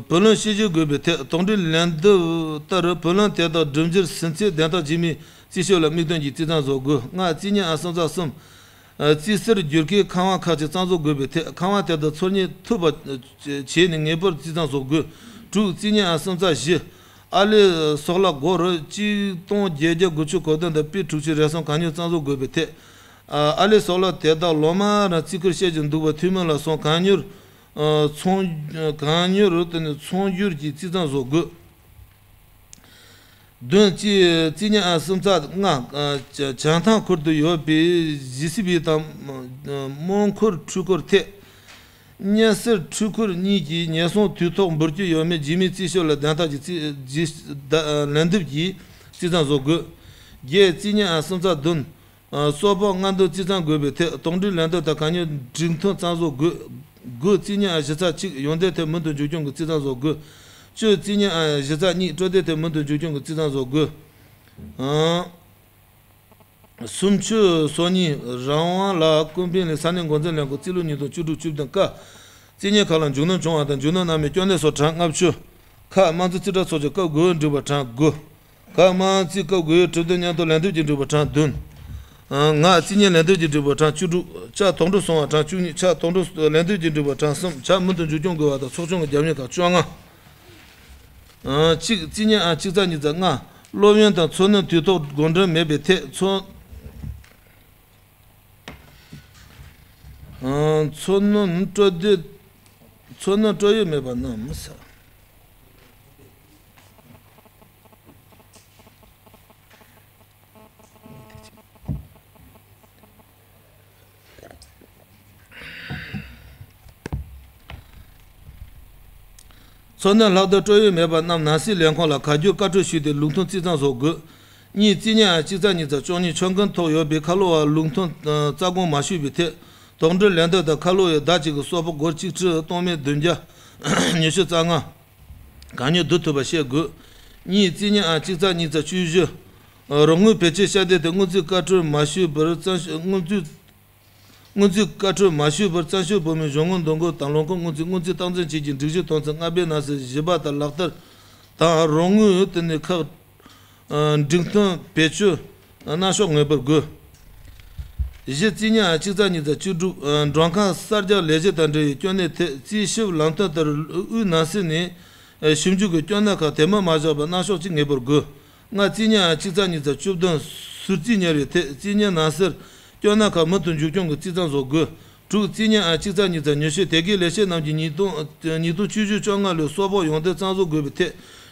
བུ་ལོན་དཔྱད་ཞིབ་དགོས་པའི་ཐད་དོགས་འདྲིའི་ལན་འདེབས་ལྟར་བུ་ལོན་དེ་དག་སྒྲུབ་འཇལ་ཟིན་ཚེ་བདེན་རྟགས་རྗེས་མའི་རྩིས་ཞིབ་ལ་དམིགས་འདོན་གྱིས་རྩིས་གཙང་བཟོ་དགོས། ལྔ་རྩིས་ཉིན་ཨ་གསུམ་ཚེག་གསུམ། རྩིས་གསར་བསྒྱུར་མཁན་ཁང་བ་ཁག་ཅིག་གཙང་བཟོ་དགོས་པའི་ཐད་ཁང་བ་དེ་དག་འཚོལ་རྙེད་ཐུབ་པ་བྱས་ནས་ངེས་པར་རྩིས་གཙང་བཟོ་དགོས། དྲུག་རྩིས་ཉིན་ཨ་གསུམ་ཚེག་བཞི། ཨ་ལི་སོག་ལ་སྒོར་གཅིག་སྟོང་བརྒྱད་བརྒྱ་དགུ་བཅུ་གོ་བདུན་དང་པི་དྲུག་ཅུ་རེ་ཟུང་གང་མྱུར་གཙང་བཟོ་དགོས་པའི་ཐད། ཨ་ལི་སོག་ལ་དེ་དག་ལོ་མང་རིང་རྩིས་བཀུར་བྱེད་ཀྱི་འདུག་པ་ཐུགས་སྨོན་ལ་སོང་གང་མྱུར་ཚོང་གང་མྱུར་དེ་ནས་ཚོང་སྒྱུར་གྱི་རྩིས་གཙང་བཟོ་དགོས། བདུན་རྩིས་ཉིན་ཨ་གསུམ་ཚེག་ལྔ། བྱང་ཐང་ཁུལ་དུ་ཡོད་པའི་ཇེ་སི་བི་དང་རྨོ་འཁོར་འཕྲུལ་འཁོར་ཐད། གཉན་གསེར་འཕྲུལ་འཁོར་གཉིས་ཀྱི་ཉེན་སྲུང་དུས་ཐོག་འབུལ་རྒྱུ་ཡོད་མེད་རྗེས་མའི་རྩིས་ཞིབ་ལ་བདེན་རྟགས་ཀྱི་རྩིས་རྗེས་ལན་འདེབས་ཀྱིས་རྩིས་གཙང་བཟོ་དགོས། བརྒྱད་རྩིས་ཉིན་ཨ་གསུམ་ཚེག་བདུན། གསོལ་ཕོགས་སྔ་འདོན་རྩིས་གཙང་དགོས་པའི་ཐད་དོགས་འདྲིའི་ལན་འདེབས་དང་གང་མྱུར་སྒྲིག་མཐུན་གཙང་བཟོ་དགོས། དགུ་རྩིས་ཉིན་ཨ་བཞི་ཚེག་གཅིག་ཡོན་ཏན་ཐད་མུ་མཐུད་འཛུགས་སྐྱོང་གི་རྩིས་གཙང་བཟོ་དགོས། བཅུ་རྩིས་ཉིན་ཨ་བཞི་ཚེག་གཉིས་སྤྲོད་དེབ་ཐད་མུ་མཐུད་འཛུགས་སྐྱོང་གི་རྩིས་གཙང་བཟོ་དགོས། སུམ་ཅུ་སོ་གཉིས། རང་དབང་ལ་ཀུན་ཕན་ལས་ས་གནས་འགོ་འཛིན་ལས་ཁུངས་རྩིས་ལོ་ཉིས་སྟོང་བཅུ་དྲུག་བཅུ་བདུན་ཀ། རྩིས་ཉིན་ཁག་ལ་མཇུག་སྣོན་བྱུང་བ་དང་མཇུག་སྣོན་གནང་མིའི་སྐྱོན་གནད་སོགས་གྲངས་ལྔ་བཅུ། ཁ་དམངས་གཙོ་རྩིས་ཁྲ་ཚོགས་ཆུང་སྐབས་དགུ་པའི་འགྲིག་པ་གྲངས་དགུ། ཁ་དམངས་རྩིས་སྐབས་དགུ་པའི་གྲོས་བསྡུར་སྙན་ཐོ་ལན་འདེབས་ཀྱི་འགྲིག་པ་གྲངས་བདུན། ང་རྩིས་ཉིན་ལན་འདེབས་ཀྱི་འགྲིག་པ་གྲངས་བཅུ་དྲུག་ཆ་དོག་འགྲོ་སོང་བ་གྲངས་བཅུ་གཉིས། ཆ་དོག་འགྲོ་ལན་འདེབས་ཀྱི་འགྲིག་པ་གྲངས་གསུམ། ཆ་མུ་མཐུད་འཛུགས་སྐྱོང་དགོས་པ་དང་ཚོགས་ཆུང་གི་རྒྱབ་གཉེར་ཁག་བཅོ་ལྔ། གཅིག་རྩིས་ཉིན་ཨ་གཅིག་ཚེག་གཉིས་ཚེག་ལྔ། སློབ་ཡོན་དང་འཚོ་སྣོན་དུས་ཐོག་གོང་འཕྲོད་མེད་པའི་ཐད་འཚོ་འཚོ་སྣོན་སྤྲོད་དེ་འཚོ་སྣོན་སྤྲོད་ཡོལ་མེད་པ་རྣམས། འཚོ་སྣོན་ལྷག་བསྡུར་སྤྲོད་ཡོལ་མེད་པ་རྣམས་ནང་སྲིད་ལས་ཁུངས་ལ་ག་རྒྱུར་བཀའ་འཁྲོལ་ཞུས་ཏེ་ལུགས་མཐུན་རྩིས་གཙང་བཟོ་དགོས། གཉིས་རྩིས་ཉིན་ཨ་གཅིག་ཚེག་གཉིས་ཚེག་བཅུ་གཉིས། ཆོད་མཁན་ཐོག་ཡོད་པའི་ཁ་ལོ་བ་ལུགས་མཐུན་རྩ་དགོངས་མ་ཞུས་པའི་ཐད་དོགས་འདྲི་ལན་འདེབས་དང་ཁ་ལོ་བའི་ཟླ་གཅིག་གི་གསོལ་ཕོགས་སྒོར་གཅིག་ཁྲི་སྟོང་མེད་བདུན་བརྒྱ་ཉི་ཤུ་རྩ་ལྔ། གང་མྱུར་བསྡུ་ཐུབ་པ་བྱེད་དགོས། གཉིས་རྩིས་ཉིན་ཨ་གཅིག་ཚེག་གཉིས་ཚེག་བཅུ་བཞི། རོགས་དངུལ་བེད་སྤྱོད་བྱ་དེ་དེ་སྔོན་རྩིས་བཀའ་འཁྲོལ་མ་ཞུས་པར་བཙན་བྱོལ་སྔོན་རྩིས། སྔོན་རྩིས་བཀའ་འཁྲོལ་མ་ཞུས་པར་བཙན་བྱོལ་བོད་མིའི་གཞུང་དངུལ་འདུ་འགོད་དང་ལོ་འཁོར་སྔོན་རྩིས་སྔོན་རྩིས་སྟངས་འཛིན་བཅས་ཀྱི་སྒྲིག་གཞི་དོན་ཚན་ལྔ་པའི་ནང་གསེས་བཞི་པ་ལྟར་ལག་བསྟར་དང་རོགས་དངུལ་དེ་ནི་ཁག་སྒྲིག་མཐུན་བེད་སྤྱོད་གནང་ཕྱོགས་ངེས་པར་དགོས། བཞི་རྩིས་ཉིན་ཨ་གཅིག་ཚེག་གཉིས་ཚེག་བཅུ་དྲུག། མགྲོན་ཁང་གསར་རྒྱག་ལས་གཞི་དང་འབྲེལ་བའི་སྐྱོན་གནད་ཐད་རྩིས་ཞིབ་ལམ་སྟོན་ལྟར་དབུས་ནང་གསེས་ནས་ཞིབ་འཇུག་གི་སྐྱོན་གནད་ཁག་དེ་མུར་མ་བཞག་པར་གནང་ཕྱོགས་ཀྱི་ངེས་པར་དགོས། ལྔ་རྩིས་ཉིན་ཨ་གཅིག་ཚེག་གཉིས་ཚེག་བཅུ་བདུན། ཟུར་རྩིས་གཉེར་བའི་ཐད་རྩིས་ཉིན་ནང་གསེས་སྐྱོན་གནད་ཁག་མུ་མཐུད་འཛུགས་སྐྱོང་གི་རྩིས་གཙང་བཟོ་དགོས། དྲུག་རྩིས་ཉིན་ཨ་གཅིག་ཚེག་གཉིས་ཚེག་ཉི་ཤུ། དེ་གའི་ལས་བྱེད་རྣམས་ཀྱིས་ཉིས་སྟོང་ཉིས་སྟོང་བཅུ་བཞི་བཅོ་ལྔ་ལོའི་གསོལ་ཕོགས་ཡོངས་བསྡོམས་གཙང་བཟོ་དགོས་པའི་ཐད་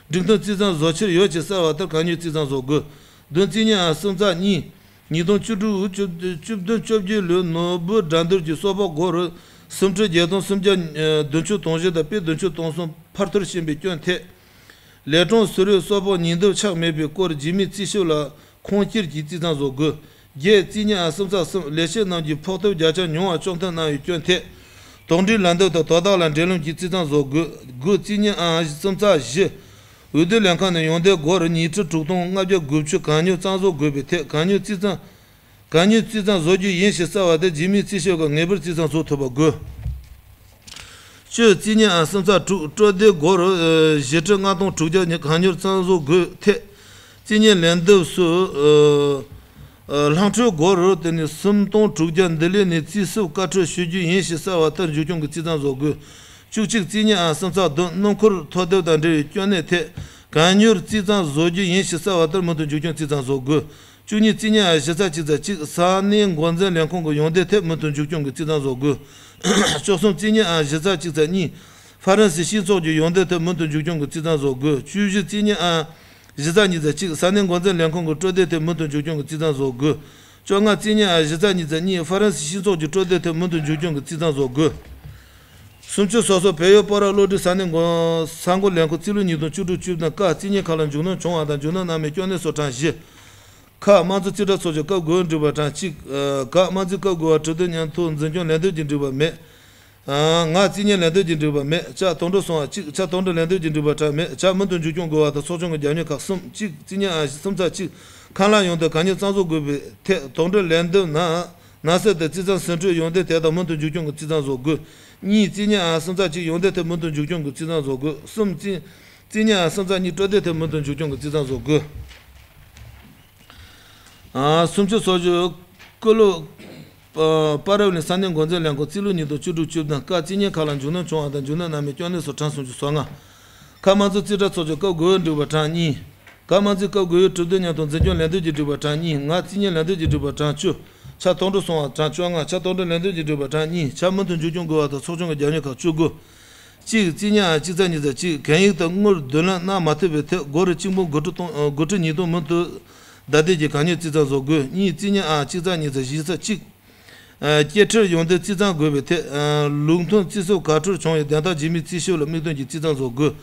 སྒྲིག་མཐུན་རྩིས་གཙང་བཟོ་འཆར་ཡོད་ཅེས་གསལ་བ་ལྟར་གང་མྱུར་རྩིས་གཙང་བཟོ་དགོས། བདུན་རྩིས་ཉིན་ཨ་གསུམ་ཚེག་གཉིས། ཉིས་སྟོང་བཅུ་དྲུག་བཅུ་བདུན་བཅོ་བརྒྱད་ལོའི་ནོར་བུ་འགྲན་བསྡུར་གྱི་གསོལ་ཕོགས་སྒོར་སུམ་ཁྲི་བརྒྱད་སྟོང་སུམ་བརྒྱ་བདུན་ཅུ་དོན་བཞི་དང་པི་བདུན་ཅུ་དོན་གསུམ་ཕར་འཐོར་ཕྱིན་པའི་སྐྱོན་ཐད། ལས་གྲངས་ཟུར་པའི་གསོལ་ཕོགས་ཉིས་ལྡབ་ཆག་མེད་པའི་སྐོར་རྗེས་མའི་རྩིས་ཞིབ་ལ་ཁུངས་སྐྱེལ་གྱིས་རྩིས་གཙང་བཟོ་དགོས། བརྒྱད་རྩིས་ཉིན་ཨ་གསུམ་ཚེག་གསུམ། ལས་བྱེད་རྣམས་ཀྱིས་ཕོགས་ཐོབ་བརྒྱ་ཆ་ཉུང་བ་སྤྱོད་ཐབས་གནང་བའི་སྐྱོན་ཐད། དོགས་འདྲིའི་ལན་འདེབས་དང་དོ་བདག་ལ་འབྲེལ་ལམ་གྱིས་རྩིས་གཙང་བཟོ་དགོས། དགུ་རྩིས་ཉིན་ཨ་གསུམ་ཚེག་བཞི། འོས་བསྡུ་ལས་ཁང་ནས་ཡོངས་བསྡོམས་སྒོར་ཉིས་ཁྲི་དྲུག་སྟོང་ལྔ་བརྒྱ་དགུ་བཅུ་གང་མྱུར་གཙང་བཟོ་དགོས་པའི་ཐད་གང་མྱུར་རྩིས་གཙང་། གང་མྱུར་རྩིས་གཙང་བཟོ་རྒྱུ་ཡིན་ཞེས་གསལ་བ་དེ་རྗེས་མའི་རྩིས་ཞིབ་སྐབས་ངེས་པར་རྩིས་གཙང་བཟོ་ཐུབ་པ་དགོས། བཅུ་རྩིས་ཉིན་ཨ་གསུམ་ཚེག་དྲུག། སྤྲོད་དེབ་སྒོར་བཞི་ཁྲི་ལྔ་སྟོང་དྲུག་བརྒྱ་གང་མྱུར་གཙང་བཟོ་དགོས་ཐད། རྩིས་ཉིན་ལན་འདེབས་སུ་ལྷག་འཕྲོས་སྒོར་དེ་ནི་སུམ་སྟོང་དྲུག་བརྒྱ་འདི་ལས་ནས་རྩིས་ཞིབ་བཀའ་འཁྲོལ་ཞུ་རྒྱུ་ཡིན་ཞེས་གསལ་བ་ལྟར་འཛུགས་སྐྱོང་གི་རྩིས་གཙང་བཟོ་དགོས། བཅུ་གཅིག་རྩིས་ཉིན་ཨ་གསུམ་ཚེག་བདུན། སྣུམ་འཁོར་ཐོ་དེབ་དང་འབྲེལ་བའི་སྐྱོན་གནད་ཐད་གང་མྱུར་རྩིས་གཙང་བཟོ་རྒྱུ་ཡིན་ཞེས་གསལ་བ་ལྟར་མུ་མཐུད་འཛུགས་སྐྱོང་རྩིས་གཙང་བཟོ་དགོས། བཅུ་གཉིས་རྩིས་ཉིས་ཨ་བཞི་ཚེག་གཅིག་ཚེག་གཅིག་ས་གནས་འགོ་འཛིན་ལས་ཁུངས་ཀྱི་ཡོན་ཏན་ཐད་མུ་མཐུད་མཇུག་སྐྱོང་གི་རྩིས་ཐང་བཟོ་དགོས། བཅུ་གསུམ་རྩིས་ཉིས་ཨ་བཞི་ཚེག་གཅིག་ཚེག་གཉིས་ཧྥ་རན་སི་སྤྱི་ཚོགས་ཀྱི་ཡོན་ཏན་ཐད་མུ་མཐུད་མཇུག་སྐྱོང་གི་རྩིས་ཐང་བཟོ་དགོས། བཅུ་བཞི་རྩིས་ཉིས་ཨ་བཞི་ཚེག་གཉིས་ཚེག་གཅིག་ས་གནས་འགོ་འཛིན་ལས་ཁུངས་ཀྱི་སྤྲོད་བདེ་ཐད་མུ་མཐུད་མཇུག་སྐྱོང་གི་རྩིས་ཐང་བཟོ་དགོས། བཅོ་ལྔ་རྩིས་ཉིས་ཨ་བཞི་ཚེག་གཉིས་ཚེག་གཉིས་ཧྥ་རན་སི་སྤྱི་ཚོགས་ཀྱི་སྤྲོད་བདེ་ཐད་མུ་མཐུད་མཇུག་སྐྱོང་གི་རྩིས་ཐང་བཟོ་དགོས། སུམ་ཅུ་སོ་སོ་བལ་ཡུལ་སྤ་རོ་བློ་གྲོས་ས་གནས་འགོ་ས་འགོ་ལས་ཁུངས་རྩིས་ལུགས་ཉིས་སྟོང་བཅུ་དྲུག་བཅུ་བདུན། ཀ་རྩིས་ཉིས་ཁ་ལ་འཇུག་སྣུམ་བྱུང་བ་དང་འཇུག་སྣུམ་སྣ་མིན་སྐྱོན་གནས་སོགས་གྲངས་བཞི། ཁ་དམངས་གཙོ་རྩིས་ཁྲ་ཚོགས་ཆུང་སྐབས་དགུ་པའི་འགྲིག་པ་གྲངས་གཅིག་ག་དམངས་གཙོའི་སྐབས་དགུ་པ་གྲུབ་དོན་སྙན་ཐོ་འཛིན་སྐྱོང་ལན་འདེབས་ཀྱི་འགྲིག་པ་མེད། ང་རྩིས་ཉིས་ལན་འདེབས་ཀྱི་འགྲིག་པ་མེད། ཆ་དོན་གྲུབ་སོང་བ་གཅིག་ཆ་དོན་གྲུབ་ལན་འདེབས་ཀྱི་འགྲིག་པ་གྲངས་མེད། ཆ་མུ་མཐུད་མཇུག་སྐྱོང་དགོས་པ་དང་ཚོགས་ཆུང་གི་རྒྱབ་སྐྱོར་ཁག་གསུམ། གཅིག་རྩིས་ཉིས་ཨ་བཞི་གསུམ་ཚེག་གཅིག་ཁ་ལག་ཡོང་དུས་གང་མྱུར་གཙང་བཟོ་དགོས་པའི་ཐད་དོན་གྲུབ་ལན་འདེབས་ན་ན་ཟེར་ཏེ་རྩིས་ཚང་ཟིན་འཕྲོད་ཡོན་ཏན་དེ་དག་མུ་མཐུད་མཇུག་སྐྱོང་གི་རྩིས་ཐང་བཟོ་དགོས། གཉིས་རྩིས་ཉིས་ཨ་གསུམ་ཚེག་གཅིག་ཡོན་ཏན་ཐད་མུ་མཐུད་མཇུག་སྐྱོང་གི་རྩིས་ཐང་བཟོ་དགོས། གསུམ་རྩིས་རྩིས་ཉིས་ཨ་གསུམ་ཚེག་གཉིས་སྤྲོད་བདེ་ཐད་མུ་མཐུད་མཇུག་སྐྱོང་གི་རྩིས་ཐང་བཟོ་དགོས། ཨ་སུམ་ཅུ་སོ་བཞི། ཀུ་ལུ་པ་པ་རབ་ལིན་ས་གནས་འགོ་འཛིན་ལས་ཁུངས་རྩིས་ལུགས་ཉིས་སྟོང་བཅུ་དྲུག་བཅུ་བདུན། ཀ་རྩིས་ཉིས་ཁ་ལ་འཇུག་སྣུམ་བྱུང་བ་དང་འཇུག་སྣུམ་སྣ་མིན་སྐྱོན་གནས་སོགས་གྲངས་སུམ་ཅུ་སོ་ལྔ། ཁ་དམངས་གཙོ་རྩིས་ཁྲ་ཚོགས་ཆུང་སྐབས་དགུ་པའི་འགྲིག་པ་གྲངས་གཉིས། ཀ་དམངས་གཙོའི་སྐབས་དགུ་པའི་གྲུབ་དོན་སྙན་ཐོ་འཛིན་སྐྱོང་ལན་འདེབས་ཀྱི་འགྲིག་པ་གྲངས་གཉིས། ང་རྩིས་ཉིས་ལན་འདེབས་ཀྱི་འགྲིག་པ་གྲངས་བཅུ། ཆ་དོན་གྲུབ་སོང་བ་གྲངས་བཅོ་ལྔ། ཆ་དོན་གྲུབ་ལན་འདེབས་ཀྱི་འགྲིག་པ་གྲངས་གཉིས། ཆ་མུ་མཐུད་མཇུག་སྐྱོང་དགོས་པ་དང་ཚོགས་ཆུང་གི་རྒྱབ་སྐྱོར་ཁག་བཅུ་དགུ། གཅིག་རྩིས་ཉིས་ཨ་གཅིག་ཚེག་གཉིས་ཚེག་གཅིག་གན་ཡིག་དང་དངུལ་བསྡུ་ལེན་གནང་མ་ཐུབ་པའི་ཐད་སྒོར་གཅིག་འབུམ་དགུ་ཁྲི་སྟོང་དགུ་ཁྲི་ཉིས་སྟོང་མུ་མཐུད་བདའ་འདེད་ཀྱི་གང་མྱུར་རྩིས་ཐང་བཟོ་དགོས། གཉིས་རྩིས་ཉིས་ཨ་གཅིག་ཚེག་གཉིས་ཚེག་བཞི་ཚེག་གཅིག་སྐྱེལ་འཕྲལ་ཡོན་ཏན་རྩིས་ཚང་དགོས་པའི་ཐད་ལུགས་མཐུན་རྩིས་སོགས་ག་འཕྲོར་བྱུང་བའི་བདེན་མཐའ་རྗེས་མའི་རྩིས་ཞིབ་ལ་དམིགས་དོན་གྱི་རྩིས་ཐང་བཟོ་དགོས།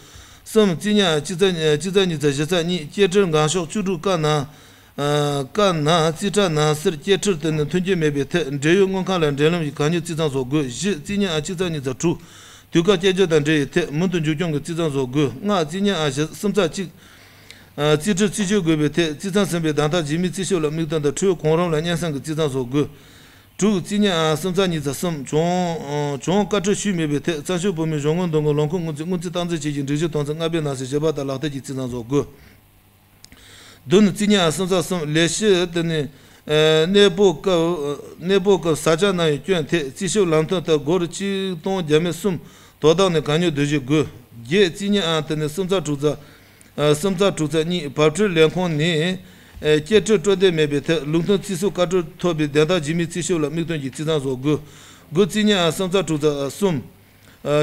གསུམ་རྩིས་ཉིས་ཨ་གཅིག་ཚེག་གཅིག་ཚེག་གཉིས་ཚེག་བཞི་ཚེག་གཉིས་སྐྱེལ་འཕྲལ་འགན་ཤོག་བཅུ་དྲུག་ཀ་ན་ཀ་ན་རྩིས་ཁྲ་ནང་གསལ་སྐྱེལ་འཕྲལ་དེ་ནི་མཐུན་རྐྱེན་མེད་པའི་ཐད་འབྲེལ་ཡོད་དངུལ་ཁང་ལ་འབྲེལ་ལམ་གྱི་གང་མྱུར་རྩིས་ཐང་བཟོ་དགོས། བཞི་རྩིས་ཉིས་ཨ་གཅིག་ཚེག་གཉིས་ཚེག་དྲུག་དུས་བཀག་བསྐྱལ་སྤྱོད་དང་འབྲེལ་བའི་ཐད་མུ་མཐུད་མཇུག་སྐྱོང་གི་རྩིས་ཐང་བཟོ་དགོས། ལྔ་རྩིས་ཉིས་ཨ་བཞི་གསུམ་ཚེག་གཅིག་རྩིས་ཁྲ་རྩིས་སྤྱོད་དགོས་པའི་ཐད་རྩིས་ཐང་ཟིན་པའི་བདའ་ཐག་རྗེས་མའི་རྩིས་ཞིབ་ལ་དམིགས་དོན་དང་འཕྲོས་གོང་རིམ་ལ་སྙན་སེང་གི་རྩིས་ཐང་བཟོ་དགོས། དྲུག་རྩིས་ཉིས་ཨ་གསུམ་ཚེག་གཉིས་ཚེག་གསུམ་གྱོང་གྱོང་བཀའ་འཁྲོལ་ཞུས་མེད་པའི་ཐད་བཙན་བྱོལ་བོད་མིའི་གཞུང་དངུལ་འདེམས་ཁོངས་ལོ་འཁོར་སྔོན་རྩིས་སྔོན་རྩིས་སྟངས་འཛིན་བྱས་ཀྱི་སྒྲིག་གཞི་དོན་ཚན་ལྔ་པའི་ནང་གསེས་བཞི་པ་དང་ལག་བསྟར་གྱི་རྩིས་ཐང་བཟོ་དགོས། བདུན་རྩིས་ཉིས་ཨ་གསུམ་ཚེག་གསུམ་ལས་གཞི་དེ་ནི་གནས་སྤོ་སྐབས་གནས་སྤོ་སྐབས་བཟའ་བཅའ་གནང་བའི་སྐྱོན་ཐད་རྩིས་ཞིབ་ལམ་སྟོན་ལྟར་སྒོར་ཆིག་སྟོང་བརྒྱ་མེད་གསུམ་དོ་བདག་ནས་གང་མྱུར་བསྡུ་བཞེས་དགོས། བརྒྱད་རྩིས་ཉིས་ཨ་དེ་ནི་གསུམ་ཚེག་དྲུག་ཚེག་གསུམ་ཚེག་དྲུག་ཚེག་གཉིས་བབ་འཕྲོད་ལས་ཁུངས་ནས་སྐྱེལ་འཕྲལ་སྤྲོད་བདེ་མེད་པའི་ཐད་ལུགས་མཐུན་རྩིས་སོགས་བཀའ་འཁྲོལ་ཐོབ་པའི་བདེན་མཐའ་རྗེས་མའི་རྩིས་ཞིབ་ལ་དམིགས་དོན་གྱི་རྩིས་ཐང་བཟོ་དགོས། དགུ་རྩིས་ཉིས་ཨ་གསུམ་ཚེག་དྲུག་ཚེག་གསུམ།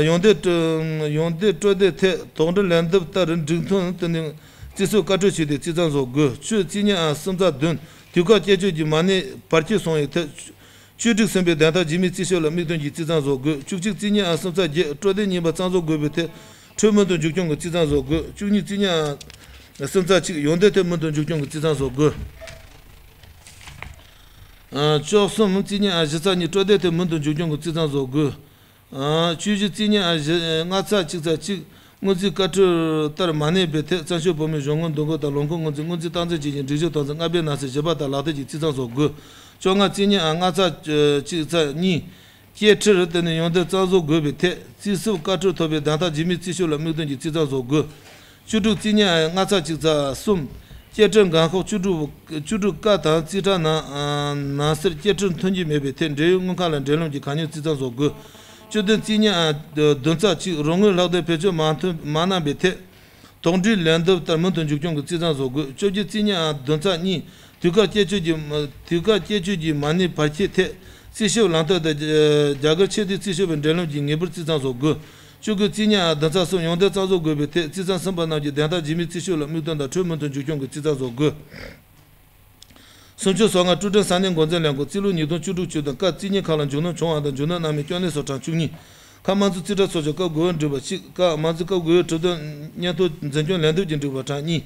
ཡོན་ཏན་སྤྲོད་ཡོན་ཏན་སྤྲོད་བདེ་ཐད་དོགས་འདྲི་ལན་འདེབས་ལྟར་འགྲིག་མཐུན་དུ་ནས་རྩིས་སོགས་བཀའ་འཁྲོལ་བྱས་ཏེ་རྩིས་ཐང་བཟོ་དགོས། བཅུ་རྩིས་ཉིས་ཨ་གསུམ་ཚེག་བདུན་དུས་བཀག་བསྐྱལ་སྤྱོད་ཀྱི་མ་གནས་བར་ཁྱད་སོང་བའི་ཐད་བཅོས་སྒྲིག་ཟིན་པའི་བདེན་མཐའ་རྗེས་མའི་རྩིས་ཞིབ་ལ་དམིགས་དོན་གྱི་རྩིས་ཐང་བཟོ་དགོས། བཅུ་གཅིག་རྩིས་ཉིས་ཨ་གསུམ་ཚེག་བརྒྱད་སྤྲོད་བདེ་རྙིང་པ་གཙང་བཟོ་དགོས་པའི་ཐད་འཕྲོས་མུ་མཐུད་མཇུག་སྐྱོང་གི་རྩིས་ཐང་བཟོ་དགོས། བཅུ་གཉིས་རྩིས་ཉིས་ཨ་གསུམ་ཚེག་གཅིག་ཡོན་ཏན་ཐད་མུ་མཐུད་མཇུག་སྐྱོང་གི་རྩིས་ཐང་བཟོ་དགོས། བཅུ་གསུམ་རྩིས་ཉིས་ཨ་བཞི་ཚེག་གཉིས་སྤྲོད་བདེ་ཐད་མུ་མཐུད་མཇུག་སྐྱོང་གི་རྩིས་ཐང་བཟོ་དགོས། བཅུ་བཞི་རྩིས་ཉིས་ཨ་བཞི་ལྔ་ཚེག་གཅིག་ཚེག་གཅིག་སྔོན་རྩིས་བཀའ་འཁྲོལ་ལྟར་མ་གནས་པའི་ཐད་བཙན་བྱོལ་བོད་མིའི་གཞུང་དངུལ་འདེམས་ཁོངས་དང་ལོ་འཁོར་སྔོན་རྩིས་སྔོན་རྩིས་སྟངས་འཛིན་བྱེད་ཀྱི་སྒྲིག་གཞི་དོན་ཚན་ལྔ་པའི་ནང་གསེས་བཞི་པ་དང་ལག་བསྟར་གྱི་རྩིས་ཐང་བཟོ་དགོས། བཅོ་ལྔ་རྩིས་ཉིས་ཨ་ལྔ་ཚེག་གཅིག་ཚེག་གཉིས་སྐྱེལ་འཕྲལ་དེ་ནི་ཡོན་ཏན་གཙང་བཟོ་དགོས་པའི་ཐད་རྩིས་སོགས་བཀའ་འཁྲོལ་ཐོབ་པའི་བདེན་མཐའ་རྗེས་མའི་རྩིས་ཞིབ་ལ་དམིགས་དོན་གྱི་རྩིས་ཐང་བཟོ་དགོས། བཅུ་དྲུག་རྩིས་ཉིས་ཨ་ལྔ་ཚེག་གཅིག་ཚེག་གསུམ། སྐྱེལ་འཕྲལ་འགན་ཁག་བཅུ་དྲུག་བཅུ་དྲུག་ཀ་དང་རྩིས་ཁྲ་ནང་ནང་གསལ་སྐྱེལ་འཕྲལ་མཐུན་རྐྱེན་མེད་པའི་ཐད་འབྲེལ་ཡོད་དངུལ་ཁང་ལ་འབྲེལ་ལམ་གྱི་གང་མྱུར་རྩིས་ཐང་བཟོ་དགོས། བཅུ་བདུན་རྩིས་ཉིས་ཨ་བདུན་ཚེག་གཅིག་རོགས་དངུལ་ལྷག་དོན་བེད་སྤྱོད་མ་ཐུབ་མ་གནང་པའི་ཐད་དོགས་འདྲིའི་ལན་འདེབས་ལྟར་མུ་མཐུད་མཇུག་སྐྱོང་གི་རྩིས་ཐང་བཟོ་དགོས། བཅོ་བརྒྱད་རྩིས་ཉིས་ཨ་བདུན་ཚེག་གཉིས་དུས་བཀག་བསྐྱལ་སྤྱོད་ཀྱི་དུས་བཀག་བསྐྱལ་སྤྱོད་ཀྱི་མ་གནས་བར་ཁྱད་ཐད་རྩིས་ཞིབ་ལམ་སྟོན་དང་རྒྱ་གར་ཕྱིར་བསྡུའི་རྩིས་ཞིབ་པའི་འབྲེལ་ལམ་གྱི་ངེས་པར་རྩིས་ཐང་བཟོ་དགོས། བཅུ་དགུ་རྩིས་ཉིས་ཨ་བདུན་ཚེག་གསུམ་ཡོན་ཏན་གཙང་བཟོ་དགོས་པའི་ཐད་རྩིས་ཐང་ཟིན་པ་རྣམས་ཀྱི་བདེན་མཐའ་རྗེས་མའི་རྩིས་ཞིབ་ལ་དམིགས་དོན་དང་འཕྲོས་མུ་མཐུད་མཇུག་སྐྱོང་གི་རྩིས་ཐང་བཟོ་དགོས། སུམ་ཅུ་སོ་ལྔ་ཀྲུའུ་ཀྲིན་ས་གནས་འགོ་འཛིན་ལས་ཁུངས་རྩིས་ལུགས་ཉིས་སྟོང་བཅུ་དྲུག་བཅུ་བདུན། ཀ་རྩིས་ཉིས་ཁ་ལ་འཇུག་སྣུམ་བྱུང་བ་དང་འཇུག་སྣུམ་སྣ་མིན་སྐྱོན་གནས་སོགས་གྲངས་བཅུ་གཉིས། ཁ་དམངས་གཙོ་རྩིས་ཁྲ་ཚོགས་ཆུང་སྐབས་དགུ་པའི་འགྲིག་པ་གཅིག་ཀ་དམངས་གཙོའི་སྐབས་དགུ་པའི་གྲུབ་དོན་སྙན་ཐོ་འཛིན་སྐྱོང་ལན་འདེབས་ཀྱི་འགྲིག་པ་གྲངས་གཉིས།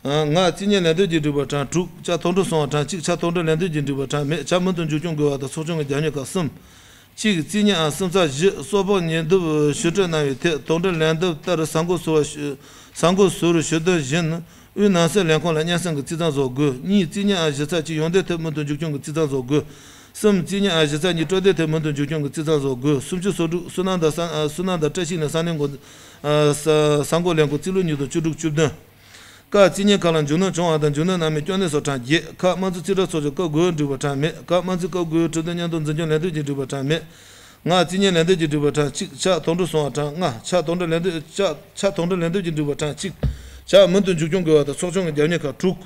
ང་རྩིས་ཉིས་ལན་འདེབས་ཀྱི་འགྲིག་པ་གྲངས་དྲུག་ཆ་དོན་གྲུབ་སོང་བ་གྲངས་གཅིག་ཆ་དོན་གྲུབ་ལན་འདེབས་ཀྱི་འགྲིག་པ་གྲངས་མེད། ཆ་མུ་མཐུད་མཇུག་སྐྱོང་དགོས་པ་དང་ཚོགས་ཆུང་གི་རྒྱབ་སྐྱོར་ཁག་གསུམ། གཅིག་རྩིས་ཉིས་ཨ་གསུམ་ཚེག་བཞི་གསོལ་ཕོགས་ཉེས་འདེབས་ཞུ་སྤྲོད་གནང་བའི་ཐད་དོགས་འདྲི་ལན་འདེབས་ལྟར་གསར་འགོད་ཟུར་པ་ཞུ་གསར་འགོད་ཟུར་ཞུ་དོན་བཞིན་དབུས་ནང་སྲིད་ལས་ཁུངས་ལ་སྙན་སེང་གི་རྩིས་ཐང་བཟོ་དགོས། གཉིས་རྩིས་ཉིས་ཨ་བཞི་ཚེག་གཅིག་ཡོན་ཏན་ཐད་མུ་མཐུད་མཇུག་སྐྱོང་གི་རྩིས་ཐང་བཟོ་དགོས། གསུམ་རྩིས་ཉིས་ཨ་བཞི་ཚེག་གཉིས་སྤྲོད་བདེ་ཐད་མུ་མཐུད་མཇུག་སྐྱོང་གི་རྩིས་ཐང་བཟོ་དགོས། སུམ་ཅུ་སོ་དྲུག་སོ་ནམ་དང་ས་ཨ་སོ་ནམ་དང་བཀྲ་ཤིས་གླིང་ས་གནས་འགོ་ཨ་ས་གསར་འགོད་ལས་ཁུངས་རྩིས་ལུགས་ཉིས་སྟོང་བཅུ་དྲུག་བཅུ་བདུན། ཀ་རྩིས་ཉིས་ཁ་ལ་འཇུག་སྣུམ་བྱུང་བ་དང་འཇུག་སྣུམ་སྣ་མིན་སྐྱོན་གནས་སོགས་གྲངས་བརྒྱད། ཁ་དམངས་གཙོ་རྩིས་ཁྲ་ཚོགས་ཆུང་སྐབས་དགུ་པའི་འགྲིག་པ་གྲངས་མེད། ཀ་དམངས་གཙོའི་སྐབས་དགུ་པའི་གྲུབ་དོན་སྙན་ཐོ་འཛིན་སྐྱོང་ལན་འདེབས་ཀྱི་འགྲིག་པ་གྲངས་མེད། ང་རྩིས་ཉིས་ལན་འདེབས་ཀྱི་འགྲིག་པ་གྲངས་གཅིག་ཆ་དོན་གྲུབ་སོང་བ་གྲངས་ལྔ་ཆ་དོན་གྲུབ་ལན་འདེབས་ཆ་ཆ་དོན་གྲུབ་ལན་འདེབས་ཀྱི་འགྲིག་པ་གྲངས་གཅིག་ཆ་མུ་མཐུད་མཇུག་སྐྱོང་དགོས་པ་དང་ཚོགས་ཆུང་གི་རྒྱབ་སྐྱོར་ཁག་དྲུག་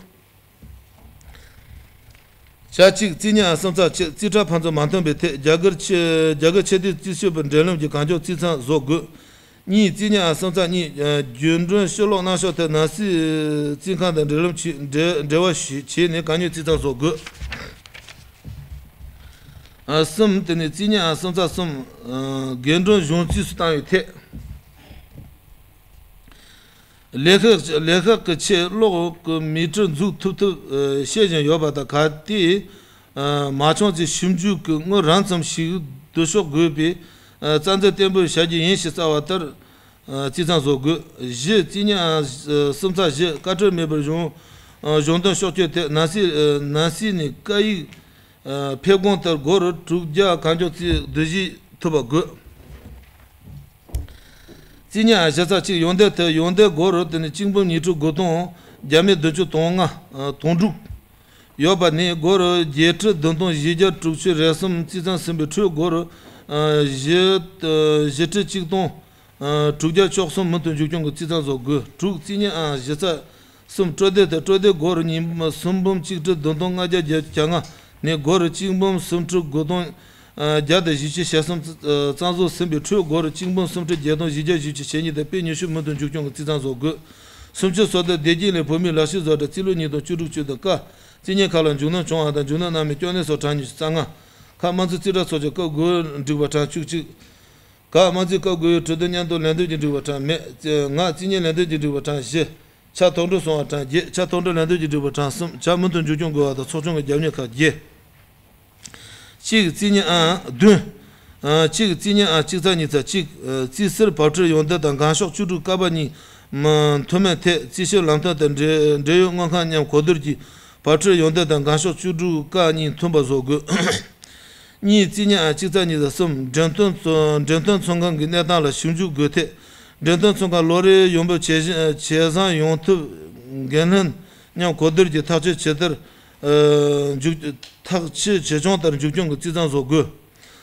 ཞག་གཅིག་རྩིས་ཉིན་ཨང་གསུམ་ཚེག་གཅིག་རྩིས་ཁྲ་ཕན་ཚུན་མ་མཐུན་པའི་ཐད་རྒྱ་གར་ཕྱི་རྒྱ་གར་ཕྱི་དྲིལ་རྩིས་ཞིབ་པའི་འབྲེལ་ལམ་གྱི་གང་མགྱོགས་རྩིས་མཚམས་བཟོ་དགོས། གཉིས་རྩིས་ཉིན་ཨང་གསུམ་ཚེག་གཉིས་རྒྱུན་གྲོན་ཕྱིར་སློག་གནང་ཕྱོགས་ཐད་ནང་སྲིད་རྩིས་ཁང་དང་འབྲེལ་ལམ་གྱིས་འབྲེལ་འབྲེལ་བ་ཞིག་བྱས་ནས་གང་མགྱོགས་རྩིས་མཚམས་བཟོ་དགོས། གསུམ། དེ་ནས་རྩིས་ཉིན་ཨང་གསུམ་ཚེག་གསུམ། རྒྱུན་གྲོན་གཞུང་རྩིས་སུ་བཏང་བའི་ཐད། ལས་ཤག་ལས་ཤག་གི་ཆེད་གློག་གི་མི་ཊར་འཛུགས་ཐུབ་ཐུབ་ཤེས་བཞིན་ཡོད་པ་དང་། གལ་ཏེ་མ་བྱུང་ཚེ་ཞིབ་འཇུག་གི་དངུལ་རང་ཙམ་ཞིག་བསྡུ་གཤོག་དགོས་པའི་རྩ་འཛིན་བརྟན་པོ་བྱ་རྒྱུ་ཡིན་ཞེས་རྩ་བ་ལྟར་རྩིས་མཚམས་བཟོ་དགོས། བཞི། རྩིས་ཉིན་ཨང་གསུམ་ཚེག་བཞི། བཀའ་འཁྲོལ་མེད་པར་གཞུང་གཞུང་དོན་ཕྱོགས་བསྐྱོད་ཐད་ནང་སྲིད་ནང་སྲིད་ནས་བཀའ་ཡིག་ཕེབས་དགོངས་ལྟར་སྒོར་དྲུག་བརྒྱ་གང་མགྱོགས་རྩིས་བསྡུ་ཞིབ་ཐུབ་པ་དགོས། རྩིས་ཉིན་ཨང་བཞི་ཚེག་གཅིག་ཡོན་ཏན་ཐད། ཡོན་ཏན་སྒོར་དེ་ནི་གཅིག་འབུམ་ཉི་ཁྲི་དགུ་སྟོང་བརྒྱ་མེད་བདུན་ཅུ་དོན་ལྔ་དོན་དྲུག་ཡོད་པ་ནི་སྒོར་བརྒྱད་ཁྲི་བདུན་སྟོང་བཞི་བརྒྱ་དྲུག་ཅུ་རེ་གསུམ་རྩིས་མཚམས་ཟིན་པའི་ཁྲོད་སྒོར་བཞི་བཞི་ཁྲི་གཅིག་སྟོང་དྲུག་བརྒྱ་བཅུ་གསུམ་མུ་མཐུད་མཇུག་སྐྱོང་གི་རྩིས་མཚམས་བཟོ་དགོས། དྲུག་རྩིས་ཉིན་ཨང་བཞི་ཚེག་གསུམ་སྤྲོད་དོན་ཐད། སྤྲོད་དོན་སྒོར་ཉིས་སུམ་འབུམ་གཅིག་ཁྲི་བདུན་སྟོང་ལྔ་བརྒྱ་གྱ་ལྔ་ནས་སྒོར་གཅིག་འབུམ་སུམ་ཁྲི་དགུ་སྟོང་བརྒྱ་དང་བཞི་བཅུ་ཞེ་གསུམ་རྩ་འཛུགས་ཟིན་པའི་ཁྲོད་སྒོར་གཅིག་འབུམ་སུམ་ཁྲི་བརྒྱད་སྟོང་བཞི་བརྒྱ་བཞི་བཅུ་ཞེ་གཉིས་དང་པོད་ཉི་ཤུ་མུ་མཐུད་མཇུག་སྐྱོང་གི་རྩིས་མཚམས་བཟོ་དགོས། སུམ་ཅུ་སོ་བདུན། བདེ་སྐྱིད་གླིང་བོད་མིའི་ལག་ཤེས་བཟོ་གྲྭ་རྩིས་ལོ་ཉིས་སྟོང་བཅུ་དྲུག་བཅུ་དང་ཀ་རྩིས་ཉིན་ཁག་ལ་མཇུག་སྣོན་བྱུང་བ་དང་མཇུག་སྣོན་གནང་མི་སྐྱོན་གནས་སོགས་གྲངས་ཉི་ཤུ་རྩ་ལྔ། ཁག་དམངས་གཙོའི་རྩིས་ཁྲ་ཚོགས་ཆུང་སྐབས་དགུ་འགྲིག་པ་གྲངས་བཅུ་གཅིག་ཁག་དམངས་གཙོའི་སྐབས་དགུ་པའི་གྲོས་བསྡུར་མཉམ་དུ་ལན་འདེབས་ཀྱིས་འགྲིག་པ་གྲངས་མེད། ལྔ་རྩིས་ཉིན་ལན་འདེབས་ཀྱིས་འགྲིག་པ་གྲངས་བཞི། ཕྱག་དོན་གྲུབ་སོང་བ་གྲངས་བརྒྱད། ཕྱག་དོན་གྲུབ་ལན་འདེབས་ཀྱིས་འགྲིག་པ་གྲངས་གསུམ། ཕྱག་མུ་མཐུད་མཇུག་སྐྱོང་དགོས་པ་དང་ཚོགས་ཆུང་གི་རྒྱབ་གཉེར་ཁག་བརྒྱད། གཅིག་རྩིས་ཉིན་ཨང་བདུན། ཨ། གཅིག་རྩིས་ཉིན་ཨང་གཅིག་ཚེག་གཉིས་ཚེག་གཅིག་རྩིས་གསར་བབ་ཁྲིད་ཡོན་ཏན་དང་འགན་ཤོག་བཅུ་དྲུག་ཀ་པ་གཉིས་མཐུན་མིན་ཐད་རྩིས་ཞིབ་ལམ་སྟོན་དང་འབྲེལ་འབྲེལ་ཡོད་དངུལ་ཁང་མཉམ་གོ་བསྡུར་གྱིས་བབ་ཁྲིད་ཡོན་ཏན་དང་འགན་ཤོག་བཅུ་དྲུག་ཀ་གཉིས་མཐུན་པ་བཟོ་དགོས། གཉིས་རྩིས་ཉིན་ཨང་གཅིག་ཚེག་གཉིས་ཚེག་གསུམ། འགྲེམས་སྟོན་ཚོ་འགྲེམས་སྟོན་ཚོང་ཁང་གི་གནས་སྟངས་ལ་ཞིབ་འཇུག་དགོས་ཐད། འགྲེམས་སྟོན་ཚོང་ཁང་ལོ་རེའི་ཡོང་འབབ་ཇེ་ཇེ་བཟང་ཡོང་ཐབས་འགན་ལྷན་མཉམ་གོ་བསྡུར་གྱིས་ཐག་གཅོད་ཇི་ལྟར་ཨ་མཇུག་ཐག་གཅོད་ཇི་བྱུང་ལྟར་མཇུག་སྐྱོང་གི་རྩིས་མཚམས་བཟོ་དགོས།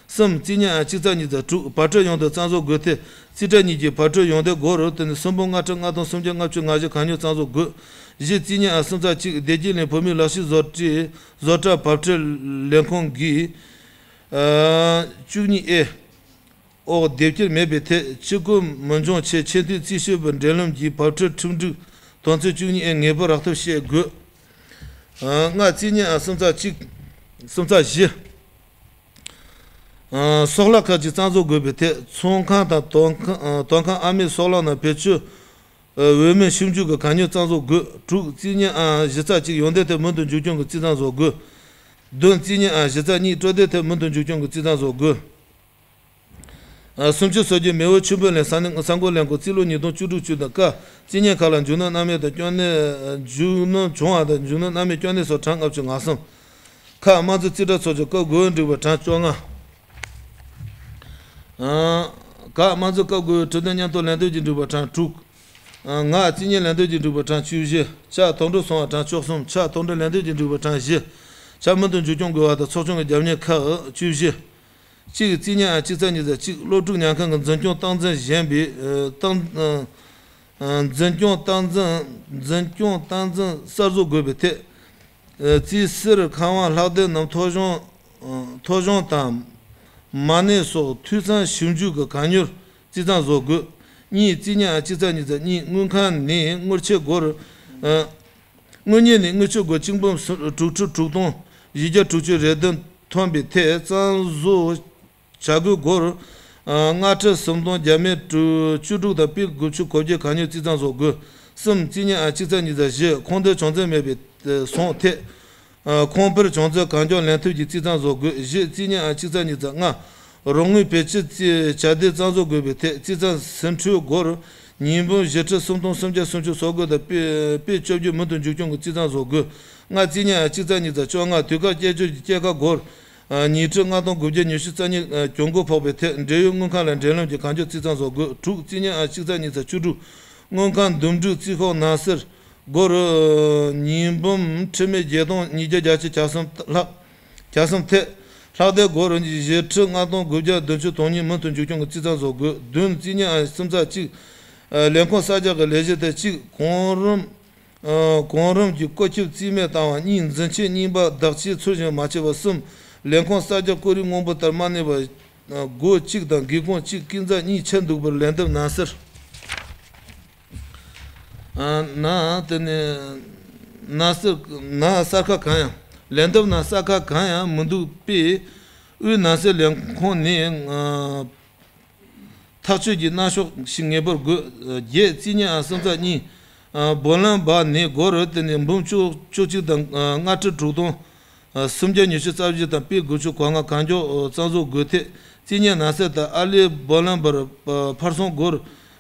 གསུམ་རྩིས་ཉིན་ཨང་གཅིག་ཚེག་གཉིས་ཚེག་དྲུག་བབ་ཁྲིད་ཡོན་ཏན་རྩ་འཛུགས་དགོས་ཐད། རྩིས་ཁྲ་གཉིས་ཀྱི་བབ་ཁྲིད་ཡོན་ཏན་སྒོར་དེ་ནི་སུམ་འབུམ་ལྔ་ཁྲི་ལྔ་སྟོང་སུམ་བརྒྱ་ལྔ་བཅུ་ང་བཞི་གང་མགྱོགས་རྩ་འཛུགས་དགོས། བཞི་རྩིས་ཉིན་ཨང་གསུམ་ཚེག་གཅིག་བདེ་སྐྱིད་གླིང་བོད་མིའི་ལག་ཤེས་བཟོ་གྲྭའི་བཟོ་གྲྭ་བབ་ཁྲིད་ལས་ཁུངས་ཀྱིས་ཨ་བཅུ་གཉིས་ཨེ་འོག་དེབ་སྐྱེལ་མེད་པའི་ཐད་སྤྱི་བཀོད་མི་འབྱུང་ཆེད་ཆེས་མཐོའི་རྩིས་ཞིབ་པའི་འབྲེལ་ལམ་གྱི་བབ་ཁྲིད་ཁྲིམས་སྒྲིག་དོན་ཚན་བཅུ་གཉིས་ཨེ་ངེས་པར་རག་ཐབས་བྱེད་དགོས། ཨ་ལྔ་རྩིས་ཉིན་ཨང་གསུམ་ཚེག་གཅིག་གསུམ་ཚེག་བཞི། ཨ་སོག་ལྭ་ཁག་ཅིག་རྩ་འཛུགས་དགོས་པའི་ཐད་ཚོང་ཁང་དང་དོ་ཁང་ཨ་དོ་ཁང་ཨ་མའི་སོག་ལྭ་ནང་བེད་སྤྱོད་འོས་མིན་ཞིབ་འཇུག་གི་གང་མྱུར་རྩ་འཛུགས་དགོས། དྲུག་རྩིས་ཉིན་ཨང་བཞི་ཚེག་གཅིག་ཡོན་ཏན་ཐད་མུ་མཐུད་མཇུག་སྐྱོང་གི་རྩིས་མཚམས་བཟོ་དགོས། བདུན་རྩིས་ཉིན་ཨང་བཞི་ཚེག་གཉིས་སྤྲོད་དོན་ཐད་མུ་མཐུད་མཇུག་སྐྱོང་གི་རྩིས་མཚམས་བཟོ་དགོས། ཨ་སུམ་ཅུ་སོ་བརྒྱད་མེས་པོ་ཆོས་འཕེལ་གླིང་ས་གནས་ས་འགོ་ལེན་སྐོར་རྩིས་ལོ་ཉིས་སྟོང་བཅུ་དྲུག་བཅུ་དང་ཀ་རྩིས་ཉིན་ཁག་ལ་མཇུག་སྣོན་གནང་མེད་དང་སྐྱོན་གནས་མཇུག་སྣོན་བྱུང་བ་དང་མཇུག་སྣོན་གནང་མེད་སྐྱོན་གནས་སོགས་གྲངས་ལྔ་བཅུ་ང་གསུམ། ཁག་དམངས་གཙོའི་རྩིས་ཁྲ་ཚོགས་ཆུང་སྐབས་དགུ་པ་འགྲིག་པ་གྲངས་བཅོ་ལྔ། ཨ་ཁག་དམངས་གཙོའི་སྐབས་དགུ་པའི་གྲོས་བསྡུར་མཉམ་དུ་ལན་འདེབས་ཀྱིས་འགྲིག་པ་གྲངས་དྲུག་ཨ་ལྔ་རྩིས་ཉིན་ལན་འདེབས་ཀྱིས་འགྲིག་པ་གྲངས་བཅུ་བཞི། ཕྱག་དོན་གྲུབ་སོང་བ་གྲངས་བཅུ་གསུམ། ཕྱག་དོན་གྲུབ་ལན་འདེབས་ཀྱིས་འགྲིག་པ་གྲངས་བཞི། ཕྱག་མུ་མཐུད་མཇུག་སྐྱོང་དགོས་པ་དང་ཚོགས་ཆུང་གི་རྒྱབ་གཉེར་ཁག་བཅུ་བཞི། གཅིག་རྩིས་ཉིན་ཨང་གཅིག་ཚེག་གཉིས་ཚེག་གཅིག་སློབ་ཕྲུག་ཉམས་མཁན་གྱི་འཛིན་སྐྱོང་སྟངས་འཛིན་གཞན་པའི་ཨ་སྟངས་ཨ་འཛིན་སྐྱོང་སྟངས་འཛིན་འཛིན་སྐྱོང་སྟངས་འཛིན་གསར་བཟོ་དགོས་པའི་ཐད། ཨ་རྩིས་གསར་ཁང་དབང་ལྷག་དེབ་རྣམས་ཐོ་གཞུང་ཨ་ཐོ་གཞུང་དང་མ་གནས་སོགས་འཐུས་ཚང་ཞིབ་འཇུག་གི་གང་མྱུར་རྩིས་མཚམས་བཟོ་དགོས། གཉིས་རྩིས་ཉིན་ཨང་གཅིག་ཚེག་གཉིས་ཚེག་གཉིས་དངུལ་ཁང་ནས་དངུལ་ཆད་སྒོར་ཨ་དངུལ་གཉེར་ནས་དངུལ་ཆད་སྒོར་གཅིག་འབུམ་དྲུག་ཁྲི་དྲུག་སྟོང་བཞི་བརྒྱ་དྲུག་ཅུ་རེ་བདུན་ཐོན་པའི་ཐད་རྩ་འཛུགས་བྱ་དགོས་སྒོར། ལྔ་ཁྲི་སུམ་སྟོང་བརྒྱ་མེད་བཅུ་དྲུག་དང་པོད་དགུ་བཅུ་གོ་བརྒྱད་གང་མྱུར་རྩིས་མཚམས་བཟོ་དགོས། གསུམ་རྩིས་ཉིན་ཨང་གཅིག་ཚེག་གཉིས་ཚེག་བཞི་ཁུངས་འདེད་བྱུང་ཚུལ་མེད་པའི་སོང་ཐད། ཁུངས་འཕེར་བྱུང་ཚུལ་གང་མགྱོགས་ལེན་ཐབས་ཀྱི་རྩིས་མཚམས་བཟོ་དགོས། བཞི་རྩིས་ཉིན་ཨང་གཅིག་ཚེག་གཉིས་ཚེག་ལྔ། རོགས་དངུལ་བེད་སྤྱོད་རྩིས་བྱ་དེ་རྩ་འཛུགས་དགོས་པའི་ཐད་རྩིས་མཚམས་ཟིན་འཕྲོའི་སྒོར་ཉིས་འབུམ་བཞི་ཁྲི་སུམ་སྟོང་སུམ་བརྒྱ་སུམ་ཅུ་སོ་དགུ་དང་པོད་པོད་བཅོ་བརྒྱད་མུ་མཐུད་མཇུག་སྐྱོང་གི་རྩིས་མཚམས་བཟོ་དགོས། ལྔ་རྩིས་ཉིན་ཨང་གཅིག་ཚེག་གཉིས་ཚེག་བཅོ་ལྔ་དུས་བཀག་སྐྱེད་སྤྱོད་ཀྱི་སྐྱེད་ཀ་སྒོར། ཉིས་ཁྲི་ལྔ་སྟོང་དགུ་བརྒྱ་ཉི་ཤུ་རྩ་གཉིས་གྱོང་གུན་ཕོག་པའི་ཐད་འབྲེལ་ཡོད་དངུལ་ཁང་ལ་འབྲེལ་ལམ་གྱི་གང་མགྱོགས་རྩིས་མཚམས་བཟོ་དགོས། དྲུག་རྩིས་ཉིན་ཨང་གཅིག་ཚེག་གཉིས་ཚེག་བཅུ་དྲུག་དངུལ་ཁང་འདུམ་འགྲིག་རྩིས་ཁོག་ནང་གསེས་སྒོར་ཉིས་འབུམ་ཁྲི་མེད་བརྒྱད་སྟོང་ཉིས་བརྒྱ་གྱ་གསུམ་ལྷག་གྱ་གསུམ་ཐད། ལྷག་དེབ་སྒོར་བཞི་ཁྲི་ལྔ་སྟོང་དགུ་བརྒྱ་བདུན་ཅུ་དོན་གཉིས་མུ་མཐུད་མཇུག་སྐྱོང་གི་རྩིས་མཚམས་བཟོ་དགོས། བདུན་རྩིས་ཉིན་ཨང་གསུམ་ཚེག་གཅིག་ལས་ཁུངས་གསར་རྒྱག་གི་ལས་གཞི་དེ་གཅིག་གོང་རིམ་ གོང་རིམ་གྱི་བཀོད་ཁྱབ་རྩིས་མེད་བཏང་བ། གཉིས། འཛིན་ཆས་རྙིང་པ་བདག་གཅེས་ཚུལ་བཞིན་མ་བྱས་པ། གསུམ། ལས་ཁུངས་གསར་རྒྱག་སྐོར་རིགས་སྔོན་པོ་ལྟར་མ་གནས་པ། སྒོ་གཅིག་དང་སྒེའུ་ཁུང་གཅིག་སྐས་འཛེག་གཉིས་ཆད་འདུག་པར་ལན་འདེབས་ནང་གསལ། ན་དེ་ནས་ན་གསར་ན་གསར་ཁ་གང་ཡང་། ལན་འདེབས་ན་གསར་ཁ་གང་ཡང་མི་འདུག་པས། དབུས་ནང་སྲིད་ལས་ཁུངས་ནས་ཐག་གཅོད་ཀྱི་གནང་ཕྱོགས་ཤིག་ངེས་པར་དགོས། བརྒྱད། རྩིས་རྙིང་ཨང་གསུམ་ཚེག་གཉིས། སྦོ་ལན་སྦ་ནས་སྒོར་དེ་ནས་འབུམ་བཅུ་བཅུ་གཅིག་དང་ལྔ་ཁྲི་དྲུག་སྟོང་སུམ་བརྒྱ་ཉི་ཤུ་རྩ་བཞི་དང་པའི་དགུ་བཅུ་གོ་ལྔ་གང་མགྱོགས་གཙང་བཟོ་དགོས་ཐད། རྩིས་རྙིང་ནང་གསེས་ལྟར་ཨ་ལི་སྦོ་ལན་སྦར་ཕར་སོང་སྒོར་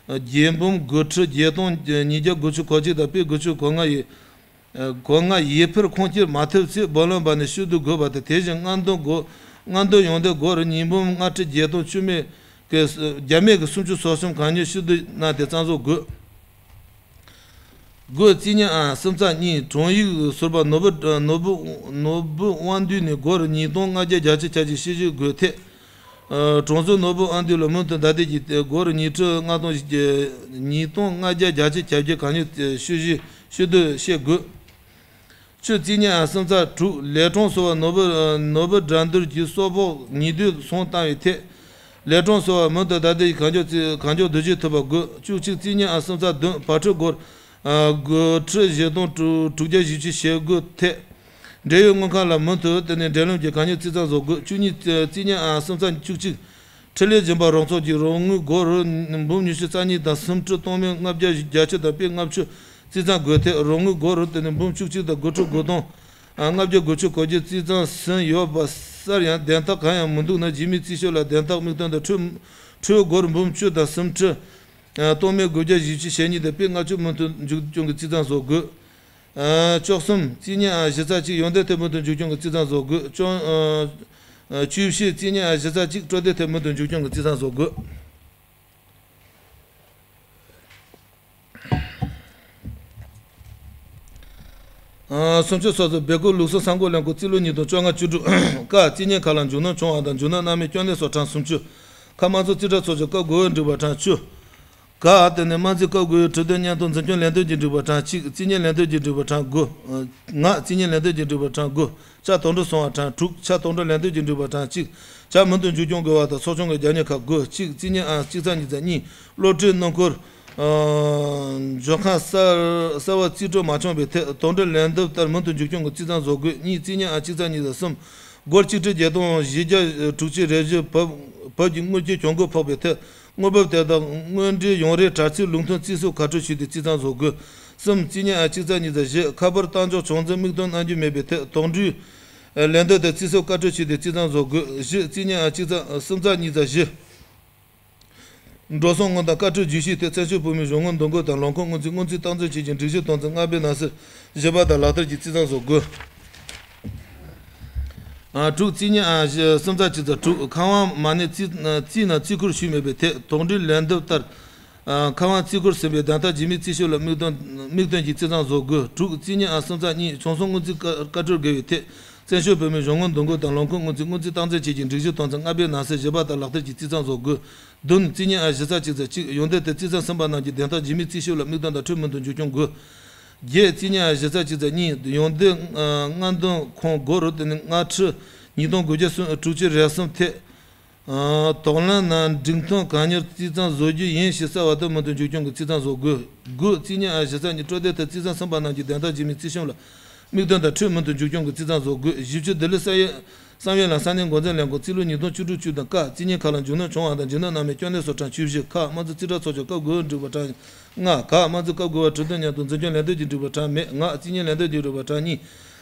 བརྒྱད་འབུམ་དགུ་ཁྲི་བརྒྱད་སྟོང་ཉིས་བརྒྱ་དགུ་བཅུ་གོ་གཅིག་དང་པའི་དགུ་བཅུ་གོ་ལྔ་ཡི་གོ་ལྔ་ཡི་ཕེར་ཁུངས་སྐྱེལ་མ་ཐུབ་ཚེ་སྦོ་ལན་སྦ་ནས་ཕྱིར་བསྡུ་དགོས་པ་དང་། དེ་བཞིན་སྔ་འདོན་སྒོ་སྔ་འདོན་ཡོང་འདོད་སྒོར་ཉིས་འབུམ་ལྔ་ཁྲི་བརྒྱད་སྟོང་བཅུ་མེད་ཀྱི་བརྒྱ་མེད་ཀྱི་སུམ་ཅུ་སོ་གསུམ་གང་མྱུར་ཕྱིར་བསྡུ་གནང་སྟེ་གཙང་བཟོ་དགོས། དགུ། རྩིས་རྙིང་ཨང་གསུམ་ཚེག་གཉིས། གྲོང་ཡིག་ཟུར་པ་ནོར་བུ་ནོར་བུ་ནོར་བུ་དབང་འདུས་ནས་སྒོར་ཉིས་སྟོང་ལྔ་བརྒྱ་བརྒྱད་ཅུ་གྱ་གཅིག་ཕྱིར་བསྡུ་དགོས་ཐད། ཨ། གྲོང་ཚོའི་ནོར་བུ་ཨང་འདུས་ལ་མུ་མཐུད་ད་ལྟའི་གི་སྒོར་ཉིས་ཁྲི་ལྔ་སྟོང་ཉིས་སྟོང་ལྔ་བརྒྱ་བརྒྱད་ཅུ་གྱ་བརྒྱད་གང་མྱུར་ཕྱིར་བསྡུ་ཕྱིར་བསྡུ་བྱེད་དགོས། བཅུ། རྩིས་རྙིང་ཨང་གསུམ་ཚེག་དྲུག། ལས་གྲོང་ཟུར་པ་ནོར་བུ་ནོར་བུ་དགྲ་འདུལ་གྱིས་སོག་ཕོགས་ཉིས་བསྡུས་སོང་བཏང་བའི་ཐད། ལས་གྲོང་ཟུར་པ་མུ་མཐུད་ད་ལྟའི་གང་མགྱོགས་རྩིས་གང་མགྱོགས་བསྡུ་བྱེད་ཐུབ་པ་དགོས། བཅུ་གཅིག། རྩིས་རྙིང་ཨང་གསུམ་ཚེག་བདུན། བར་ཁྲི་སྒོར་དགུ་ཁྲི་བཞི་སྟོང་དྲུག་བརྒྱ་བཞི་བཅུ་བྱེད་དགོས་ཐད། འབྲེལ་ཡོད་དངུལ་ཁང་ལ་མུ་མཐུད་དེ་ནས་འབྲེལ་ལམ་གྱི་གང་མྱུར་རྩིས་གཙང་བཟོ་དགོས། བཅུ་གཉིས། རྩིས་རྙིང་ཨང་གསུམ་ཚེག་བཅུ་གཅིག། འཕྲིན་ལས་སྦྱིན་པ་རོགས་ཚོགས་ཀྱི་རོགས་དངུལ་སྒོར་འབུམ་ཉི་ཤུ་རྩ་གཉིས་དང་སུམ་ཁྲི་སྟོང་མེད་ལྔ་བརྒྱ་བརྒྱད་ཅུ་དང་པའི་ལྔ་བཅུ་རྩིས་གཙང་དགོས་ཐད། རོགས་དངུལ་སྒོར་དེ་ནས་འབུམ་བཅུ་གཅིག་དང་དགུ་ཁྲི་དགུ་སྟོང་ལྔ་བརྒྱ་དགུ་བཅུ་གོ་བརྒྱད་རྩིས་གཙང་ཟིན་ཡོད་པ་སར་ཡང་བདེན་རྟགས་གང་ཡང་མི་འདུག་ན། རྗེས་མའི་རྩིས་ཞིབ་ལ་བདེན་རྟགས་དམིགས་དོན་དང་འཕྲོས་འཕྲོས་སྒོར་འབུམ་བཅུ་དང་སུམ་ཁྲི་སྟོང་མེད་དགུ་བརྒྱ་བཞི་བཅུ་ཞེ་གཉིས་དང་པའི་ལྔ་བཅུ་མུ་མཐུད་མཇུག་སྐྱོང་གི་རྩིས་གཙང་བཟོ་དགོས། ཨ། བཅུ་གསུམ། རྩིས་རྙིང་ཨང་གཞི་རྩ་གཅིག། ཡོན་ཏན་ཐད་མུ་མཐུད་མཇུག་སྐྱོང་གི་རྩིས་གཙང་བཟོ་དགོས། བཅུ་ཨ། བཅུ་བཞི། རྩིས་རྙིང་ཨང་གཞི་རྩ་གཅིག། སྤྲོད་དོད་ཐད་མུ་མཐུད་མཇུག་སྐྱོང་གི་རྩིས་གཙང་བཟོ་དགོས། ཨ། སུམ་ཅུ་སོ་སོ། སྦེལ་ཀོབ་ལུགས་སྲོལ་གསར་འགོད་ལས་ཁུངས། རྩིས་ལོ་ཉིས་སྟོང་བཅོ་ལྔ། བཅུ་དྲུག། ཀ། རྩིས་རྙིང་ཁ་ལག་མཇུག་སྣོན་བྱུང་བ་དང་མཇུག་སྣོན་གནང་མིན་སྐྱོན་གནས་སོགས་གྲངས་སུམ་ཅུ། ཁ། དམངས་གཙོ་རྩིས་ཁྲ་ཚོགས་ཆུང་སྐབས་དགུ་པའི་འགྲིག་པ་གྲངས་བཅུ། ག། དེ་ནས་དམངས་རྩིས་སྐབས་དགུ་པའི་གྲོས་དོན་སྙན་ཐོ་འཛིན་སྐྱོང་ལན་འདེབས་ཀྱི་འགྲིག་པ་གྲངས་གཅིག། རྩིས་རྙིང་ལན་འདེབས་ཀྱི་འགྲིག་པ་གྲངས་དགུ། ང་། རྩིས་རྙིང་ལན་འདེབས་ཀྱི་འགྲིག་པ་གྲངས་དགུ། ཆ་དོན་འགྲུབ་སོང་བ་གྲངས་དྲུག། ཆ་དོན་འགྲུབ་ལན་འདེབས་ཀྱི་འགྲིག་པ་གྲངས་གཅིག། ཆ་མུ་མཐུད་མཇུག་སྐྱོང་དགོས་པ་དང་ཚོགས་ཆུང་གི་རྒྱབ་གཉེར་ཁག་དགུ། གཅིག། རྩིས་རྙིང་ཨང་གཅིག་ཚེག་གཉིས་ཚེག་གཉིས། སློབ་གྲྭའི་སྣུམ་འཁོར་འཇོག་ཁང་གསར་གསར་པ་རྩིས་སྤྲོད་མ་བྱུང་བའི་ཐད། དོན་འགྲུབ་ལན་འདེབས་ལྟར་མུ་མཐུད་མཇུག་སྐྱོང་གི་རྩིས་གཙང་བཟོ་དགོས། གཉིས། རྩིས་རྙིང་ཨང་གཅིག་ཚེག་གཉིས་ཚེག་གསུམ། སྒོར་གཅིག་ཁྲི་བརྒྱད་སྟོང་བཞི་བརྒྱ་དྲུག་ཅུ་རེ་བཞི་བབ་བབ་ཀྱི་དངུལ་གྱི་གྱོང་གུན་ཕོག་པའི་ཐད། དངུལ་འབབ་དེ་དག་དངོས་འབྲེལ་ཡོང་རེའི་དྲ་ཚིགས་ལུགས་མཐུན་རྩིས་སོགས་བཀའ་འཁྲོལ་ཞུས་ཏེ་རྩིས་གཙང་བཟོ་དགོས། གསུམ། རྩིས་རྙིང་ཨང་གཅིག་ཚེག་གཉིས་ཚེག་བཞི། ཁ་པར་གཏན་འཇོག་བྱུང་ཚེ་མིག་སྟོན་གནང་རྒྱུ་མེད་པའི་ཐད། དོན་འགྲུབ་ལན་འདེབས་དེ་རྩིས་སོགས་བཀའ་འཁྲོལ་ཞུས་ཏེ་རྩིས་གཙང་བཟོ་དགོས། བཞི། རྩིས་རྙིང་ཨང་གཅིག་ཚེག་གསུམ་ཚེག་གཉིས་ཚེག་བཞི། འགྲོ་སོང་དངུལ་དང་བཀའ་འཁྲོལ་བརྗེ་ཞིབ་ཐད། བཙན་བྱོལ་བོད་མིའི་གཞུང་དངུལ་འདུ་འགོད་དང་ལོག་མཁོ་དངུལ་རྩིས། སྔོན་རྩིས་སྟངས་འཛིན་བྱེད་ཀྱི་སྒྲིག་གཞི་དོན་ཚན་ལྔ་པའི་ནང་གསེས་བཞི་པ་དང་ལག་བསྟར་གྱི་རྩིས་གཙང་བཟོ་དགོས། ཨ། དྲུག། རྩིས་རྙིང་ཨང་གསུམ་ཚེག་གཅིག་ཚེག་དྲུག། ཁ་དབང་མ་གནས་རྩིས་རྩིས་ནང་རྩིས་བཀུར་ཞུས་མེད་པའི་ཐད། དོན་འགྲུབ་ལན་འདེབས་ལྟར། ཨ། ཁ་དབང་རྩིས་བཀུར་ཟིན་པའི་བདེན་རྟགས་རྗེས་མའི་རྩིས་ཞིབ་ལ་དམིགས་དོན་དམིགས་དོན་གྱིས་རྩིས་གཙང་བཟོ་དགོས། དྲུག། རྩིས་རྙིང་ཨང་གསུམ་ཚེག་གཉིས། བྱུང་སོང་དངུལ་རྩིས་བཀའ་བཀའ་འཁྲོལ་དགོས་པའི་ཐད། བཙན་བྱོལ་བོད་མིའི་གཞུང་དངུལ་འདུ་འགོད་དང་ལོག་མཁོ་དངུལ་རྩིས། སྔོན་རྩིས་སྟངས་འཛིན་བྱེད་ཀྱི་སྒྲིག་གཞི་དོན་ཚན་ལྔ་པའི་ནང་གསེས་བཞི་པ་དང་ལག་བསྟར་གྱི་རྩིས་གཙང་བཟོ་དགོས། བདུན། རྩིས་རྙིང་ཨང་གཞི་རྩ་གཅིག་ཚེག་གཅིག། ཡོན་ཏན་དེ་རྩིས་གཙང་ཟིན་པ་རྣམས་ཀྱི་བདེན་རྟགས་རྗེས་མའི་རྩིས་ཞིབ་ལ་དམིགས་དོན་དང་འཕྲོས་མུ་མཐུད་མཇུག་སྐྱོང་དགོས། བརྒྱད། རྩིས་རྙིང་ཨང་གཞི་རྩ་གཅིག་ཚེག་གཉིས། ཡོན་ཏན་ཨང་སྔ་འདོན་ཁོངས་སྒོར་དེ་ནི་ལྔ་ཁྲི་ཉིས་སྟོང་དགུ་བརྒྱ་དྲུག་ཅུ་རེ་གསུམ་ཐད། ཨ། དོགས་ལན་ནང་འགྲིག་མཐུན་གང་མྱུར་རྩིས་གཙང་བཟོ་རྒྱུ་ཡིན་ཞེས་གསལ་བ་དེ་མུ་མཐུད་མཇུག་སྐྱོང་གི་རྩིས་གཙང་བཟོ་དགོས། དགུ། རྩིས་རྙིང་ཨང་གཞི་རྩ་གཉིས། སྤྲོད་དོད་ཐད་རྩིས་གཙང་ཟིན་པ་རྣམས་ཀྱི་བདེན་རྟགས་རྗེས་མའི་རྩིས་ཞིབ་ལ་དམིགས་དོན་དང་འཕྲོས་མུ་མཐུད་མཇུག་སྐྱོང་གི་རྩིས་གཙང་བཟོ་དགོས། བཞི་བཅུ། ལྡི་ལི་བསམ་ཡས་བསམ་ཡས་ལམ་ས་གནས་འགོ་འཛིན་ལས་ཁུངས། རྩིས་ལོ་ཉིས་སྟོང་བཅུ་དྲུག་བཅུ་དང་ཀ། རྩིས་རྙིང་ཁ་ལག་མཇུག་སྣོན་བྱུང་བ་དང་མཇུག་སྣོན་གནང་མིན་སྐྱོན་གནས་སོགས་གྲངས་བཅུ་བཞི། ཁ། དམངས་གཙོ་རྩིས་ཁྲ་ཚོགས་ཆུང་སྐབས་དགུ་པའི་འགྲིག་པ་གྲངས་ལྔ། ག། དམངས་གཙོ་སྐབས་དགུ་པ་གྲོས་དོན་སྙན་ཐོ་འཛིན་སྐྱོང་ལན་འདེབས་ཀྱི་འགྲིག་པ་གྲངས་མེད། ང་། རྩིས་རྙིང་ལན་འདེབས་ཀྱི་འགྲིག་པ་གྲངས་གཉིས།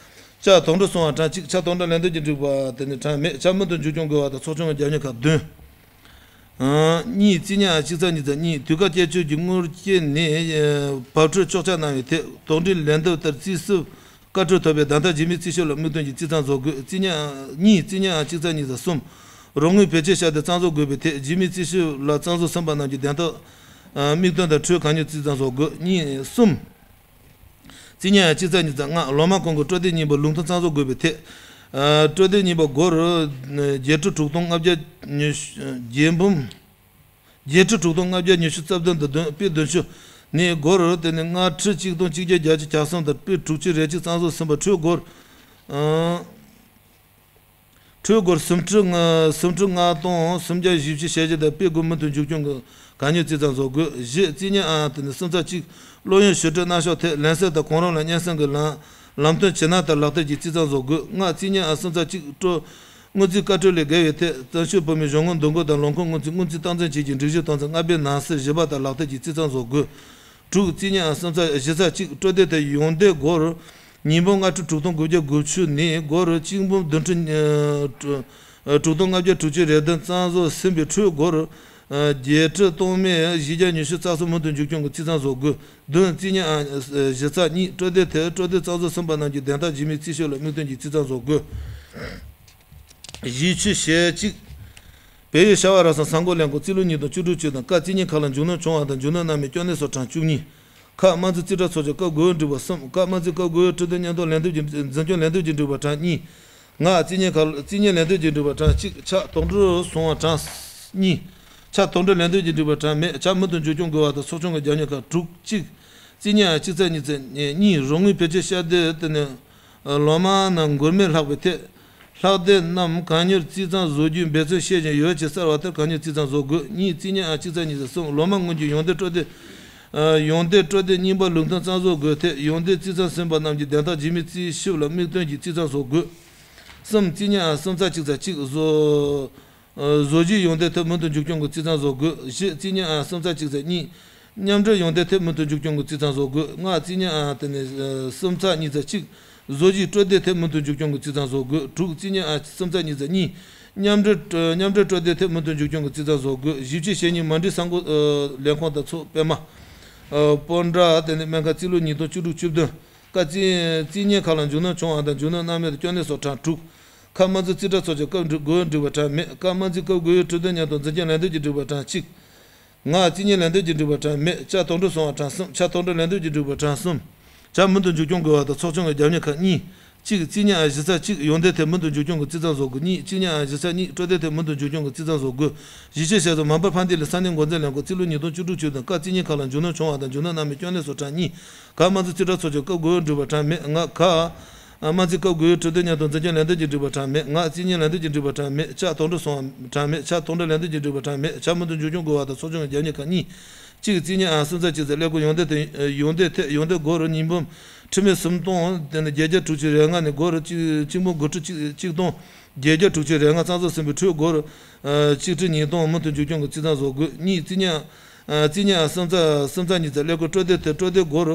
ཆ་དོན་འགྲུབ་སོང་བ་གྲངས་གཅིག། ཆ་དོན་འགྲུབ་ལན་འདེབས་ཀྱི་འགྲིག་པ་དེ་ནི་གྲངས་མེད། ཆ་མུ་མཐུད་མཇུག་སྐྱོང་དགོས་པ་དང་ཚོགས་ཆུང་གི་རྒྱབ་གཉེར་ཁག་བདུན། ཨང་། གཉིས། རྩིས་རྙིང་ཨང་གཅིག་ཚེག་གཉིས་ཚེག་གཉིས། དུས་བཀག་བཅད་གཅོད་ཀྱི་དངུལ་རྐྱེན་ནས་བབ་འཕྲོད་གཅོག་ཆ་གནང་བའི་ཐད། དོན་འགྲུབ་ལན་འདེབས་ལྟར་རྩིས་སུ་བཀའ་འཁྲོལ་ཐོབ་པའི་བདམས་ཐག་རྗེས་མའི་རྩིས་ཞིབ་ལ་དམིགས་དོན་གྱི་རྩིས་གཙང་བཟོ་དགོས། རྩིས་རྙིང་ཨང་། གཉིས། རྩིས་རྙིང་ཨང་གཅིག་ཚེག་གཉིས་ཚེག་གསུམ། རོགས་དངུལ་བེད་སྤྱོད་བྱས་ཏེ་གཙང་བཟོ་དགོས་པའི་ཐད། རྗེས་མའི་རྩིས་ཞིབ་ལ་གཙང་བཟོ་ཟིན་པ་རྣམས་ཀྱི་བདེན་རྟགས་དམིགས་དོན་དང་འཕྲོས་གང་མྱུར་རྩིས་གཙང་བཟོ་དགོས། གཉིས། གསུམ། རྩིས་རྙིང་ཨང་གཅིག་ཚེག་གཉིས་ཚེག་ལྔ། ལོ་མ་གོང་གི་སྤྲོད་དོད་རྙིང་པ་ལུགས་མཐུན་གཙང་བཟོ་དགོས་པའི་ཐད། ཨ། སྤྲོད་དོད་རྙིང་པ་སྒོར་བརྒྱད་ཁྲི་དྲུག་སྟོང་ལྔ་བརྒྱ་ཉི་ཤུ། བརྒྱད་འབུམ། བརྒྱད་ཁྲི་དྲུག་སྟོང་ལྔ་བརྒྱ་ཉི་ཤུ་རྩ་བདུན་དང་བདུན། དཔེ་བདུན་ཅུ་ ནས་སྒོར་དེ་ནས་ལྔ་ཁྲི་གཅིག་སྟོང་གཅིག་བརྒྱ་བརྒྱད་ཅུ་གྱ་གསུམ་དང་དཔེ་དྲུག་ཅུ་རེ་གཅིག་རྩ་འཛུགས་ཟིན་པ་འཕྲོད་སྒོར། ཨང་། འཕྲོད་སྒོར་སུམ་ཁྲི་ལྔ་སུམ་ཁྲི་ལྔ་སྟོང་སུམ་བརྒྱ་བཞི་བཅུ་ཞེ་བཞི་དང་དཔེ་དགུ་མུ་མཐུད་འཇུག་སྐྱོང་གི་གད་སྙིགས་རྩིས་ཚང་བཟོ་དགོས། བཞི། རྩིས་ཉེས་ཨང་དེ་ནས་སུམ་རྩ་གཅིག་སློབ་ཡོན་ཞུ་སྒྲིག་གནང་ཕྱོགས་ཐད་ལན་གསལ་དང་གོང་རིམ་ལ་སྙན་སེང་གི་ལམ་ལམ་སྟོན་བྱེད་སྟངས་དང་ལག་བསྟར་གྱི་རྩིས་ཚང་བཟོ་དགོས། ལྔ། རྩིས་ཉེས་ཨང་སུམ་རྩ་གཅིག་སྤྲོད་སྔོན་རྩིས་བཀའ་འཁྲོལ་ལས་འགལ་བའི་ཐད་བཙན་བྱོལ་བོད་མིའི་གཞུང་ངོ་འདུ་འགོད་དང་ལོ་འཁོར་སྔོན་རྩིས་སྔོན་རྩིས་སྟངས་འཛིན་བྱེད་ཀྱི་སྒྲིག་གཞི་དོན་ཚན་ལྔ་པའི་ནང་གསེས་བཞི་པ་ལྟར་ལག་བསྟར་གྱི་རྩིས་ཚང་བཟོ་དགོས། དྲུག། རྩིས་ཉེས་ཨང་སུམ་རྩ་བཞི་རྩ་གཅིག་སྤྲོད་དེབ་དེ་ཡོང་འདོད་སྒོར་ཉིས་འབུམ་ལྔ་ཁྲི་དྲུག་སྟོང་དགུ་བརྒྱ་དགུ་བཅུ་ནས་སྒོར་གཅིག་འབུམ་བདུན་ཁྲི་དྲུག་སྟོང་ལྔ་བརྒྱ་དྲུག་ཅུ་རེ་བདུན་རྩ་འཛུགས་ཟིན་པའི་འཕྲོད་སྒོར་བརྒྱད་ཁྲི་སྟོང་མེད་བཞི་བརྒྱ་ཉི་ཤུ་རྩ་གསུམ་མུ་མཐུད་འཇུག་སྐྱོང་གི་རྩིས་ཚང་བཟོ་དགོས། བདུན། རྩིས་ཉེས་ཨང་བཞི་རྩ་གཉིས་སྤྲོད་དེབ་དེ་སྤྲོད་དེབ་རྩ་འཛུགས་ཟིན་པ་རྣམས་ཀྱི་བདེན་རྟགས་འཇིགས་མེད་རྩིས་ཞིབ་ལ་དམིགས་བསྟན་གྱི་རྩིས་ཚང་བཟོ་དགོས། གཞིས་ཆུ་ཞེ་གཅིག་བལ་ཡུལ་ཤ་བ་ར་ས་ས་འགོ་ལེན་ཁོངས་རྩིས་ལོ་ཉིས་སྟོང་བཅུ་དྲུག་བཅུ་དང་ཀ། རྩིས་ཉེས་ཁག་ལ་འཇུག་སྣོན་བྱུང་བ་དང་འཇུག་སྣོན་གནང་མི་སྐྱོན་གནས་སོགས་གྲངས་བཅུ་གཉིས། ཁ། དམངས་རྩིས་རྩིས་ཁྲ་ཚོགས་ཆུང་སྐབས་དགུ་པའི་འགྲིག་པ་གསུམ། ཀ། དམངས་རྩིས་སྐབས་དགུ་པའི་ཁྲིམས་དོན་སྙན་ཐོ་ལན་འདེབས་ཀྱི་འཛིན་སྐྱོང་ལན་འདེབས་ཀྱི་འགྲིག་པ་གྲངས་གཉིས། ང་། རྩིས་ཉེས་ཁག་རྩིས་ཉེས་ལན་འདེབས་ཀྱི་འགྲིག་པ་གྲངས་གཅིག་ཆ་དོགས་འགྲོལ་སོང་བ་གྲངས་གཉིས། ཆ་དོགས་འགྲོལ་ལན་འདེབས་ཀྱི་འགྲིག་པ་གྲངས་མེད། ཆ་མུ་མཐུད་འཇུག་སྐྱོང་དགོས་པ་དང་ཚོགས་ཆུང་གི་རྒྱབ་གཉེར་ཁག་དྲུག་གཅིག་རྩིས་ཉེས་ཨང་གཅིག་ཚེག་གཉིས་ཚེག་གཉིས། རོགས་དངུལ་བེད་སྤྱོད་ཤར་དུས་དེ་ནས་ལོ་མང་ནང་འགུལ་མེད་ལྷག་པའི་ཐད། ལྷག་དེབ་རྣམས་གད་སྙིགས་རྩིས་ཚང་བཟོ་རྒྱུའི་འབད་བརྩོན་བྱེད་བཞིན་ཡོད་ཅེས་གསལ་བ་ལྟར་གད་སྙིགས་རྩིས་ཚང་བཟོ་དགོས། གཉིས། རྩིས་ཉེས་ཨང་གཅིག་ཚེག་གཉིས་ཚེག་གསུམ། ལོ་མང་སྔོན་གྱི་ཡོང་འདོད་སྤྲོད་དེབ། ཡོང་འདོད་སྤྲོད་དེབ་རྙིང་པ་ལུགས་མཐུན་རྩ་འཛུགས་དགོས་ཐད་ཡོང་འདོད་རྩིས་ཚང་ཟིན་པ་རྣམས་ཀྱི་བདེན་རྟགས་འཇིགས་མེད་རྩིས་ཞིབ་ལ་དམིགས་བསྟན་གྱིས་རྩིས་ཚང་བཟོ་དགོས། གསུམ། རྩིས་ཉེས་ཨང་སུམ་ཚེག་གཅིག་ཚེག་གཅིག་བཟོ། བཟོ་བཞིན་ཡོང་འདོད་ཐད་མུ་མཐུད་འཇུག་སྐྱོང་གི་རྩིས་ཚང་བཟོ་དགོས། བཞི། རྩིས་ཉེས་ཨང་སུམ་ཚེག་གཅིག་ཚེག་གཉིས། མཉམ་འབྲེལ་ཡོང་འདོད་ཐད་མུ་མཐུད་འཇུག་སྐྱོང་གི་རྩིས་ཚང་བཟོ་དགོས། ལྔ། རྩིས་ཉེས་ཨང་དེ་ནས་སུམ་ཚེག་གཉིས་ཚེག་གཅིག་བཟོ་བཞིན་སྤྲོད་དེབ་ཐད་མུ་མཐུད་འཇུག་སྐྱོང་གི་རྩིས་ཚང་བཟོ་དགོས། དྲུག། རྩིས་ཉེས་ཨང་སུམ་ཚེག་གཉིས་ཚེག་གཉིས། མཉམ་འབྲེལ་མཉམ་འབྲེལ་སྤྲོད་དེབ་ཐད་མུ་མཐུད་འཇུག་སྐྱོང་གི་རྩིས་ཚང་བཟོ་དགོས། བཞི་བཅུ་ཞེ་གཉིས་མ་འགྲིག་ས་འགོ་ལས་ཁུངས་དང་ཚོགས་པད་མ། སྤོན་ཊ་དེ་ནས་སྨན་ཁང་རྩིས་ལོ་ཉིས་སྟོང་བཅུ་དྲུག་བཅུ་བདུན། ཀ། རྩིས་རྩིས་ཉེས་ཁག་ལ་འཇུག་སྣོན་བྱུང་བ་དང་འཇུག་སྣོན་གནང་མེད་དུ་སྐྱོན་གནས་སོགས་གྲངས་དྲུག་ཁ། དམངས་རྩིས་རྩིས་ཁྲ་ཚོགས་ཆུང་སྐབས་དགུ་པའི་འགྲིག་པ་གྲངས་མེད། ཀ། དམངས་རྩིས་སྐབས་དགུ་པའི་ཁྲིམས་དོན་སྙན་ཐོ་འཛིན་སྐྱོང་ལན་འདེབས་ཀྱི་འགྲིག་པ་གྲངས་གཅིག་ང་། རྩིས་ཉེས་ལན་འདེབས་ཀྱི་འགྲིག་པ་གྲངས་མེད། ཆ་དོགས་འགྲོལ་སོང་བ་གྲངས་གསུམ། ཆ་དོགས་འགྲོལ་ལན་འདེབས་ཀྱི་འགྲིག་པ་གྲངས་གསུམ། ཆ་མུ་མཐུད་འཇུག་སྐྱོང་དགོས་པ་དང་ཚོགས་ཆུང་གི་རྒྱབ་གཉེར་ཁག་གཉིས། གཅིག་རྩིས་ཉེས་ཨང་བཞི་ཚེག་གཅིག་ཡོང་འདོད་ཐད་མུ་མཐུད་འཇུག་སྐྱོང་གི་རྩིས་ཚང་བཟོ་དགོས། གཉིས། རྩིས་ཉེས་ཨང་བཞི་ཚེག་གཉིས་སྤྲོད་དེབ་ཐད་མུ་མཐུད་འཇུག་སྐྱོང་གི་རྩིས་ཚང་བཟོ་དགོས། གཞིས་ཆགས་ཞེ་ས་མ་འབར་ཕན་བདེ་གླིང་ས་གནས་འགོ་འཛིན་ལྷན་ཁང་རྩིས་ལོ་ཉིས་སྟོང་བཅུ་དྲུག་བཅུ་བདུན། ཀ། རྩིས་ཉེས་ཁག་ལ་འཇུག་སྣོན་བྱུང་བ་དང་འཇུག་སྣོན་གནང་མེད་སྐྱོན་གནས་སོགས་གྲངས་གཉིས། ག། དམངས་རྩིས་རྩིས་ཁྲ་ཚོགས་ཆུང་སྐབས་དགུ་པའི་འགྲིག་པ་གྲངས་མེད། ང་། ཁ། དམངས་རྩིས་སྐབས་དགུ་པའི་ཁྲིམས་དོན་སྙན་ཐོ་འཛིན་སྐྱོང་ལན་འདེབས་ཀྱི་འགྲིག་པ་གྲངས་མེད། ང་། རྩིས་ཉེས་ལན་འདེབས་ཀྱི་འགྲིག་པ་གྲངས་མེད། ཆ་དོགས་འགྲོལ་སོང་བ་གྲངས་མེད། ཆ་དོགས་འགྲོལ་ལན་འདེབས་ཀྱི་འགྲིག་པ་གྲངས་མེད། ཆ་མུ་མཐུད་འཇུག་སྐྱོང་དགོས་པ་དང་ཚོགས་ཆུང་གི་རྒྱབ་གཉེར་ཁག་གཉིས། གཅིག་རྩིས་ཉེས་ཨང་སུམ་ཚེག་གཅིག་ཚེག་ཀླད་ཀོར་ཡོང་འདོད་དེ་ཡོང་འདོད་ཐད་ཡོང་འདོད་སྒོར་ཉིས་འབུམ་ཁྲི་མེད་སུམ་སྟོང་དེ་ནས་བརྒྱད་བརྒྱ་དྲུག་ཅུ་རེ་ལྔ་ནས་སྒོར་གཅིག་གཅིག་འབུམ་དགུ་ཁྲི་གཅིག་གཅིག་སྟོང་བརྒྱད་བརྒྱ་དྲུག་ཅུ་རེ་ལྔ་རྩ་འཛུགས་ཟིན་པའི་ཁྲོད་སྒོར་གཅིག་ཁྲི་ཉིས་སྟོང་མུ་མཐུད་འཇུག་སྐྱོང་གི་རྩིས་ཐང་བཟོ་དགོས། གཉིས་རྩིས་ཉེས་ཨང་རྩིས་ཉེས་ཨང་སུམ་ཚེག་སུམ་ཚེག་གཉིས་ཚེག་ཀླད་ཀོར་སྤྲོད་དེབ་ཐད་སྤྲོད་དེབ་སྒོར་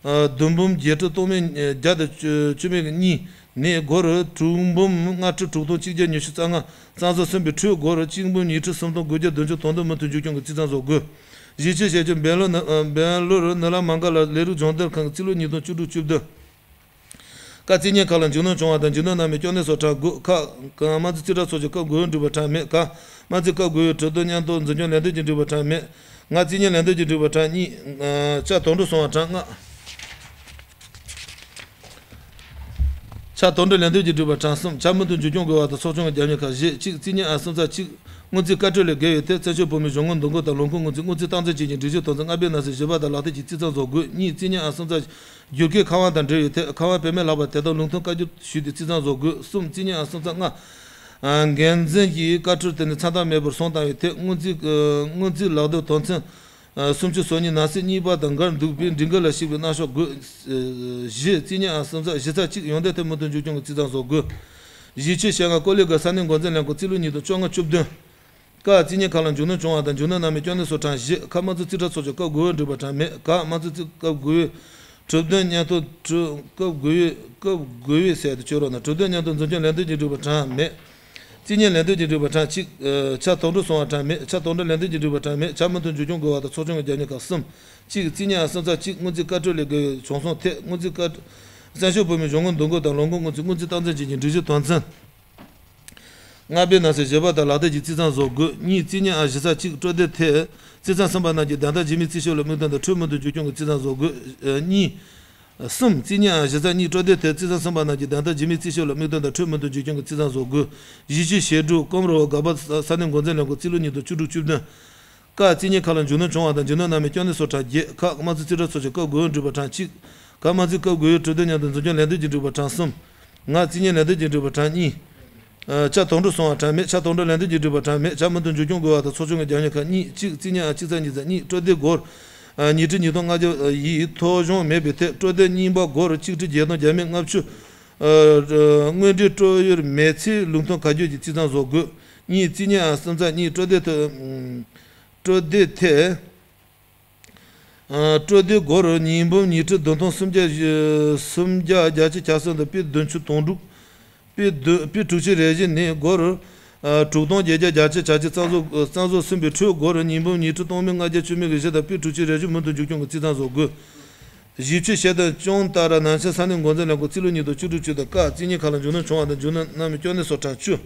བདུན་འབུམ་བརྒྱད་ཁྲི་སྟོང་མེད་བརྒྱ་དང་བཅུ་མེད་གཉིས། ནས་སྒོར་དྲུག་འབུམ་ལྔ་ཁྲི་དྲུག་སྟོང་གཅིག་བརྒྱ་ཉི་ཤུ་རྩ་ལྔ་རྩ་འཛུགས་ཟིན་པའི་ཁྲོད་སྒོར་གཅིག་འབུམ་ཉི་ཁྲི་སུམ་སྟོང་དགུ་བརྒྱ་བདུན་ཅུ་དོན་དག་མུ་མཐུད་འཇུག་སྐྱོང་གི་རྩིས་ཐང་བཟོ་དགོས། གཞིས་ཆགས་ཞེ་ཆུང་སྦེང་ལོར་ནི་སྦེང་ལོར་ནི་ལ་མང་ག་ལ་ལས་རིགས་སྦྱོང་བརྡར་ཁང་གི་རྩིས་ལོ་ཉིས་སྟོང་བཅུ་དྲུག་བཅུ་བདུན། ཀ་རྩིས་ཉེས་ཁག་ལ་འཇུག་སྣོན་བྱུང་བ་དང་འཇུག་སྣོན་གནང་མེད་སྐྱོན་གནས་སོགས་གྲངས་དགུ། ཁ། དམངས་རྩིས་རྩིས་ཁྲ་ཚོགས་ཆུང་སྐབས་དགུ་པའི་འགྲིག་པ་གྲངས་མེད། ག། དམངས་རྩིས་སྐབས་དགུ་པའི་ཁྲིམས་དོན་སྙན་ཐོ་འཛིན་སྐྱོང་ལན་འདེབས་ཀྱི་འགྲིག་པ་གྲངས་མེད། ང་། རྩིས་ཉེས་ལན་འདེབས་ཀྱི་འགྲིག་པ་གྲངས་གཉིས། ཆ་དོགས་འགྲོལ་སོང་བ་གྲངས་ལྔ། ཆ་དོགས་འགྲོལ་ལན་འདེབས་ཀྱི་འགྲིག་པ་གྲངས་གསུམ། ཆ་མུ་མཐུད་འཇུག་སྐྱོང་དགོས་པ་དང་ཚོགས་ཆུང་གི་རྒྱབ་གཉེར་ཁག་བཞི། གཅིག་རྩིས་ཉེས་ཨང་སུམ་ཚེག་གཅིག་སྔོན་རྩིས་བཀའ་འཁྲོལ་ལས་འགལ་བའི་ཐད་བཙན་བྱོལ་བོད་མིའི་གཞུང་ངོ་འདུ་འགོད་དང་ལོ་འཁོར་སྔོན་རྩིས་སྔོན་རྩིས་སྟངས་འཛིན་བྱེད་ཀྱི་སྒྲིག་གཞི་དོན་ཚན་ལྔ་པའི་ནང་གསེས་བཞི་པ་ལྟར་ལག་བསྟར་གྱི་རྩིས་ཚང་བཟོ་དགོས། གཉིས་རྩིས་ཉེས་ཨང་སུམ་ཚེག་བསྒྱུར་བཀོད་ཁ་དབང་དང་འབྲེལ་བའི་ཐད་ཁ་དབང་བེད་མེད་ལྷག་པ་དེ་དག་ལུགས་མཐུན་བཀའ་བསྒྱུར་ཞུས་ཏེ་རྩིས་ཚང་བཟོ་དགོས། གསུམ་རྩིས་ཉེས་ཨང་སུམ་ཚེག་ལྔ། འགན་འཛིན་གྱིས་བཀའ་འཁྲོལ་དེ་ནི་མཚན་རྟགས་མེད་པར་སོང་བཏང་བའི་ཐད་སྔོན་རྩིས་སྔོན་རྩིས་ལག་འདེབས་དོན་ཚན་སུམ་ཅུ་སོ་གཉིས་ནང་གསེས་གཉིས་པ་དང་འགལ་འདུག་པས་སྒྲིག་འགལ་ལ་ཞུགས་པའི་གནང་ཕྱོགས་དགོས། བཞི་རྩིས་ཉེས་ཨང་སུམ་ཚེག་བཞི་ཚེག་གཅིག་ཡོང་འདོད་ཐད་མུ་མཐུད་འཇུག་སྐྱོང་གི་རྩིས་ཐང་བཟོ་དགོས། གཞིས་ཆུ་ཞེ་ལྔ་ཀོ་ལི་གྷལ་ས་གནས་འགོ་འཛིན་ལྷན་ཁང་རྩིས་ལོ་ཉིས་སྟོང་བཅོ་ལྔ་བཅུ་བདུན། ཀ་རྩིས་ཉེས་ཁག་ལ་འཇུག་སྣོན་བྱུང་བ་དང་འཇུག་སྣོན་གནང་མེད་སྐྱོན་གནས་སོགས་གྲངས་བཞི། ཁ་དམངས་རྩིས་རྩིས་ཁྲ་ཚོགས་ཆུང་སྐབས་དགུ་པའི་འགྲིག་པ་གྲངས་མེད། ག་དམངས་རྩིས་རྩིས་སྐབས་དགུ་པའི་གྲུབ་དོན་སྙན་ཐོ་སྐབས་དགུ་པའི་སྐབས་དགུ་པའི་ཟེར་དུ་བཅོས་རོགས་གནང་། གྲུབ་དོན་སྙན་ཐོ་འཛིན་སྐྱོང་ལན་འདེབས་ཀྱི་འགྲིག་པ་གྲངས་མེད། རྩིས་ཉེས་ལན་འདེབས་ཀྱི་འགྲིག་པ་གྲངས་གཅིག་ཆ་དོགས་འགྲོལ་སོང་བ་གྲངས་མེད། ཆ་དོགས་འགྲོལ་ལན་འདེབས་ཀྱི་འགྲིག་པ་གྲངས་མེད། ཆ་མུ་མཐུད་འཇུག་སྐྱོང་དགོས་པ་དང་ཚོགས་ཆུང་གི་རྒྱབ་གཉེར་ཁག་གསུམ། གཅིག་རྩིས་ཉེས་ཨང་སུམ་ཚེག་གཅིག་སྔོན་རྩིས་བཀའ་འཁྲོལ་ལས་འགལ་བའི་བྱུང་སོང་ཐད་སྔོན་རྩིས་བཀའ་བཙན་བྱོལ་བོད་མིའི་གཞུང་ངོ་འདུ་འགོད་དང་ལོ་འཁོར་སྔོན་རྩིས་སྔོན་རྩིས་སྟངས་འཛིན་བྱེད་ཀྱི་སྒྲིག་གཞི་དོན་ཚན་ལྔ་པའི་ནང་གསེས་བཞི་པ་ལྟར་ལག་བསྟར་གྱི་རྩིས་ཐང་བཟོ་དགོས། གཉིས་རྩིས་ཉེས་ཨང་བཞི་ཚེག་གཅིག་སྤྲོད་དེབ་ཐད་རྩིས་ཐང་ཟིན་པ་རྣམས་ཀྱི་བདེན་མཐའ་འཇིགས་མེད་རྩིས་ཞིབ་ལ་དམིགས་དོན་དང་ཁྲིམས་མུ་མཐུད་འཇུག་སྐྱོང་གི་རྩིས་ཐང་བཟོ་དགོས། གཉིས། གསུམ་རྩིས་ཉེས་ཨང་བཞི་ཚེག་གཉིས་སྤྲོད་དེབ་ཐད་རྩིས་ཐང་ཟིན་པ་རྣམས་ཀྱི་བདེན་མཐའ་འཇིགས་མེད་རྩིས་ཞིབ་ལ་དམིགས་དོན་དང་ཁྲིམས་མུ་མཐུད་འཇུག་སྐྱོང་གི་རྩིས་ཐང་བཟོ་དགོས། གཞིས་ཆུ་ཞེ་དྲུག་ཀོམ་རོ་བ་ག་པ་ས་གནས་འགོ་འཛིན་ལྷན་ཁང་རྩིས་ལོ་ཉིས་སྟོང་བཅུ་དྲུག་བཅུ་བདུན། ཀ་རྩིས་གཉིས་ཁ་ལ་འཇུག་སྣོན་བྱུང་བ་དང་འཇུག་སྣོན་རྣམས་ཀྱི་སྐྱོན་ནི་སོགས་གྲངས་བརྒྱད། ཁ་དམངས་གཙོའི་རྩིས་ཁྲ་ཚོ་ཆེ་ཀ་དགུ་འགྲིག་པ་གྲངས་གཅིག་ཁ་དམངས་གཙོའི་ཀ་དགུའི་གྲུབ་དོན་མཉམ་དུ་འཛིན་སྐྱོང་ལན་འདེབས་ཀྱི་འགྲིག་པ་གྲངས་གསུམ། ང་རྩིས་གཉིས་ལན་འདེབས་ཀྱི་འགྲིག་པ་གྲངས་གཉིས། ཨ། ཆ་དོག་འགྲོ་སོང་བ་གྲངས་མེད། ཆ་དོག་འགྲོ་ལན་འདེབས་ཀྱི་འགྲིག་པ་གྲངས་མེད། ཆ་མུ་མཐུད་འཇུག་སྐྱོང་དགོས་པ་དང་ཚོགས་ཆུང་གི་རྒྱབ་སྐྱོར་ཁག་གཉིས། གཅིག་རྩིས་གཉིས་ཨང་གཅིག་རྩ་གཉིས་རྩ་གཉིས་སྤྲོད་བདེ་སྒོར། ཨ། ཉིས་ཁྲི་ཉིས་སྟོང་ལྔ་བརྒྱ་ཡི་ཐོ་གཞུང་མེད་པའི་ཐད་སྤྲོད་བདེ་རྙིང་པ་སྒོར་ཆིག་ཁྲི་བརྒྱད་སྟོང་བརྒྱ་མེད་ལྔ་བཅུ། ཨ། དངོས་འབྲེལ་སྤྲོད་ཡུལ་མེད་ཚེ་ལུགས་མཐུན་བཀའ་བརྒྱུད་ཀྱི་རྩིས་ཐང་བཟོ་དགོས། གཉིས་རྩིས་གཉིས་ཨང་གསུམ་རྩ་གཉིས་སྤྲོད་བདེ་ཐད། སྤྲོད་བདེ་ཐད། ཨ། སྤྲོད་བདེ་སྒོར་ཉིས་འབུམ་ཉིས་ཁྲི་བདུན་སྟོང་སུམ་བརྒྱ། སུམ་བརྒྱ་བརྒྱད་ཅུ་གྱ་གསུམ་དང་པི་བདུན་ཅུ་དོན་དྲུག་པི་བདུན། པི་དྲུག་ཅུ་རེ་བཞི་ནི་སྒོར། ཨ། དྲུག་སྟོང་བརྒྱད་བརྒྱ་གྱ་གཅིག་གཙང་བཟོ་གཙང་བཟོ་ཟིན་པའི་འཕྲོས་སྒོར་ཉིས་འབུམ་ཉིས་ཁྲི་སྟོང་མེད་ལྔ་བརྒྱ་བཅུ་མེད་བཞི་དང་པི་དྲུག་ཅུ་རེ་བཞི་མུ་མཐུད་འཇུག་སྐྱོང་གི་རྩིས་ཐང་བཟོ་དགོས། བཞི་བཅུ་ཞེ་དང་བཅུ་ལྟར་ནང་ཆེན་ས་གནས་འགོ་འཛིན་ལས་ཁུངས་རྩིས་ལོ་ཉིས་སྟོང་བཅུ་དྲུག་བཅུ་དང་ཀ་རྩིས་གཉིས་ཁ་ལ་འཇུག་སྣོན་བྱུང་བ་དང་འཇུག་སྣོན་རྣམས་སྐྱོན་ནི་སོགས་གྲངས་བཅུ།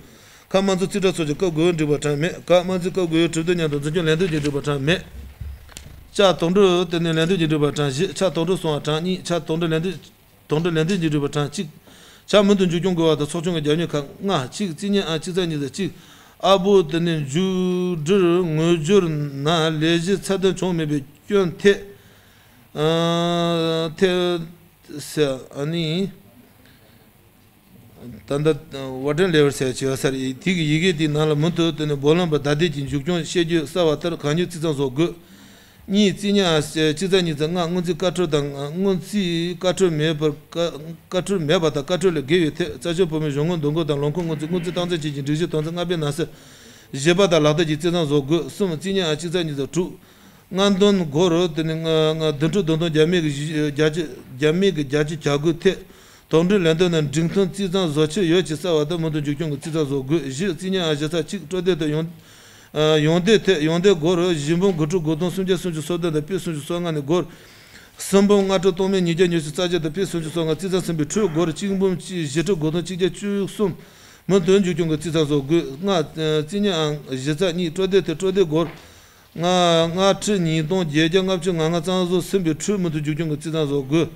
ཁ་དམངས་གཙོའི་རྩིས་ཁྲ་ཚོ་ཆེ་ཀ་དགུའི་འགྲིག་པ་གྲངས་མེད། ཀ་དམངས་གཙོའི་ཀ་དགུའི་གྲུབ་དོན་མཉམ་དུ་འཛིན་སྐྱོང་ལན་འདེབས་ཀྱི་འགྲིག་པ་གྲངས་མེད། ཆ་དོག་འགྲོ་དེ་ནས་ལན་འདེབས་ཀྱི་འགྲིག་པ་གྲངས་བཞི། ཆ་དོག་འགྲོ་སོང་བ་གྲངས་གཉིས། ཆ་དོག་འགྲོ་ལན་འདེབས། དོག་འགྲོ་ལན་འདེབས་ཀྱི་འགྲིག་པ་གྲངས་གཅིག་ཆ་མུ་མཐུད་འཇུག་སྐྱོང་དགོས་པ་དང་ཚོགས་ཆུང་གི་རྒྱབ་སྐྱོར་ཁག་ལྔ། གཅིག་རྩིས་གཉིས་ཨང་གཅིག་རྩ་གཉིས་རྩ་གཅིག་ཨ་བོ་དེ་ནས་མཇུག་སྒྲིལ་ངོས་སྦྱོར་ནང་ལས་གཞི་ཚད་ལྡན་བྱུང་མེད་པའི་སྐྱོན་ཐད། ཨ། ཐད་ཟེར་ཨ་ནི། ད་ལྟ་ཝ་ཏྲན་ལེ་ཝར་ཟེར་བྱས་ཡོད་ས་རེད། དེ་གི་ཡི་གེ་དེའི་ནང་ལ་མུ་མཐུད་དེ་ནས་བུ་ལོན་པ་བདའ་འདེད་ཀྱི་མཇུག་སྐྱོང་བཤད་རྒྱུ་གསལ་བ་ལྟར་གང་མྱུར་རྩིས་ཚང་བཟོ་དགོས། གཉིས་རྩིས་གཉིས་ཨང་གཅིག་རྩ་གཉིས་རྩ་ལྔ་སྔོན་རྩིས་བཀའ་འཁྲོལ་དང་སྔོན་རྩིས་བཀའ་འཁྲོལ་མེད་པར་བཀའ་བཀའ་འཁྲོལ་མེད་པ་དང་བཀའ་འཁྲོལ་ལས་འགལ་བའི་ཐད་རྩ་ཆེན་བོད་མིའི་གཞུང་དངུལ་འདུ་འགོད་དང་ལོ་འཁོར་སྔོན་རྩིས་སྔོན་རྩིས་སྟངས་འཛིན་བྱེད་ཀྱི་སྒྲིག་གཞི་དོན་ཚན་ལྔ་པའི་ནང་གསལ་བཞི་པ་དང་ལག་བསྟར་གྱི་རྩིས་ཐང་བཟོ་དགོས། གསུམ་རྩིས་གཉིས་ཨང་གཅིག་རྩ་གཉིས་རྩ་དྲུག་ལྔ་འདོན་སྒོར་དེ་ནི་ལྔ་ལྔ་བདུན་ཁྲི་བདུན་སྟོང་བརྒྱ་མེད་བཞི་བརྒྱ་ཅུ་བརྒྱ་མེད་ཀྱི་བརྒྱད་ཅུ་གྱ་དགུ་ཐད། དོགས་འདྲི་ལན་འདེབས་ནང་འགྲིག་མཐུན་རྩིས་ཐང་བཟོ་ཆེད་ཡོད་ཅེས་གསལ་བ་ལྟར་མུ་མཐུད་མཇུག་སྐྱོང་གི་རྩིས་ཐང་བཟོ་དགོས། བཞི་རྩིས་གཉིས་ཨང་བཞི་རྩ་གཅིག་སྤྲོད་བདེ་ཐད་ཡོང་། ཡོང་བདེ་ཐད་ཡོང་བདེ་སྒོར་བཞི་འབུམ་དགུ་ཁྲི་དགུ་སྟོང་སུམ་བརྒྱ་སུམ་ཅུ་སོ་བདུན་དང་པི་སུམ་ཅུ་སོ་ལྔ་ནས་སྒོར་གསུམ་འབུམ་ལྔ་ཁྲི་སྟོང་མེད་ཉིས་བརྒྱ་ཉི་ཤུ་རྩ་བརྒྱད་དང་པི་སུམ་ཅུ་སོ་ལྔ་རྩིས་ཐང་ཟིན་པའི་འཕྲོས་སྒོར་གཅིག་འབུམ་གཅིག་བཞི་ཁྲི་དགུ་སྟོང་གཅིག་བརྒྱ་བཅུ་གསུམ་མུ་མཐུད་མཇུག་སྐྱོང་གི་རྩིས་ཐང་བཟོ་དགོས། ལྔ་རྩིས་གཉིས་ཨང་བཞི་རྩ་གཉིས་སྤྲོད་བདེ་ཐད་སྤྲོད་བདེ་སྒོར། ལྔ་ལྔ་ཁྲི་ཉིས་སྟོང་བརྒྱད་བརྒྱ་ལྔ་བཅུ་ང་ལྔ་གཙང་བཟོ་ཟིན་པའི་འཕྲོས་མུ་མཐུད་མཇུག་སྐྱོང་གི་རྩིས་ཐང་བཟོ་དགོས།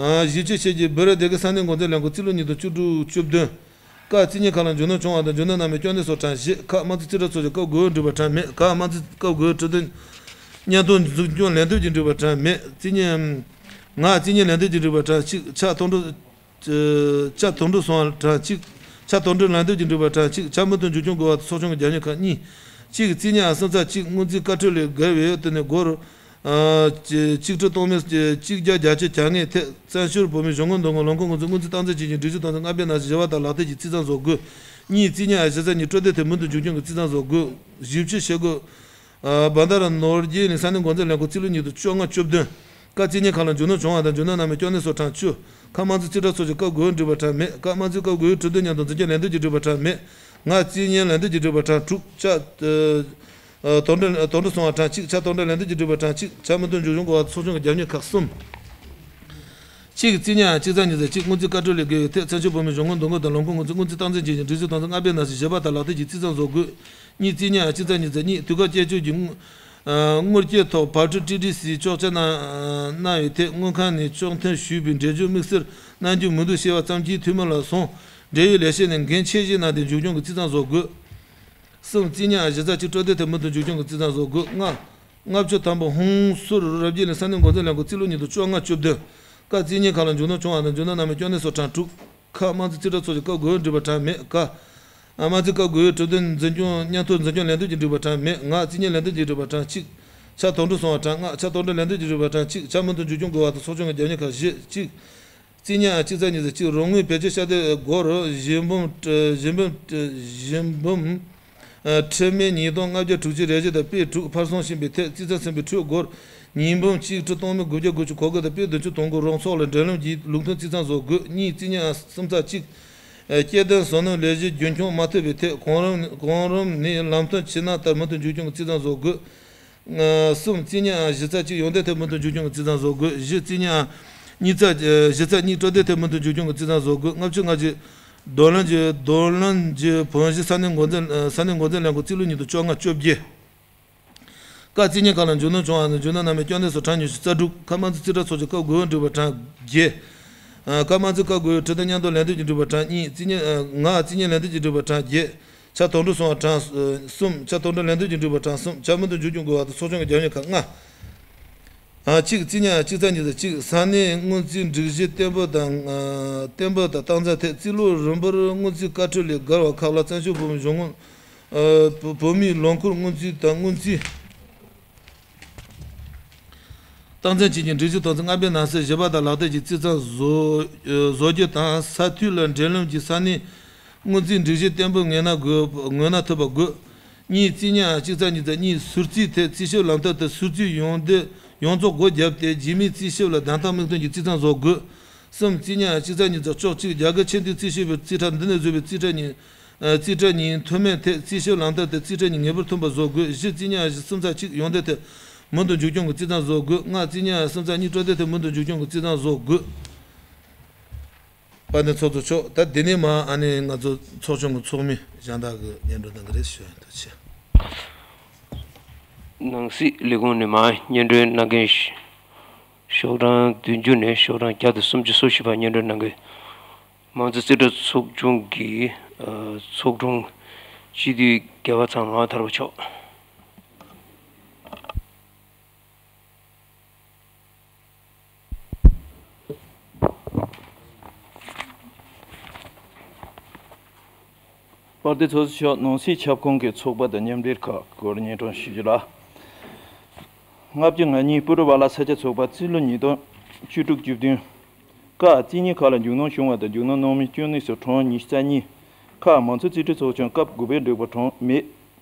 ཨ། གཞི་བཅུ་ཞེ་གཅིག་སྦི་རི་སྡེ་དགེ་ས་གནས་འགོ་འཛིན་ལས་ཁུངས་རྩིས་ལོ་ཉིས་སྟོང་བཅུ་དྲུག་བཅུ་བདུན། ཀ་རྩིས་གཉིས་ཁ་ལ་འཇུག་སྣོན་བྱུང་བ་དང་འཇུག་སྣོན་རྣམས་ནས་སྐྱོན་འདེབས་སོགས་གྲངས་བཞི། ཁ་དམངས་གཙོའི་རྩིས་ཁྲ་ཚོ་ཆེ་ཀ་དགུ་འགྲིག་པ་གྲངས་མེད། ཁ་དམངས་གཙོའི་ཀ་དགུའི་གྲུབ་དོན་མཉམ་དུ་འཛིན་སྐྱོང་ལན་འདེབས་ཀྱི་འགྲིག་པ་གྲངས་མེད། རྩིས་གཉིས། ང་རྩིས་གཉིས་ལན་འདེབས་ཀྱི་འགྲིག་པ་གྲངས་གཅིག་ཆ་དོག་འགྲོ། ཆ་དོག་འགྲོ་སོང་བ་གྲངས་གཅིག་ཆ་དོག་འགྲོའི་ལན་འདེབས་ཀྱི་འགྲིག་པ་གྲངས་གཅིག་ཆ་མུ་མཐུད་མཇུག་སྐྱོང་དགོས་པ་དང་ཚོགས་ཆུང་གི་རྒྱབ་སྐྱོར་ཁག་གཉིས། གཅིག་རྩིས་གཉིས་ཨང་གསུམ་རྩ་གཅིག་སྔོན་རྩིས་བཀའ་འཁྲོལ་ལས་འགལ་བའི་དོན་ནས་སྒོར། ཨ། གཅིག་ཁྲི་སྟོང་མེད་གཅིག་བརྒྱ་བརྒྱད་ཅུ་གྱ་ལྔའི་ཐད་བཙན་བྱོལ་བོད་མིའི་གཞུང་དངུལ་འདུ་འགོད་ལོ་འཁོར་སྔོན་རྩིས་སྔོན་རྩིས་སྟངས་འཛིན་བྱེད་ཀྱི་སྒྲིག་གཞི་དོན་ཚན་ལྔ་པའི་ནང་གསལ་བཞི་པ་དང་ལག་བསྟར་གྱི་རྩིས་ཐང་བཟོ་དགོས། གཉིས་རྩིས་གཉིས་ཨང་བཞི་རྩ་གཉིས་སྤྲོད་བདེ་ཐད་མུ་མཐུད་མཇུག་སྐྱོང་གི་རྩིས་ཐང་བཟོ་དགོས། བཞི་བཅུ་ཞེ་དགུ། ཨ། བྷན་དྷ་ར་ནོར་རྒྱས་གླིང་ས་གནས་འགོ་འཛིན་ལས་ཁུངས་རྩིས་ལོ་ཉིས་སྟོང་བཅོ་ལྔ་བཅུ་བདུན། ཀ་རྩིས་གཉིས་ཁ་ལ་འཇུག་སྣོན་བྱུང་བ་དང་འཇུག་སྣོན་རྣམས་ནས་སྐྱོན་འདེབས་སོགས་གྲངས་བཅུ། ཁ་དམངས་གཙོའི་རྩིས་ཁྲ་ཚོ་ཆེ་ཀ་དགུའི་འགྲིག་པ་གྲངས་མེད། ཁ་དམངས་གཙོའི་ཀ་དགུའི་གྲུབ་དོན་མཉམ་དུ་འཛིན་སྐྱོང་ལན་འདེབས་ཀྱི་འགྲིག་པ་གྲངས་མེད། ང་རྩིས་གཉིས་ལན་འདེབས་ཀྱི་འགྲིག་པ་གྲངས་དྲུག་ཆ། ཨ། དོག་འགྲོ་དོག་འགྲོ་སོང་བ་གྲངས་གཅིག་ཆ་དོག་འགྲོ་ལན་འདེབས་ཀྱི་འགྲིག་པ་གྲངས་གཅིག་ཆ་མུ་མཐུད་མཇུག་སྐྱོང་དགོས་པ་ཚོགས་ཆུང་གི་རྒྱབ་སྐྱོར་ཁག་གསུམ། གཅིག་རྩིས་གཉིས་ཨང་གཅིག་རྩ་གཉིས་རྩ་གཅིག་སྔོན་རྩིས་བཀའ་འཁྲོལ་ལས་འགལ་བའི་ཐད་བཙན་བྱོལ་བོད་མིའི་གཞུང་དངུལ་འདུ་འགོད་དང་ལོ་འཁོར་སྔོན་རྩིས་སྔོན་རྩིས་སྟངས་འཛིན་བྱེད་ཀྱི་སྒྲིག་གཞི་དོན་ཚན་ལྔ་པའི་ནང་གསལ་བཞི་པ་དང་ལག་བསྟར་གྱི་རྩིས་ཐང་བཟོ་དགོས། གཉིས་རྩིས་གཉིས་ཨང་གཅིག་རྩ་གཉིས་རྩ་གཉིས་དུས་སྐབས་སྤྱི་སྤྱོད་ཀྱི་དངུལ་དངུལ་སྐྱེལ་ཐོག་བར་སྤྲོད་ཊི་ཌི་སི་གཅོག་མཆན་གནང་གནང་བའི་ཐད་དངུལ་ཁང་ནས་གཅོག་མཐུན་ཞུས་པའི་འགྲེལ་བརྗོད་དམིགས་བསལ་གནང་རྒྱུའི་འོས་བསྡུ་བྱས་པ་ཙམ་གྱིས་འཐུས་མི་ལ་ཟུང་འབྲེལ་ཡོད་ལས་བྱེད་ནས་འགན་ཆད་བཞེས་གནང་སྟེ་མཇུག་སྐྱོང་གི་རྩིས་ཐང་བཟོ་དགོས། གསུམ་རྩིས་གཉིས་ཨང་གཞི་རྩ་གཅིག་སྤྲོད་བདེ་ཐད་མུ་མཐུད་མཇུག་སྐྱོང་གི་རྩིས་ཐང་བཟོ་དགོས། ལྔ། ལྔ་བཅུ་ཐམ་པ་ཧུན་སུར་རབ་རྒྱས་གླིང་ས་གནས་འགོ་འཛིན་ལས་ཁུངས་རྩིས་ལོ་ཉིས་སྟོང་བཅོ་ལྔ་བཅུ་བདུན། ཀ་རྩིས་གཉིས་ཁ་ལ་འཇུག་སྣོན་བྱུང་བ་དང་འཇུག་སྣོན་རྣམས་ནས་སྐྱོན་འདེབས་སོགས་གྲངས་དྲུག་ཁ་དམངས་གཙོའི་རྩིས་ཁྲ་ཚོ་ཆེ་ཀ་དགུའི་འགྲིག་པ་གྲངས་མེད། ག་དམངས་གཙོའི་ཀ་དགུའི་གྲུབ་དོན་འཛིན་སྐྱོང་མཉམ་དུ་འཛིན་སྐྱོང་ལན་འདེབས་ཀྱི་འགྲིག་པ་གྲངས་མེད། ང་རྩིས་གཉིས་ལན་འདེབས་ཀྱི་འགྲིག་པ་གྲངས་གཅིག་ཆ་དོག་འགྲོ་སོང་བ་གྲངས་ལྔ་ཆ་དོག་འགྲོ་ལན་འདེབས་ཀྱི་འགྲིག་པ་གྲངས་གཅིག་ཆ་མུ་མཐུད་མཇུག་སྐྱོང་དགོས་པ་དང་ཚོགས་ཆུང་གི་རྒྱབ་སྐྱོར་ཁག་བཞི། གཅིག་རྩིས་གཉིས་ཨང་གཅིག་རྩ་གཉིས་རྩ་གཅིག་རོགས་དངུལ་བེད་སྤྱོད་བྱ་དེ་སྒོར་བཞི་འབུམ་བཞི་འབུམ་བཞི་འབུམ། ཁྲི་མེད་ཉིས་སྟོང་ལྔ་བརྒྱ་དྲུག་ཅུ་རེ་བཞི་དང་པེ་དྲུག་ཕར་སོང་ཕྱིན་པའི་ཐད་རྩིས་ཚད་ཟིན་པའི་འཕྲོས་སྒོར་ཉིས་འབུམ་གཅིག་ཁྲི་སྟོང་མི་དགུ་བརྒྱ་དགུ་བཅུ་གོ་དགུ་དང་པེ་བདུན་ཅུ་དོན་དགུ་རོགས་ཚོགས་ལ་འབྲེལ་ལམ་གྱིས་ལུགས་མཐུན་རྩིས་ཐང་བཟོ་དགོས། གཉིས་རྩིས་གཉིས་ཨང་གསུམ་ཚ་གཅིག་སྐྱེ་ལྡན་ཟོག་ནུ་ལས་གཞི་རྒྱུན་འཁྱོངས་མ་ཐུབ་པའི་ཐད་གོང་རིམ་གོང་རིམ་ནས་ལམ་སྟོན་ཇི་གནང་ལྟར་མུ་མཐུད་མཇུག་སྐྱོང་གི་རྩིས་ཐང་བཟོ་དགོས། གསུམ་རྩིས་གཉིས་ཨང་བཞི་ཚ་གཅིག་ཡོང་བདེ་ཐད་མུ་མཐུད་མཇུག་སྐྱོང་གི་རྩིས་ཐང་བཟོ་དགོས། བཞི་རྩིས་གཉིས་ཨང་གཉིས་ཚ་བཞི་ཚ་གཉིས་སྤྲོད་བདེ་ཐད་མུ་མཐུད་མཇུག་སྐྱོང་གི་རྩིས་ཐང་བཟོ་དགོས། ལྔ་བཅུ་ང་གཅིག་རྡོར་གླིང་གི་རྡོར་གླིང་གི་བོན་གཞིས་ས་གནས་འགོ་འཛིན་ས་གནས་འགོ་འཛིན་ལས་ཁུངས་རྩིས་ལོ་ཉིས་སྟོང་བཅོ་ལྔ་བཅོ་བརྒྱད། ཀ་རྩིས་གཉིས་ཁ་ལ་འཇུག་སྣོན་བྱུང་བ་དང་འཇུག་སྣོན་རྣམས་ནས་སྐྱོན་འདེབས་སོགས་གྲངས་ཉི་ཤུ་རྩ་དྲུག་ཁ་དམངས་གཙོའི་རྩིས་ཁྲ་ཚོ་ཆེ་ཀ་དགུའི་འགྲིག་པ་གྲངས་བརྒྱད། ཁ་དམངས་གཙོའི་ཀ་དགུའི་གྲུབ་དོན་མཉམ་དུ་ལན་འདེབས་ཀྱི་འགྲིག་པ་གྲངས་གཉིས། རྩིས་གཉིས་ང་རྩིས་གཉིས་ལན་འདེབས་ཀྱི་འགྲིག་པ་གྲངས་བརྒྱད། ཆ་དོན་གྲུབ་སོང་བ་གྲངས་གསུམ། ཆ་དོན་གྲུབ་ལན་འདེབས་ཀྱི་འགྲིག་པ་གྲངས་གསུམ། ཆ་མུ་མཐུད་འཇུག་སྐྱོང་དགོས་པ་དང་ཚོགས་ཆུང་གི་རྒྱབ་གཉེར་ཁག་ལྔ། ཨ་གཅིག་རྩིས་ཉར་གཅིག་ཚེག་གཉིས་ཚེག་གཅིག་ས་གནས་སྔོན་རྩིས་སྒྲིག་གཞི་གཏན་འབེབས་དང་། ཨ་གཏན་འབེབས་དང་སྟངས་འཛིན་ཐད་རྩིས་ལོ་རིམ་པར་སྔོན་རྩིས་བཀའ་ཁྲོལ་ལས་འགལ་བ་ཁག་ལ་བཙན་བྱོལ་བོད་མིའི་གཞུང་ངོ་། ཨ་བོད་མིའི་ལོ་འཁོར་སྔོན་རྩིས་དང་སྔོན་རྩིས་སྟངས་འཛིན་བྱེད་རྒྱུའི་སྒྲིག་གཞི་དོན་ཚན་ལྔ་པའི་ནང་གསེས་བཞི་པ་དང་ལག་དེབ་ཀྱི་རྩིས་མཚམས་བཟོ་བཟོ་རྒྱུ་དང་ས་འཐུས་ལ་འབྲེལ་ལམ་གྱི་ས་གནས་སྔོན་རྩིས་སྒྲིག་གཞི་གཏན་འབེབས་ངོས་ནས་དགོས་ངོས་ནས་ཐུབ་པ་དགོས། གཉིས་རྩིས་ཉར་གཅིག་ཚེག་གཉིས་ཚེག་གཉིས་ཟུར་རྩིས་ཐད་རྩིས་ཞིབ་ལམ་སྟོན་དེ་ཟུར་རྩིས་ཡོངས་འདེད་ཡོངས་རྫོགས་སྒོ་བརྒྱབ་སྟེ་རྗེས་མའི་རྩིས་ཞིབ་ལ་བདེན་མཐའ་དམིགས་མཐུན་གྱི་རྩིས་མཚམས་བཟོ་དགོས། གསུམ་རྩིས་ཉར་གཅིག་ཚེག་གཉིས་ཚེག་བཅུ་གཅིག་རྒྱ་གར་ཆེས་མཐོའི་རྩིས་ཞིབ་པའི་རྩིས་ཁྲ་འདི་ནས་བཟོས་པའི་རྩིས་ཁྲ་ཉིད། ཨ་རྩིས་ཁྲ་ཉིད་མཐུན་མིན་ཐད་རྩིས་ཞིབ་ལམ་སྟོན་དེ་རྩིས་ཁྲ་ཉིད་ངེས་པར་མཐུན་པ་བཟོ་དགོས། བཞི་རྩིས་ཉར་གསུམ་ཚེག་གཅིག་ཡོངས་འདེད་ཐད་མུ་མཐུད་མཇུག་སྐྱོང་གི་རྩིས་མཚམས་བཟོ་དགོས། ལྔ་རྩིས་ཉར་གསུམ་ཚེག་གཉིས་སྤྲོད་དེ་ཐད་མུ་མཐུད་མཇུག་སྐྱོང་གི་རྩིས་མཚམས་བཟོ་དགོས། དཔལ་ལྡན་ཚོགས་གཙོ་མཆོག་ད་འདི་ནས་མར་ཨ་ནི་ང་ཚོ་ཚོགས་ཆུང་གི་ཚོགས་མི་གཞན་དག་གིས་སྙན་སྒྲོན་གནང་གི་རེད། ཞུ་ཡ་ཐུགས་རྗེ་ཆེ། ནང་སྲིད་ལས་ཁུངས་ནས་མར་སྙན་སྒྲོན་གནང་མཁན་ཤོག་གྲངས་བདུན་ཅུ་ནས་ཤོག་གྲངས་བརྒྱ་དང་སུམ་ཅུ་སོ་བཞི་བར་སྙན་སྒྲོན་གནང་མཁན། མང་གཙོ་རྩིས་སྤྲོད་ཚོགས་ཆུང་གི་ཨ་ཚོགས་དྲུང་སྤྱི་འཐུས་རྒྱལ་བ་ཚང་ངག་དབང་ཐར་པ་མཆོག་དཔལ་ལྡན་ཚོགས་གཙོ་མཆོག་ནང་སྲིད་ཁྱབ་ཁོངས་ཀྱི་ཚོགས་པ་དང་མཉམ་འབྲེལ་ཁག་སྐོར་སྙན་སྒྲོན་ཞུ་རྒྱུ་ལ། ལྔ་བཅུ་ང་གཉིས་པུ་རུ་བ་ལ་ས་སྐྱ་ཚོགས་པ་རྩིས་ལོ་ཉིས་སྟོང་བཅུ་དྲུག་བཅུ་བདུན། ཀ་རྩིས་ཉིན་ཁག་ལ་མཇུག་སྣོན་བྱུང་བ་དང་མཇུག་སྣོན་གནང་མུས་བཅུ་གཉིས་སུ་གྲངས་ཉི་ཤུ་རྩ་གཉིས། ཁག་མང་གཙོ་རྩིས་སྤྲོད་ཚོགས་ཆུང་སྐབས་དགུ་པའི་སྒྲིག་པ་གྲངས་མེད།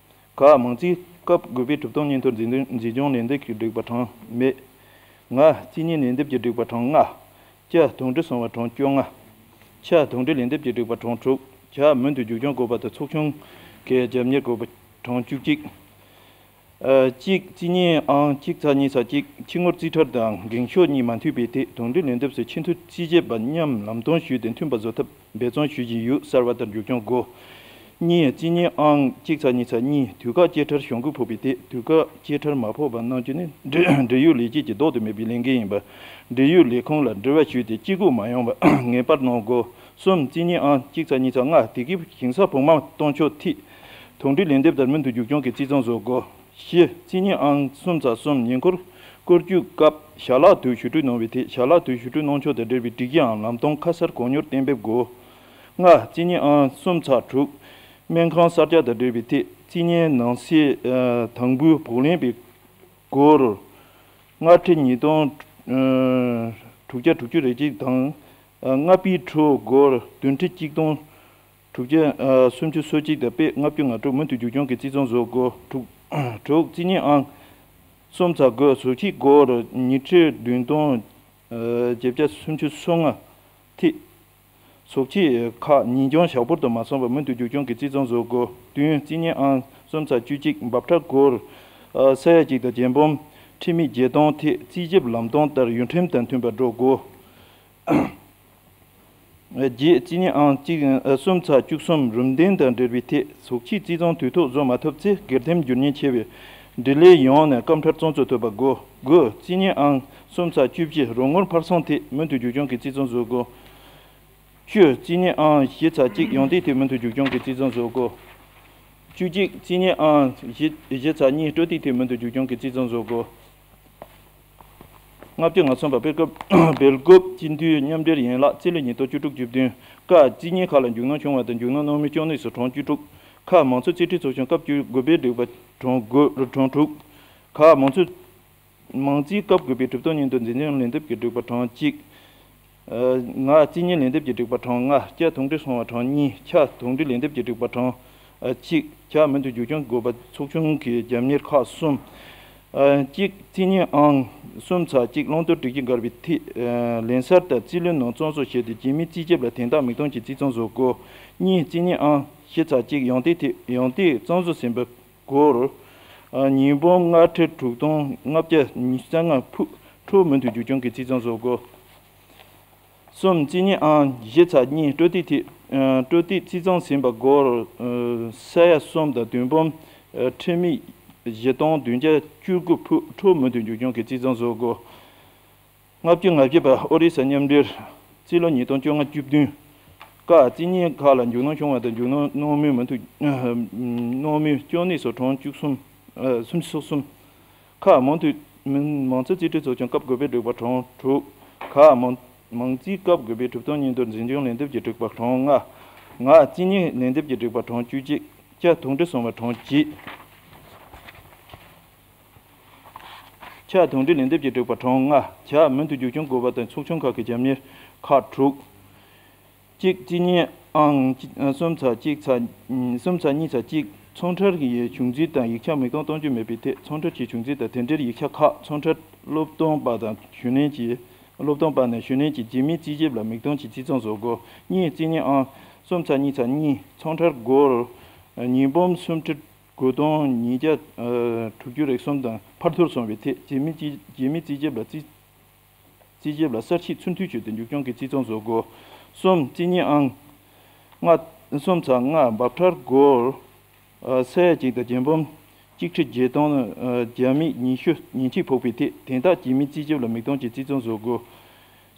ཁག་མང་རྩིས་སྐབས་དགུ་པའི་གྲུབ་སྟངས་སྙན་ཐོ་འཛིན་འཛིན་སྐྱོང་ལན་འདེབས་ཀྱི་སྒྲིག་པ་གྲངས་མེད། ང་རྩིས་ཉིན་ལན་འདེབས་ཀྱི་སྒྲིག་པ་གྲངས་ལྔ། ཅ་དོན་འགྲིག་སོང་བ་གྲངས་བཅོ་ལྔ། ཆ་དོན་འགྲིག་ལན་འདེབས་ཀྱི་སྒྲིག་པ་གྲངས་དྲུག་ཇ་མུ་མཐུད་མཇུག་སྐྱོང་དགོས་པ་དང་ཚོགས་ཆུང་གིས་རྒྱབ་གཉེར་དགོས་པ་གྲངས་བཅུ་གཅིག་ཨ་གཅིག་རྩིས་ཉིན་ཨང་གཅིག་ཚེག་གཉིས་ཚེག་གཅིག་ཕྱི་དངུལ་རྩིས་ཁྲ་དང་འགེངས་ཤོག་གཉིས་མ་མཐུན་པའི་ཐད་དོན་འགྲིག་ལན་འདེབས་སུ་ཆེས་མཐོའི་རྩིས་ཞིབ་པ་མཉམ་ལམ་སྟོན་ཞུས་ཏེ་མཐུན་པ་བཟོ་ཐབས་འབད་བརྩོན་ཞུ་བཞིན་ཡོད། གསར་པ་ལྟར་མཇུག་སྐྱོང་དགོས། གཉིས་རྩིས་ཉིན་ཨང་གཅིག་ཚེག་གཉིས་ཚེག་གཉིས་དུས་བཀག་བཅད་ཁྲར་གཞུང་སྒོ་ཕོག་པའི་ཐད་དུས་བཀག་བཅད་ཁྲར་མ་ཕོག་པ་གནང་རྒྱུ་ནི་འབྲེལ་འབྲེལ་ཡོད་ལས་བྱེད་ཀྱི་ལྡོག་ཏུ་མེད་པའི་ལས་འགན་ཡིན་པ། འབྲེལ་ཡོད་ལས་ཁུངས་ལ་འབྲེལ་བ་ཞུས་ཏེ་སྐྱིད་སྡུག་མ་ཡོང་བ་ངེས་པར་གནང་དགོས། གསུམ་རྩིས་ཉིན་ཨང་གཅིག་ཚེག་གཉིས་ཚེག་ལྔ་དེ་གའི་ཞིང་ས་བོགས་མ་གཏོང་ཕྱོགས་ཐད་དོན་འགྲིག་ལན་འདེབས་ལྟར་མུ་མཐུད་མཇུག་སྐྱོང་གི་རྩིས་མཚམས་བཟོ་དགོས། བཞི་རྩིས་ཉིན་ཨང་གསུམ་ཚེག་གསུམ་ཉེ་འཁོར་བསྐོར་སྐྱོད་སྐབས་ཞལ་ལག་དུས་ཞུ་གཏུག་གནང་བའི་ཐད་ཞལ་ལག་དུས་ཞུ་གཏུག་གནང་ཕྱོགས་དང་འབྲེལ་བའི་སྒྲིག་གཞིའམ་ལམ་སྟོན་ཁ་གསལ་གོ་མྱུར་གཏན་འབེབས་དགོས། ལྔ་རྩིས་ཉིན་ཨང་གསུམ་ཚེག་དྲུག་སྨན་ཁང་གསར་རྒྱག་དང་འབྲེལ་བའི་ཐད་རྩིས་ཉིན་ནང་གསེས་ཨ་དང་པོའི་བགོ་ལེན་པའི་སྒོར་ལྔ་ཁྲི་ཉིས་སྟོང་ཨ་དྲུག་བརྒྱ་དྲུག་ཅུ་རེ་གཅིག་དང་། ཨ་ལྔ་པའི་ཕྲུ་གུ་སྒོར་བདུན་ཁྲི་གཅིག་སྟོང་དྲུག་བརྒྱ་ཨ་སུམ་ཅུ་སོ་གཅིག་དང་པོད་ལྔ་བཅུ་ང་དྲུག་མུ་མཐུད་མཇུག་སྐྱོང་གི་རྩིས་མཚམས་བཟོ་དགོས། དྲུག་དྲུག་རྩིས་ཉིན་ཨང་གསུམ་ཚེག་དགུ་ཟུར་གཅིག་སྒོར་ཉི་ཁྲི་བདུན་སྟོང་ཨ་བརྒྱད་བརྒྱ་སུམ་ཅུ་སོ་ལྔ་ཐེ། ཟུར་གཅིག་ཁག་ཉིན་འགྱངས་ཞག་བོར་དུ་མ་སོང་བར་མུ་མཐུད་མཇུག་སྐྱོང་གི་རྩིས་མཚམས་བཟོ་དགོས། བདུན་རྩིས་ཉིན་ཨང་གསུམ་ཚེག་བཅུ་གཅིག་འབབ་ཁྲལ་སྒོར་ཨ་ས་ཡ་གཅིག་དང་རྒྱལ་འབུམ་ཁྲི་མེད་བརྒྱད་སྟོང་ཐེ་རྩིས་ཞིབ་ལམ་སྟོན་ལྟར་ཡུལ་ཁྲིམས་དང་མཐུན་པར་འགྲོ་དགོས། བརྒྱད་རྩིས་ཉིན་ཨང་གཅིག་ཨ་གསུམ་ཚེག་བཅུ་གསུམ་རུམ་གདན་དང་འབྲེལ་བའི་ཐད་ཟུར་གཅིག་རྩིས་མཚམས་དུས་ཐོག་བཟོ་མ་ཐུབ་ཚེ་སྒེར་ཐོན་འགྱུར་ཉེན་ཆེ་བས་འབྲེལ་ཡོད་ཡོངས་ནས་སྐམ་ཁྲལ་གཙང་བཟོ་ཐུབ་པ་དགོས། དགུ་རྩིས་ཉིན་ཨང་གསུམ་ཚེག་བཅུ་བཞི་རོགས་དངུལ་འཕར་སོང་ཐད་མུ་མཐུད་མཇུག་སྐྱོང་གི་རྩིས་མཚམས་བཟོ་དགོས། བཅུ་རྩིས་ཉིན་ཨང་བཞི་ཚེག་གཅིག་ཡོངས་བསྡུས་ཐད་མུ་མཐུད་མཇུག་སྐྱོང་གི་རྩིས་མཚམས་བཟོ་དགོས། བཅུ་གཅིག་རྩིས་ཉིན་ཨང་བཞི་བཞི་ཚེག་གཉིས་སྤྲོད་དེབ་ཐད་མུ་མཐུད་མཇུག་སྐྱོང་གི་རྩིས་མཚམས་བཟོ་དགོས། ལྔ་བཅུ་ང་གསུམ་པ་སྦེལ་ཀོབ་སྦེལ་ཀོབ་སྤྱི་འཐུས་མཉམ་འབྲེལ་ཡན་ལག་རྩིས་ལོ་ཉིས་སྟོང་བཅུ་དྲུག་བཅུ་བདུན། ཀ་རྩིས་ཉིན་ཁག་ལ་མཇུག་སྣོན་བྱུང་བ་དང་མཇུག་སྣོན་གནང་མུས་བཅུ་གཉིས་སུ་གྲངས་བཅུ་དྲུག་ཁག་མང་གཙོ་རྩིས་སྤྲོད་ཚོགས་ཆུང་སྐབས་བཅུ་དགུ་པའི་སྒྲིག་པ་གྲངས་དགུ་གྲངས་དྲུག་ཁག་མང་གཙོ་མང་རྩིས་སྐབས་དགུ་པའི་གྲུབ་སྟངས་སྙན་ཐོ་འཛིན་སྐྱོང་ལན་འདེབས་ཀྱི་སྒྲིག་པ་གྲངས་གཅིག་ང་རྩིས་ཉིན་ལན་འདེབས་ཀྱི་སྒྲིག་པ་གྲངས་ལྔ། ཅ་དོན་འགྲིག་སོང་བ་གྲངས་གཉིས། ཆ་དོན་འགྲིག་ལན་འདེབས་ཀྱི་སྒྲིག་པ་གྲངས་གཅིག་ཆ་མུ་མཐུད་མཇུག་སྐྱོང་དགོས་པ་ཚོགས་ཆུང་གི་རྒྱབ་གཉེར་ཁག་གསུམ། གཅིག་རྩིས་ཉིན་ཨང་གསུམ་ཚེག་གཅིག་བླང་དོར་སྒྲིག་གཞི་འགལ་བའི་ཐད་ལན་གསལ་དང་རྩིས་ལོའི་ནང་གཙང་བཟོ་བྱས་ཏེ་རྗེས་མའི་རྩིས་ཞིབ་ལ་དོན་དག་མིག་མཐོང་གི་རྩིས་མཚམས་བཟོ་དགོས། གཉིས་རྩིས་ཉིན་ཨང་བཞི་ཚེག་གཅིག་ཡང་དེ་ཐད་ཡང་དེ་གཙང་བཟོ་ཟིན་པའི་སྒོར། ཉིས་སྟོང་ལྔ་ཁྲི་དྲུག་སྟོང་ལྔ་བརྒྱ་ཉི་ཤུ་རྩ་ལྔ་ཕུད་ཁྲོ་མུ་མཐུད་མཇུག་སྐྱོང་གི་རྩིས་མཚམས་བཟོ་དགོས། གསུམ་རྩིས་ཉིན་ཨང་བཞི་ཚེག་གཉིས་སྤྲོད་དེབ་ཐད་སྤྲོད་དེབ་རྩིས་མཚམས་ཟིན་པའི་སྒོར་ས་ཡ་གསུམ་དང་བདུན་འབུམ་ཁྲི་མིག་བཞི་སྟོང་བདུན་བརྒྱ་བཅུ་དགུ་ཕུད་ཁྲོ་མུ་མཐུད་མཇུག་སྐྱོང་གི་རྩིས་མཚམས་བཟོ་དགོས། ལྔ་བཅུ་ང་བརྒྱད་པ་ཨོ་རི་ས་མཉམ་འབྲེལ་རྩིས་ལོ་ཉིས་སྟོང་བཅོ་ལྔ་བཅུ་བདུན། ཀ་རྩིས་གཉིས་ཁག་ལ་འཇུག་སྣང་ཤོང་བ་དང་འཇུག་སྣང་སྣང་མུས་མུ་མཐུད་སྣང་མུས་སྐྱོན་གནས་སོགས་གྲངས་བཅུ་གསུམ། ཨ། སུམ་ཅུ་སོ་གསུམ། ཁ་མང་ཐོས་མང་ཚོགས་རྩིས་ཁྲའི་ཚོགས་ཆུང་སྐབས་དགུ་པའི་སྒྲིག་པ་གྲངས་དྲུག། ག་མང་མང་རྩིས་སྐབས་དགུ་པའི་གྲུབ་དོན་སྙིང་དོན་འཛིན་སྐྱོང་ལན་འདེབས་ཀྱི་སྒྲིག་པ་གྲངས་ལྔ། ང་རྩིས་གཉིས་ལན་འདེབས་ཀྱི་སྒྲིག་པ་གྲངས་བཅུ་གཅིག། ཅ་དོགས་འདྲི་སོང་བ་གྲངས་བརྒྱད། ཆ་དོགས་འདྲི་ལན་འདེབས་ཀྱི་སྒྲིག་པ་གྲངས་ལྔ། ཇ་མུ་མཐུད་རྒྱུག་སྐྱོང་དགོས་པ་དང་ཚོགས་ཆུང་ཁག་གི་རྒྱབ་གཉེར་ཁག་དྲུག། གཅིག་རྩིས་གཉིས་ཨང་གསུམ་ཚེག་གཅིག་ཚེག་གསུམ་ཚེག་གཉིས་ཚེག་གཅིག། ཚོང་འབྲེལ་གྱི་བྱུང་རྩིས་དང་ཡིག་ཆ་མིག་མཐོང་གཏོང་རྒྱུ་མེད་པའི་ཐད་ཚོང་འབྲེལ་གྱི་བྱུང་རྩིས་དང་དེ་འབྲེལ་ཡིག་ཆ་ཁག་ཚོང་འབྲེལ་སློབ་སྟོན་པ་དང་ཞུ་ལན་གྱི་སློབ་སྟོན་པ་ནས་ཞུ་ལན་གྱི་རྗེས་མའི་རྩིས་ཞིབ་ལ་མིག་མཐོང་གྱིས་རྩིས་རྩོམ་བཟོ་དགོས། གཉིས་རྩིས་གཉིས་ཨང་གསུམ་ཚེག་གཉིས་ཚེག་གཉིས། ཚོང་འབྲེལ་སྒོར་ཉིས་འབུམ་སུམ་ཁྲི་དགུ་སྟོང་ཉིས་བརྒྱ་དྲུག་ཅུ་རེ་གསུམ་དང་ཕར་ཚུར་སོང་བའི་ཐད་རྗེས་མའི་རྩིས་རྗེས་མའི་རྩིས་ཞིབ་ལ་རྩིས་རྩིས་ཞིབ་ལ་གསར་ཞིབ་ཚུར་མཐུད་བྱས་ཏེ་མཇུག་སྐྱོང་གི་རྩིས་རྩོམ་བཟོ་དགོས། གསུམ་རྩིས་གཉིས་ཨང་ལྔ་གསུམ་ཚེག་ལྔ། འབབ་ཁྲལ་སྒོར་ས་ཡ་གཅིག་དང་བརྒྱད་འབུམ་གཅིག་ཁྲི་བརྒྱད་སྟོང་བརྒྱ་མེད་ཉི་ཤུ་ཉེར་གཅིག་ཕོག་པའི་ཐད་དེ་དག་རྗེས་མའི་རྩིས་ཞིབ་ལ་མིག་མཐོང་གིས་རྩིས་རྩོམ་བཟོ་དགོས།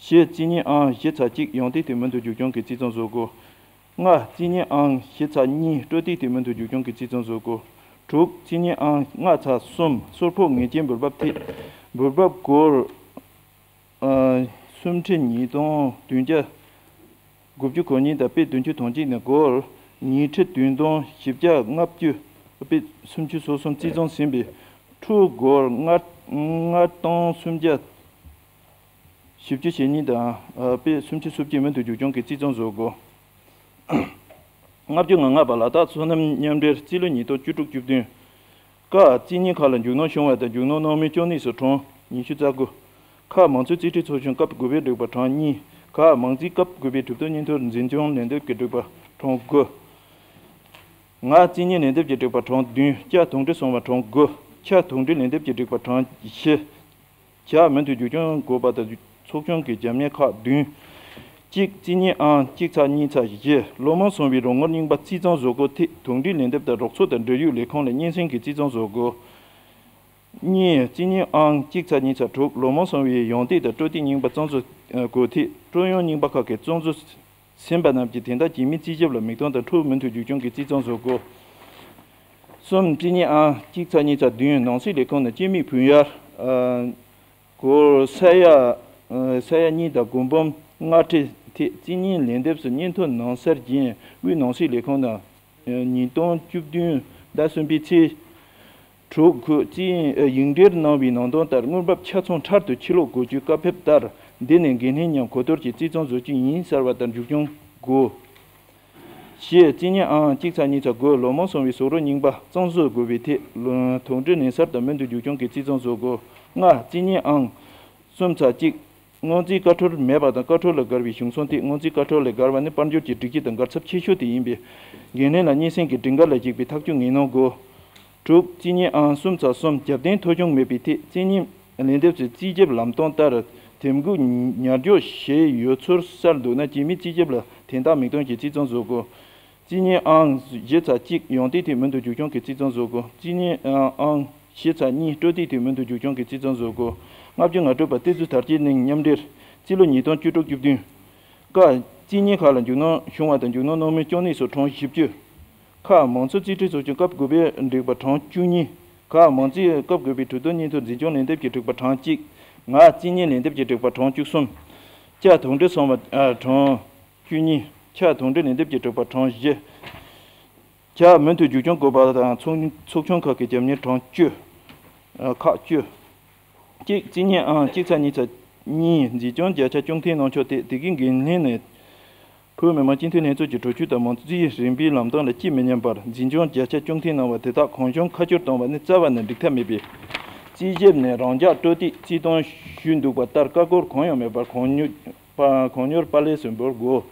བཞི་རྩིས་གཉིས་ཨང་བཞི་ཚེག་གཅིག་ཡང་དེ་དེ་མུ་མཐུད་མཇུག་སྐྱོང་གི་རྩིས་རྩོམ་བཟོ་དགོས། ལྔ་རྩིས་གཉིས་ཨང་བཞི་ཚེག་གཉིས་སྤྲོད་དེ་དེ་མུ་མཐུད་མཇུག་སྐྱོང་གི་རྩིས་རྩོམ་བཟོ་དགོས། དྲུག་རྩིས་གཉིས་ཨང་ལྔ་ཚེག་གསུམ། གསོལ་ཕོགས་ངེས་ཅན་འབུལ་འབབ་ཐད་འབུལ་འབབ་སྒོར་ཨ་སུམ་ཁྲི་ཉིས་སྟོང་བདུན་བརྒྱ་དགུ་བཅུ་གོ་གཉིས་དང་དཔེ་བདུན་ཅུ་དོན་གཅིག་ནས་སྒོར་ཉིས་ཁྲི་བདུན་སྟོང་བཞི་བརྒྱ་ལྔ་བཅུ་དཔེ་སུམ་ཅུ་སོ་གསུམ་རྩིས་རྩོམ་ཟིན་པའི་ཕྲུག་སྒོར་ལྔ་ལྔ་སྟོང་སུམ་བརྒྱ་བཞི་བཅུ་ཞེ་གཉིས་དང་དཔེ་སུམ་ཅུ་སོ་བརྒྱད་མུ་མཐུད་མཇུག་སྐྱོང་གི་རྩིས་རྩོམ་བཟོ་དགོས། ལྔ་བཅུ་ང་ལྔ་པ་ལ་དྭགས་སོ་ནམ་མཉམ་འབྲེལ་རྩིས་ལོ་ཉིས་སྟོང་བཅུ་དྲུག་བཅུ་བདུན། ཀ་རྩིས་གཉིས་ཁག་ལ་འཇུག་སྣང་བྱུང་བ་དང་འཇུག་སྣང་གནང་མིན་སྐྱོན་གནས་སོགས་གྲངས་ཉི་ཤུ་རྩ་དགུ། ཁ་མང་ཚོགས་རྩིས་ཁྲའི་ཚོགས་ཆུང་སྐབས་དགུ་པའི་སྒྲིག་པ་གྲངས་གཉིས། ག་མང་རྩིས་སྐབས་དགུ་པའི་གྲུབ་དོན་སྙིང་དོན་འཛིན་སྐྱོང་ལན་འདེབས་ཀྱི་སྒྲིག་པ་གྲངས་དགུ། ང་རྩིས་གཉིས་ལན་འདེབས་ཀྱི་སྒྲིག་པ་གྲངས་བདུན། ཅ་དོགས་འདྲི་སོང་བ་གྲངས་དགུ། ཆ་དོགས་འདྲི་ལན་འདེབས་ཀྱི་སྒྲིག་པ་གྲངས་བཞི། ཇ་མུ་མཐུད་རྒྱུག་སྐྱོང་དགོས་པ་དང་ཚོགས་ཆུང་གི་རྒྱབ་གཉེར་ཁག་བདུན། གཅིག་རྩིས་གཉིས་ཨང་གཅིག་ཚེག་གཉིས་ཚེག་བཞི། ལོ་མང་སོང་བའི་རོགས་དངུལ་རྙིང་པ་རྩིས་རྩོམ་བཟོ་དགོས་ཐད་དོགས་འདྲི་ལན་འདེབས་དང་རོགས་ཚོགས་དང་འབྲེལ་ཡོད་ལས་ཁུངས་ལ་སྙན་སེང་གི་རྩིས་རྩོམ་བཟོ་དགོས། གཉིས་རྩིས་གཉིས་ཨང་གཅིག་ཚེག་གཉིས་ཚེག་དྲུག། ལོ་མང་སོང་བའི་ཡོང་སྟེགས་དང་སྤྲོད་སྟེགས་རྙིང་པ་རྩོམ་བཟོ་དགོས་ཐད་སྤྲོད་ཡོང་རྙིང་པ་ཁག་གི་རྩོམ་བཟོ་ཟིན་པ་རྣམས་ཀྱི་དོན་དག་རྗེས་མའི་རྩིས་ཞིབ་ལ་མིག་མཐོང་དང་འཕྲོ་མུ་མཐུད་རྒྱུག་སྐྱོང་གི་རྩིས་རྩོམ་བཟོ་དགོས། གསུམ་རྩིས་གཉིས་ཨང་གཅིག་ཚེག་གཉིས་ཚེག་བདུན། ནང་སྲིད་ལས་ཁུངས་ནས་སྤྱི་མི་བུན་གཡར་ཨ་སྒོར་ས་ཡ་ཨ་ས་ཡ་གཉིས་དང་དགུ་འབུམ་ལྔ་ཁྲི་ཐད་རྩིས་གཉིས་ལན་འདེབས་སུ་སྙན་ཐོ་ནང་གསར་བཞེངས་དབུས་ནང་སྲིད་ལས་ཁུངས་ནས་ཉིས་སྟོང་བཅུ་བདུན་ཟླ་གསུམ་པའི་ཚེས་དྲུག་གི་རྩིས་ཡིག་འབྲེལ་གནང་བའི་ནང་དོན་ལྟར་དངུལ་འབབ་ཆ་ཚང་འཕྲལ་དུ་ཕྱིར་སློག་དགོས་རྒྱུའི་བཀའ་ཕེབས་ལྟར་འདི་ནས་འགན་ལྷན་མཉམ་གོ་བསྡུར་གྱིས་རྩིས་རྩོམ་བཟོ་རྒྱུ་ཡིན་ཟེར་བ་ལྟར་མཇུག་སྐྱོང་དགོས། བཞི་རྩིས་གཉིས་ཨང་གཅིག་ཚེག་གཉིས་ཚེག་དགུ། ལོ་མང་སོང་བའི་ཟོག་རོ་རྙིང་པ་གཙང་བཟོ་དགོས་པའི་ཐད་དོགས་འདྲི་ལན་གསར་དང་མུ་མཐུད་མཇུག་སྐྱོང་གི་རྩིས་རྩོམ་བཟོ་དགོས། ལྔ་རྩིས་གཉིས་ཨང་གསུམ་ཚེག་གཅིག། སྔོན་རྩིས་བཀའ་འཁྲོལ་མེད་པ་དང་བཀའ་འཁྲོལ་ལས་བརྒལ་བའི་བྱུང་སོང་སྟེ་སྔོན་རྩིས་བཀའ་འཁྲོལ་ལས་བརྒལ་བ་ནི་དཔལ་འབྱོར་གྱི་སྒྲིག་གཞི་དང་འགལ་ཚབས་ཆེ་ཤོས་དེ་ཡིན་པས། འགན་ལྷན་ལ་སྙན་སེང་གི་སྒྲིག་འགལ་ལ་འཇིགས་པའི་ཐག་གཅོད་ངེས་གནང་དགོས། དྲུག་རྩིས་གཉིས་ཨང་གསུམ་ཚེག་གསུམ། རྒྱབ་རྟེན་ཐོ་གཞུང་མེད་པའི་ཐད་རྩིས་གཉིས་ལན་འདེབས་སུ་རྩིས་ཞིབ་ལམ་སྟོན་ལྟར་དེབ་འགོད་ཉར་འཇོག་བྱས་ཡོད་ཚུལ་གསལ་འདུག་ན་རྗེས་མའི་རྩིས་ཞིབ་ལ་དོན་དག་མིག་མཐོང་གིས་རྩིས་རྩོམ་བཟོ་དགོས། རྩིས་གཉིས་ཨང་བཞི་ཚེག་གཅིག། ཡང་དེ་དེ་མུ་མཐུད་མཇུག་སྐྱོང་གི་རྩིས་རྩོམ་བཟོ་དགོས། རྩིས་གཉིས་ཨང་བཞི་ཚེག་གཉིས། སྤྲོད་དེ་དེ་མུ་མཐུད་མཇུག་སྐྱོང་གི་རྩིས་རྩོམ་བཟོ་དགོས། ལྔ་བཅུ་ང་དྲུག་པ་ཏི་ཛུ་དར་རྒྱས་གླིང་མཉམ་འབྲེལ་རྩིས་ལོ་ཉིས་སྟོང་བཅུ་དྲུག་བཅུ་བདུན། ཀ་རྩིས་གཉིས་ཁག་ལ་འཇུག་སྣང་བྱུང་བ་དང་འཇུག་སྣང་གནང་མིན་སྐྱོན་གནས་སོགས་གྲངས་བཞི་བཅུ། ཁ་མང་གཙོ་རྩིས་ཁྲའི་ཚོགས་ཆུང་སྐབས་དགུ་པའི་སྒྲིག་པ་གྲངས་བཅུ་གཉིས། ག་མང་རྩིས་སྐབས་དགུ་པའི་གྲུབ་དོན་སྙིང་དོན་འཛིན་སྐྱོང་ལན་འདེབས་ཀྱི་སྒྲིག་པ་གྲངས་གཅིག། ང་རྩིས་གཉིས་ལན་འདེབས་ཀྱི་སྒྲིག་པ་གྲངས་བཅུ་གསུམ། ཅ་དོགས་འདྲི་སོང་བ་ཨ་གྲངས་བཅུ་གཉིས། ཆ་དོགས་འདྲི་ལན་འདེབས་ཀྱི་སྒྲིག་པ་གྲངས་བཞི། ཇ་མུ་མཐུད་རྒྱུག་སྐྱོང་དགོས་པ་དང་ཚོགས་ཚོགས་ཆུང་ཁག་གི་རྒྱབ་གཉེར་གྲངས་བཅུ། ཨ་ཁག་བཅུ། གཅིག་རྩིས་གཉིས་ཨང་གཅིག་ཚེག་གཉིས་ཚེག་གཉིས། འཛིན་སྐྱོང་བརྒྱ་ཆ་བཅུ་འཐེན་གནང་ཕྱོགས་ཐད་དེ་གའི་འགན་ལྷན་ནས་བོད་མི་མང་སྤྱི་འཐུས་ལྷན་ཚོགས་ཀྱི་གྲོས་ཆོད་དང་མང་གཙོའི་རིམ་པའི་ལམ་སྟོན་ལ་ཅི་མི་སྙམ་པར་འཛིན་སྐྱོང་བརྒྱ་ཆ་བཅུ་འཐེན་གནང་བ་དེ་དག་གང་བྱུང་ཁ་བསྒྱུར་གཏོང་བ་ནི་རྩ་བ་ནས་འགྲིག་ཐབས་མེད་པས། རྩིས་ཞིབ་ནས་རང་འཇགས་སྤྲོད་དེ་རྩིས་སྟངས་ཞུས་འདུག་པ་ལྟར་ཀ་ཀོར་གང་ཡང་མེད་པར་གང་མྱུར་པ་གང་མྱུར་པ་ལས་སུ་འབུལ་དགོས།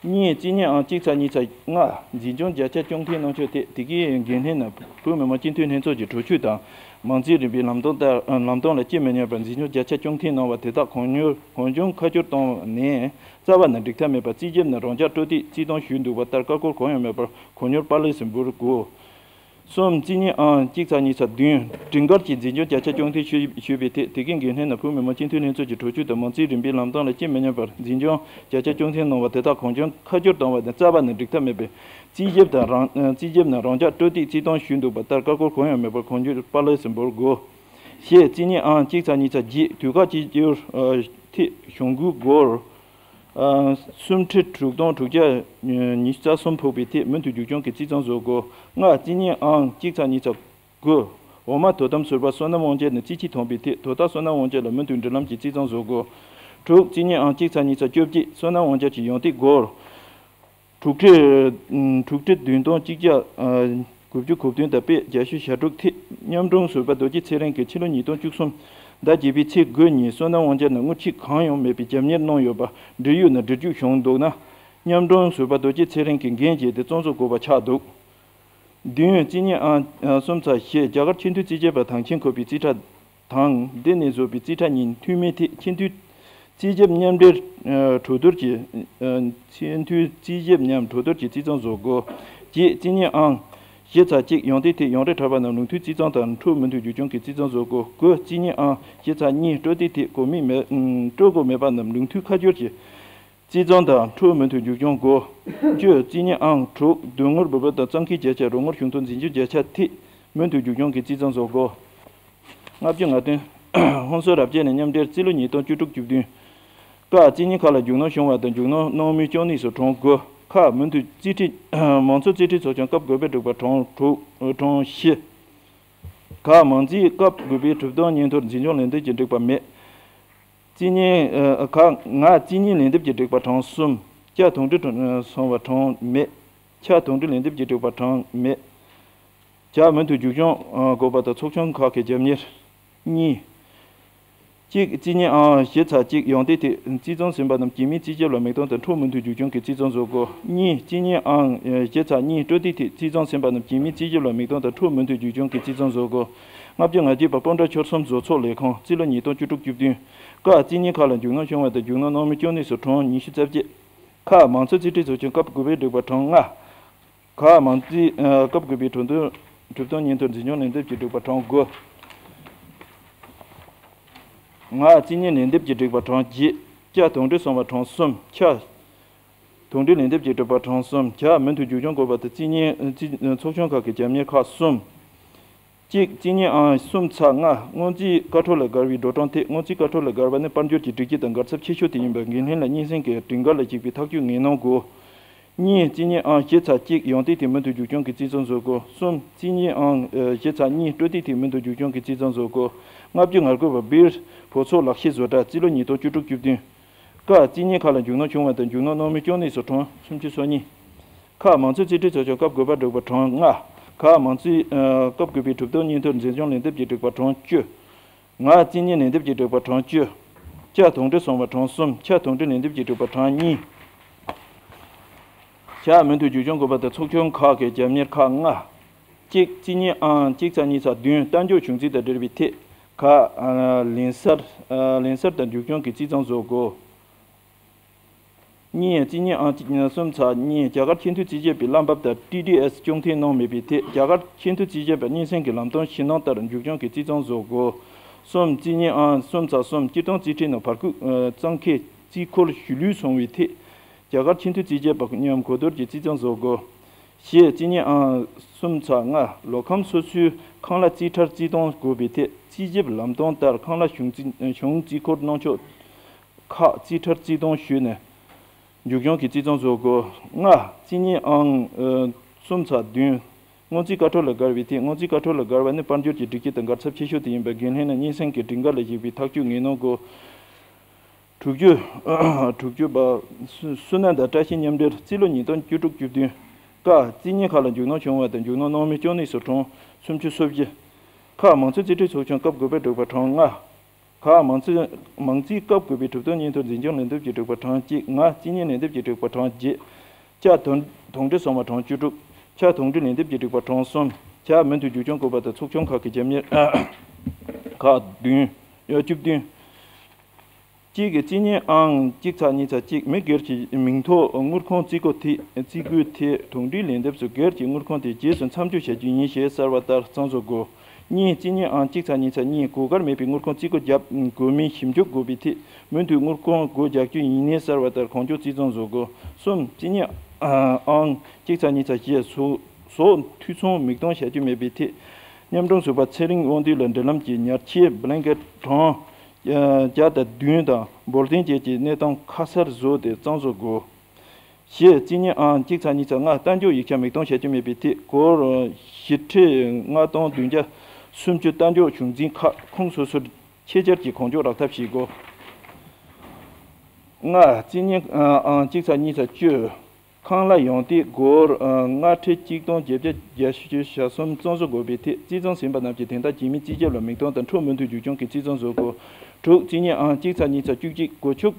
གཉིས་རྩིས་གཉིས་ཨང་གཅིག་ཚེག་གཉིས་ཚེག་ལྔ། འཛིན་སྐྱོང་བརྒྱ་ཆ་བཅུ་འཐེན་གནང་ཕྱོགས་ཐད་དེ་གའི་འགན་ལྷན་ནས་བོད་མི་མང་སྤྱི་འཐུས་ལྷན་ཚོགས་ཀྱི་གྲོས་ཆོད་དང་མང་གཙོའི་རིམ་པའི་ལམ་སྟོན་ལྟར་ལམ་སྟོན་ལ་ཅི་མི་སྙམ་པར་འཛིན་སྐྱོང་བརྒྱ་ཆ་བཅུ་འཐེན་གནང་བ་དེ་དག་གང་མྱུར་གང་བྱུང་ཁ་བསྒྱུར་གཏོང་ནས་རྩ་བ་ནས་འགྲིག་ཐབས་མེད་པར་རྩིས་ཞིབ་ནས་རང་འཇགས་སྤྲོད་དེ་རྩིས་སྟངས་ཞུས་འདུག་པ་ལྟར་ཀ་ཀོར་གང་ཡང་མེད་པར་གང་མྱུར་པ་ལས་སུ་འབུལ་དགོས། གསུམ། རྩིས་རྙིང་ཨང་གཅིག་ཚེག་གཉིས་ཚེག་བདུན། སྒྲིག་འགལ་གྱི་འཛིན་སྐྱོང་བརྒྱ་ཆ་བཅུ་ཐེར་ཞུས་པའི་ཐད། དེ་གའི་འགན་ལྷན་ནས་བོད་མི་མང་སྤྱི་འཐུས་ལྷན་ཚོགས་ཀྱི་གྲོས་ཆོད་དང་མང་རྩིས་རིམ་པའི་ལམ་སྟངས་ལ་ཁྱད་མི་སྙམ་པར་འཛིན་སྐྱོང་བརྒྱ་ཆ་བཅུ་ཐེར་གནང་བ་དེ་དག་གང་བྱུང་ཁ་བསྒྱུར་བཏང་བ་ནི་རྩ་བ་ནས་འགྲིག་ཐབས་མེད་པས། རྩིས་ཞིབ་དང་རང་རྩིས་ཞིབ་ནས་རང་འཇགས་སྤྲོད་དེ་རྩིས་སྟངས་ཞུས་འདུག་པ་ལྟར་བཀའ་འཁོར་གང་ཡང་མེད་པར་གང་བྱུང་པར་ལས་སུ་འབུལ་དགོས། བཞི། རྩིས་རྙིང་ཨང་གཅིག་ཚེག་གཉིས་ཚེག་བརྒྱད། དུས་བཀག་གཅིག་གྱུར་ཐད་གཞུང་སྒོའི་སྒོར། ཨ། སུམ་ཁྲི་དྲུག་སྟོང་དྲུག་བརྒྱ་ཉི་ཤུ་རྩ་གསུམ་ཕོག་པའི་ཐད་མུ་མཐུད་རྒྱུག་སྐྱོང་གི་རྩིས་གཙང་བཟོ་དགོས། ལྔ། རྩིས་རྙིང་ཨང་གཅིག་ཚེག་གཉིས་ཚེག་དགུ། འོག་མ་དོ་དམ་ཟུར་པ་བསོད་ནམས་དབང་རྒྱལ་ནས་རྩིས་ཁྲའི་ཐོན་པའི་ཐད་དོ་བདག་བསོད་ནམས་དབང་རྒྱལ་ལ་མུ་མཐུད་འབྲེལ་ལམ་གྱི་རྩིས་གཙང་བཟོ་དགོས། དྲུག། རྩིས་རྙིང་ཨང་གཅིག་ཚེག་གཉིས་ཚེག་བཅོ་བརྒྱད། བསོད་ནམས་དབང་རྒྱལ་གྱི་ཡོང་སྟེགས་སྒོར། དྲུག་ཁྲི། དྲུག་ཁྲི་བདུན་སྟོང་གཅིག་བརྒྱ་དགུ་བཅུ་གོ་བདུན་དང་དཔེ་བརྒྱད་ཅུ་ཞེ་དྲུག་ཐེ། མཉམ་དྲུང་ཟུར་པ་རྡོ་རྗེ་ཚེ་རིང་གིས་ཕྱི་ལོ་ཉིས་སྟོང་བཅུ་གསུམ་ཟླ་བརྒྱད་པའི་ཚེས་དགུ་ཉིན་བསོད་ནམས་དབང་རྒྱལ་ནས་དངུལ་ཆད་གང་ཡང་མེད་པའི་རྒྱབ་གཉེར་གནང་ཡོད་པ་འབྲེལ་ཡོད་ནས་འབྲེལ་གཅོད་བྱུང་འདུག་ན། མཉམ་དྲུང་ཟུར་པ་རྡོ་རྗེ་ཚེ་རིང་གིས་འགན་བཞེས་ཏེ་གཙང་བཟོ་དགོས་པ་ཆགས་འདུག། བདུན། རྩིས་རྙིང་ཨང་གསུམ་ཚེག་བཞི། རྒྱ་གར་ཆེས་མཐོའི་རྩིས་ཞིབ་པ་དང་ཆེད་འཁོད་པའི་རྩིས་ཁྲ་དང་འདི་ནས་བཟོས་པའི་རྩིས་ཁྲ་གཉིས་མཐུད་མིན་ཐད་ཆེས་མཐོའི་རྩིས་ཞིབ་མཉམ་འབྲེལ་གྲོས་བསྡུར་གྱི། ཆེས་མཐོའི་རྩིས་ཞིབ་མཉམ་གྲོས་བསྡུར་གྱི་རྩིས་གཙང་བཟོ་དགོས། བརྒྱད། རྩིས་རྙིང་ཨང་བཞི་ཚེག་གཅིག་ཡོང་སྟེགས་ཐད་ཡོངས་རྫོགས་འཕྲོད་པ་རྣམས་ལུགས་མཐུན་རྩིས་གཙང་དང་འཕྲོད་མུ་མཐུད་རྒྱུག་སྐྱོང་གི་རྩིས་གཙང་བཟོ་དགོས། དགུ། རྩིས་རྙིང་ཨང་བཞི་ཚེག་གཉིས་སྤྲོད་དེ་ཐད་གོ་མི་མེད་སྤྲོད་དགོས་མེད་པ་རྣམས་ལུགས་མཐུན་ཁ་སྒྱུར་གྱིས་རྩིས་གཙང་དང་འཕྲོད་མུ་མཐུད་རྒྱུག་སྐྱོང་དགོས། བཅུ། རྩིས་རྙིང་ཨང་དྲུག་སྡོད་དངུལ་འབུལ་པ་དང་གཙང་ཁེལ་བརྒྱ་ཆ་རོགས་དངུལ་གཞུང་དོན་འཛིན་སྐྱོང་བརྒྱ་ཆ་ཐེ་མུ་མཐུད་རྒྱུག་སྐྱོང་གི་རྩིས་གཙང་བཟོ་དགོས། ལྔ་བཅུ་ང་བདུན། ཧོན་སུར་རབ་རྒྱས་ནས་མཉམ་འབྲེལ་རྩིས་ལོ་ཉིས་སྟོང་བཅུ་དྲུག་བཅུ་བདུན། ཀ། རྩིས་རྙིང་ཁག་ལ་རྒྱུ་ནོར་བྱུང་བ་དང་རྒྱུ་ནོར་གནང་མུས་ཅུང་ནིས་སུ་གྲངས་དགུ། ཁ། མུ་མཐུད་རྩིས་ཁྲའི་མང་ཚོགས་རྩིས་ཁྲའི་ཚོགས་ཆུང་སྐབས་དགུ་པའི་སྒྲིག་པ་གྲངས་དྲུག་གྲངས་བཞི། ག། མང་རྩིས་སྐབས་དགུ་པའི་གྲུབ་དོན་སྙན་ཐོར་འཛིན་སྐྱོང་ལན་འདེབས་ཀྱི་སྒྲིག་པ་མེད། རྩིས་རྙིང་། ཨ། ག། ང་། རྩིས་རྙིང་ལན་འདེབས་ཀྱི་སྒྲིག་པ་གྲངས་གསུམ། ཀྱ། དོན་འགྲུལ་སོང་བ་གྲངས་མེད། ཆ། དོན་འགྲུལ་ལན་འདེབས་ཀྱི་སྒྲིག་པ་གྲངས་མེད། ཇ། མུ་མཐུད་རྒྱུག་སྐྱོང་དགོས་པ་དང་ཚོགས་ཆུང་ཁག་གི་རྒྱབ་གཉེར། གཉིས། གཅིག། རྩིས་རྙིང་ཨང་བཞི་ཚེག་གཅིག་ཡོང་སྟེགས་ཐད་རྩིས་གཙང་ཟིན་པ་རྣམས་རྒྱུས་མེད་རྩིས་ཞིབ་ལ་མིག་མཐོང་དང་འཕྲོད་མུ་མཐུད་རྒྱུག་སྐྱོང་གི་རྩིས་གཙང་བཟོ་དགོས། གཉིས། རྩིས་རྙིང་ཨང་བཞི་ཚེག་གཉིས་སྤྲོད་དེ་ཐད་རྩིས་གཙང་ཟིན་པ་རྣམས་རྒྱུས་མེད་རྩིས་ཞིབ་ལ་མིག་མཐོང་དང་འཕྲོད་མུ་མཐུད་རྒྱུག་སྐྱོང་གི་རྩིས་གཙང་བཟོ་དགོས། ལྔ་བཅུ་ང་གཅིག་པ་སྤོམ་ཕྲུག་ཆོལ་གསུམ་བཟོ་ཚོགས་ལས་ཁང་རྩིས་ལོ་ཉིས་སྟོང་བཅུ་དྲུག་བཅུ་བདུན། ཀ། རྩིས་རྙིང་ཁག་ལ་རྒྱུ་ནོར་བྱུང་བ་དང་རྒྱུ་ནོར་གནང་མུས་ཅུང་ནིས་སུ་གྲངས་ཉི་ཤུ་རྩ་བརྒྱད། ཁ། མང་ཚོགས་རྩིས་ཁྲའི་ཚོགས་ཆུང་སྐབས་དགུ་པའི་སྒྲིག་པ་གྲངས་ལྔ། ག། མང་རྩིས་སྐབས་དགུ་པའི་གྲུབ་དོན་གྲུབ་དོན་སྙན་ཐོར་འཛིན་སྐྱོང་ལན་འདེབས་ཀྱི་སྒྲིག་པ་གྲངས་དགུ། ང་། རྩིས་རྙིང་ལན་འདེབས་ཀྱི་སྒྲིག་པ་གྲངས་བརྒྱད། ཀྱ། དོན་འགྲུལ་སོང་བ་གྲངས་གསུམ། ཆ། དོན་འགྲུལ་ལན་འདེབས་ཀྱི་སྒྲིག་པ་གྲངས་གསུམ། ཇ། མུ་མཐུད་རྒྱུག་སྐྱོང་དགོས་པ་དང་རྩིས་རྙིང་རྩིས་ཚོགས་ཆུང་ཁག་གི་རྒྱབ་གཉེར་ཁག་གསུམ། གཅིག། རྩིས་རྙིང་ཨང་གསུམ་ཚེག་ལྔ། སྔོན་རྩིས་བཀའ་འཁྲོལ་ལ་དགར་བའི་འགྲོ་གྲོན་ཐད། སྔོན་རྩིས་བཀའ་འཁྲོལ་ལ་དགར་བ་ནི་དཔལ་འབྱོར་གྱི་སྒྲིག་གཞི་དང་འགལ་ཚབས་ཆེ་ཤོས་དེ་ཡིན་པས་འགན་ལྷན་ལ་སྙན་སེང་གིས་སྒྲིག་འགལ་ལ་གཞིགས་པའི་ཐག་གཅོད་ངེས་གནང་དགོས། གཉིས། རྩིས་རྙིང་ཨང་བཞི་ཚེག་གཅིག་ཡོང་སྟེགས་ཐད་མུ་མཐུད་རྒྱུག་སྐྱོང་གི་རྩིས་གཙང་བཟོ་དགོས། གསུམ། རྩིས་རྙིང་ཨང་བཞི་ཚེག་གཉིས་སྤྲོད་དེ་ཐད་མུ་མཐུད་རྒྱུག་སྐྱོང་གི་རྩིས་གཙང་བཟོ་དགོས། ལྔ་བཅུ་ང་དགུ་པ་སྦིར་བོད་ཚོགས་ལག་ཤེས་བཟོ་གྲྭ་རྩིས་ལོ་ཉིས་སྟོང་བཅུ་དྲུག་བཅུ་བདུན། ཀ། རྩིས་རྙིང་ཁག་ལ་རྒྱུ་ནོར་བྱུང་བ་དང་རྒྱུ་ནོར་གནང་མུས་ཅུང་ནིས་སུ་གྲངས་སུམ་ཅུ་སོ་གཉིས། ཁ། མང་གཙོའི་རྩིས་ཁྲའི་ཚོགས་ཆུང་སྐབས་དགུ་པ་སྒྲིག་པ་གྲངས་ལྔ། ག། མང་གཙོའི་སྐབས་དགུ་པའི་གྲུབ་དོན་སྙན་ཐོར་འཛིན་སྐྱོང་ལན་འདེབས་ཀྱི་སྒྲིག་པ་གྲངས་བཅུ། ང་། རྩིས་རྙིང་ལན་འདེབས་ཀྱི་སྒྲིག་པ་གྲངས་བཅུ། ཀྱ། དོན་འགྲུལ་སོང་བ་གྲངས་གསུམ། ཆ། དོན་འགྲུལ་ལན་འདེབས་ཀྱི་སྒྲིག་པ་གྲངས་གཉིས། ཇ། མུ་མཐུད་རྒྱུག་སྐྱོང་དགོས་པ་དང་ཚོགས་ཆུང་ཁག་གི་རྒྱབ་གཉེར་ཁག་ལྔ། གཅིག། རྩིས་རྙིང་ཨང་གཅིག་ཚེག་གཉིས་ཚེག་བདུན་གཏན་འཇགས་བྱུང་རྩིས་དང་འབྲེལ་བའི་ཐད། ཁ། ལེན་སར། ལེན་སར་དང་རྒྱུག་སྐྱོང་གི་རྩིས་གཙང་བཟོ་དགོས། གཉིས། རྩིས་རྙིང་ཨང་གཅིག་གསུམ་ཚེག་གཉིས་རྒྱ་གར་ཆེས་མཐོའི་རྩིས་ཞིབ་པའི་གླ་འབབ་དང་ཊི་ཌི་ཨེསི་སྐྱོན་འཐེན་གནང་མེད་པའི་ཐད་རྒྱ་གར་ཆེས་མཐོའི་རྩིས་ཞིབ་པ་སྙན་སེང་གི་ལམ་སྟོན་གཞི་གནང་ལྟར་རྒྱུག་སྐྱོང་གི་རྩིས་གཙང་བཟོ་དགོས། གསུམ། རྩིས་རྙིང་ཨང་གསུམ་ཚེག་གསུམ་སྤྱིར་བཏང་རྩིས་ཁྲའི་ནང་བར་སྐུད་གཙང་ཁེལ་རྩིས་འཁོར་གཞིས་ལུས་སོང་བའི་ཐད། རྒྱ་གར་ཆེས་མཐོའི་རྩིས་ཞིབ་པ་མཉམ་གོ་བསྡུར་གྱིས་རྩིས་གཙང་བཟོ་དགོས། བཞི། རྩིས་རྙིང་ཨང་གསུམ་ཚེག་ལྔ་ལོ་ཁམས་སོ་སོའི་ཁང་གླ་རྩིས་ཁྲར་རྩིས་གཏོང་དགོས་པའི་ཐད་རྩིས་ཞིབ་ལམ་སྟོན་ལྟར་ཁང་གླ་གཞུང་རྩིས་གཞུང་རྩིས་འཁོར་གནང་ཕྱོགས་ཁག་རྩིས་ཁྲར་རྩིས་གཏོང་ཞུས་ནས་རྒྱུག་སྦྱོང་གི་རྩིས་གཙང་བཟོ་དགོས། ལྔ། རྩིས་རྙིང་ཨང་གསུམ་ཚེག་བདུན་སྔོན་རྩིས་བཀའ་འཁྲོལ་ལ་དགར་བའི་ཐད། སྔོན་རྩིས་བཀའ་འཁྲོལ་ལ་དགར་བ་ནི་དཔལ་འབྱོར་གྱི་སྒྲིག་གཞི་དང་འགལ་ཚབས་ཆེ་ཤོས་དེ་ཡིན་པས་འགན་ལྷན་ལ་སྙན་སེང་གིས་སྒྲིག་འགལ་ལ་གཞིགས་པའི་ཐག་གཅོད་ངེས་གནང་དགོས། དྲུག་ཅུ། དྲུག་ཅུ་པ། སུ་སུ་ན་དང་བཀྲ་ཤིས་མཉམ་འབྲེལ་རྩིས་ལོ་ཉིས་སྟོང་བཅུ་དྲུག་བཅུ་བདུན། ཀ། རྩིས་རྙིང་ཁག་ལ་རྒྱུ་ནོར་བྱུང་བ་དང་རྒྱུ་ནོར་གནང་མུས་ཅུང་ནིས་སུ་གྲངས་སུམ་ཅུ་སོ་བཞི། ཁ། མང་གཙོའི་རྩིས་ཁྲའི་ཚོགས་ཆུང་སྐབས་དགུ་པའི་སྒྲིག་པ་གྲངས་ལྔ། ག། མང་གཙོའི་མང་རྩིས་སྐབས་དགུ་པའི་གྲུབ་དོན་སྙན་ཐོ་འཛིན་སྐྱོང་ལན་འདེབས་ཀྱི་སྒྲིག་པ་གྲངས་གཅིག་ང་། རྩིས་རྙིང་ལན་འདེབས་ཀྱི་སྒྲིག་པ་གྲངས་བརྒྱད། ཅ། དོན་དོན་འགྲེལ་སོང་བ་གྲངས་བཅུ་དྲུག་ཆ། དོན་འགྲེལ་ལན་འདེབས་ཀྱི་སྒྲིག་པ་གྲངས་གསུམ། ཇ། མུ་མཐུད་རྒྱུག་སྦྱོང་དགོས་པ་དང་ཚོགས་ཆུང་ཁག་གི་རྒྱབ་གཉེར་ཁག་བདུན། ཡ། བཅུ་བདུན། གཅིག་གི་རྩིས་རྙིང་ཨང་གཅིག་ཚེག་གཉིས་ཚེག་གཅིག་མི་སྒེར་གྱི་མིང་ཐོ་དངུལ་ཁང་རྩིས་སྒོ་དེ་རྩིས་སྒོའི་ཐད་དུག་སྦྲེལ་ལན་འདེབས་སུ་སྒེར་གྱི་དངུལ་ཁང་དེ་རྗེས་སུ་མཚམས་འཇོག་བྱ་རྒྱུ་ཡིན་ཞེས་གསལ་བ་ལྟར་གཙང་བཟོ་དགོས། གཉིས། རྩིས་རྙིང་ཨང་གཅིག་ཚེག་གཉིས་ཚེག་གཉིས་སྒོ་ཁར་མེད་པའི་དངུལ་ཁང་རྩིས་སྒོ་བརྒྱབ་དགོས་མིན་ཞིབ་འཇུག་དགོས་པའི་ཐད་མུ་མཐུད་དངུལ་ཁང་སྒོ་རྒྱག་རྒྱུ་ཡིན་ནའི་གསལ་བ་ལྟར་གང་མགྱོགས་རྩིས་གཙང་བཟོ་དགོས། གསུམ། རྩིས་རྙིང་ཨང་གཅིག་ཚེག་གཉིས་ཚེག་བཞི་སོགས་འཐུས་ཚང་མིག་སྟོང་བྱ་རྒྱུ་མེད་པའི་ཐད་མཉམ་དྲུང་ཟུར་པ་ཚེ་རིང་དབང་འདུས་ལ་འབྲེལ་ལམ་གྱི་ཉར་ཆའི་བྷི་ལན་ཀེ་ཊི་གྲངས་བརྒྱ་དང་བདུན་དང་འབོར་འདྲེན་བཅས་ཀྱི་གནས་སྟངས་ཁ་གསལ་བཟོས་ཏེ་གཙང་བཟོ་དགོས། བཞི། རྩིས་རྙིང་ཨང་གཅིག་ཚེག་གཉིས་ཚེག་ལྔ་གཏན་འཇགས་ཡིག་ཆ་མིག་སྟོང་བྱ་རྒྱུ་མེད་པའི་ཐད་སྒོར་བཞི་ཁྲི་ལྔ་སྟོང་བདུན་བརྒྱ་སུམ་ཅུ་གཏན་འཇགས་གཞུང་འཛིན་ཁག་ཁོངས་སོ་སོར་ཆེད་བཅར་གྱིས་གང་མགྱོགས་རག་ཐབས་བྱེད་དགོས། ལྔ། རྩིས་རྙིང་ཨང་གཅིག་ཚེག་གཉིས་ཚེག་བཅུ། ཁང་གླ་ཡོངས་བསྡུས་སྒོར་ལྔ་ཁྲི་གཅིག་སྟོང་བརྒྱད་བརྒྱ་བརྒྱད་ཅུ་གྱ་གསུམ་གཙང་བཟོ་དགོས་པའི་ཐད་རྩིས་གཙང་ཟིན་པ་རྣམས་ཀྱིས་དེ་དག་རྒྱུས་མེད་རྩིས་ཞིབ་ལ་མིག་སྟོང་དང་འཕྲོ་མུ་མཐུད་མཇུག་སྐྱོང་གིས་རྩིས་གཙང་བཟོ་དགོས། དྲུག། རྩིས་རྙིང་ཨང་གཅིག་ཚེག་གཉིས་ཚེག་བཅུ་གཅིག་སྒོ་ཕྱུགས་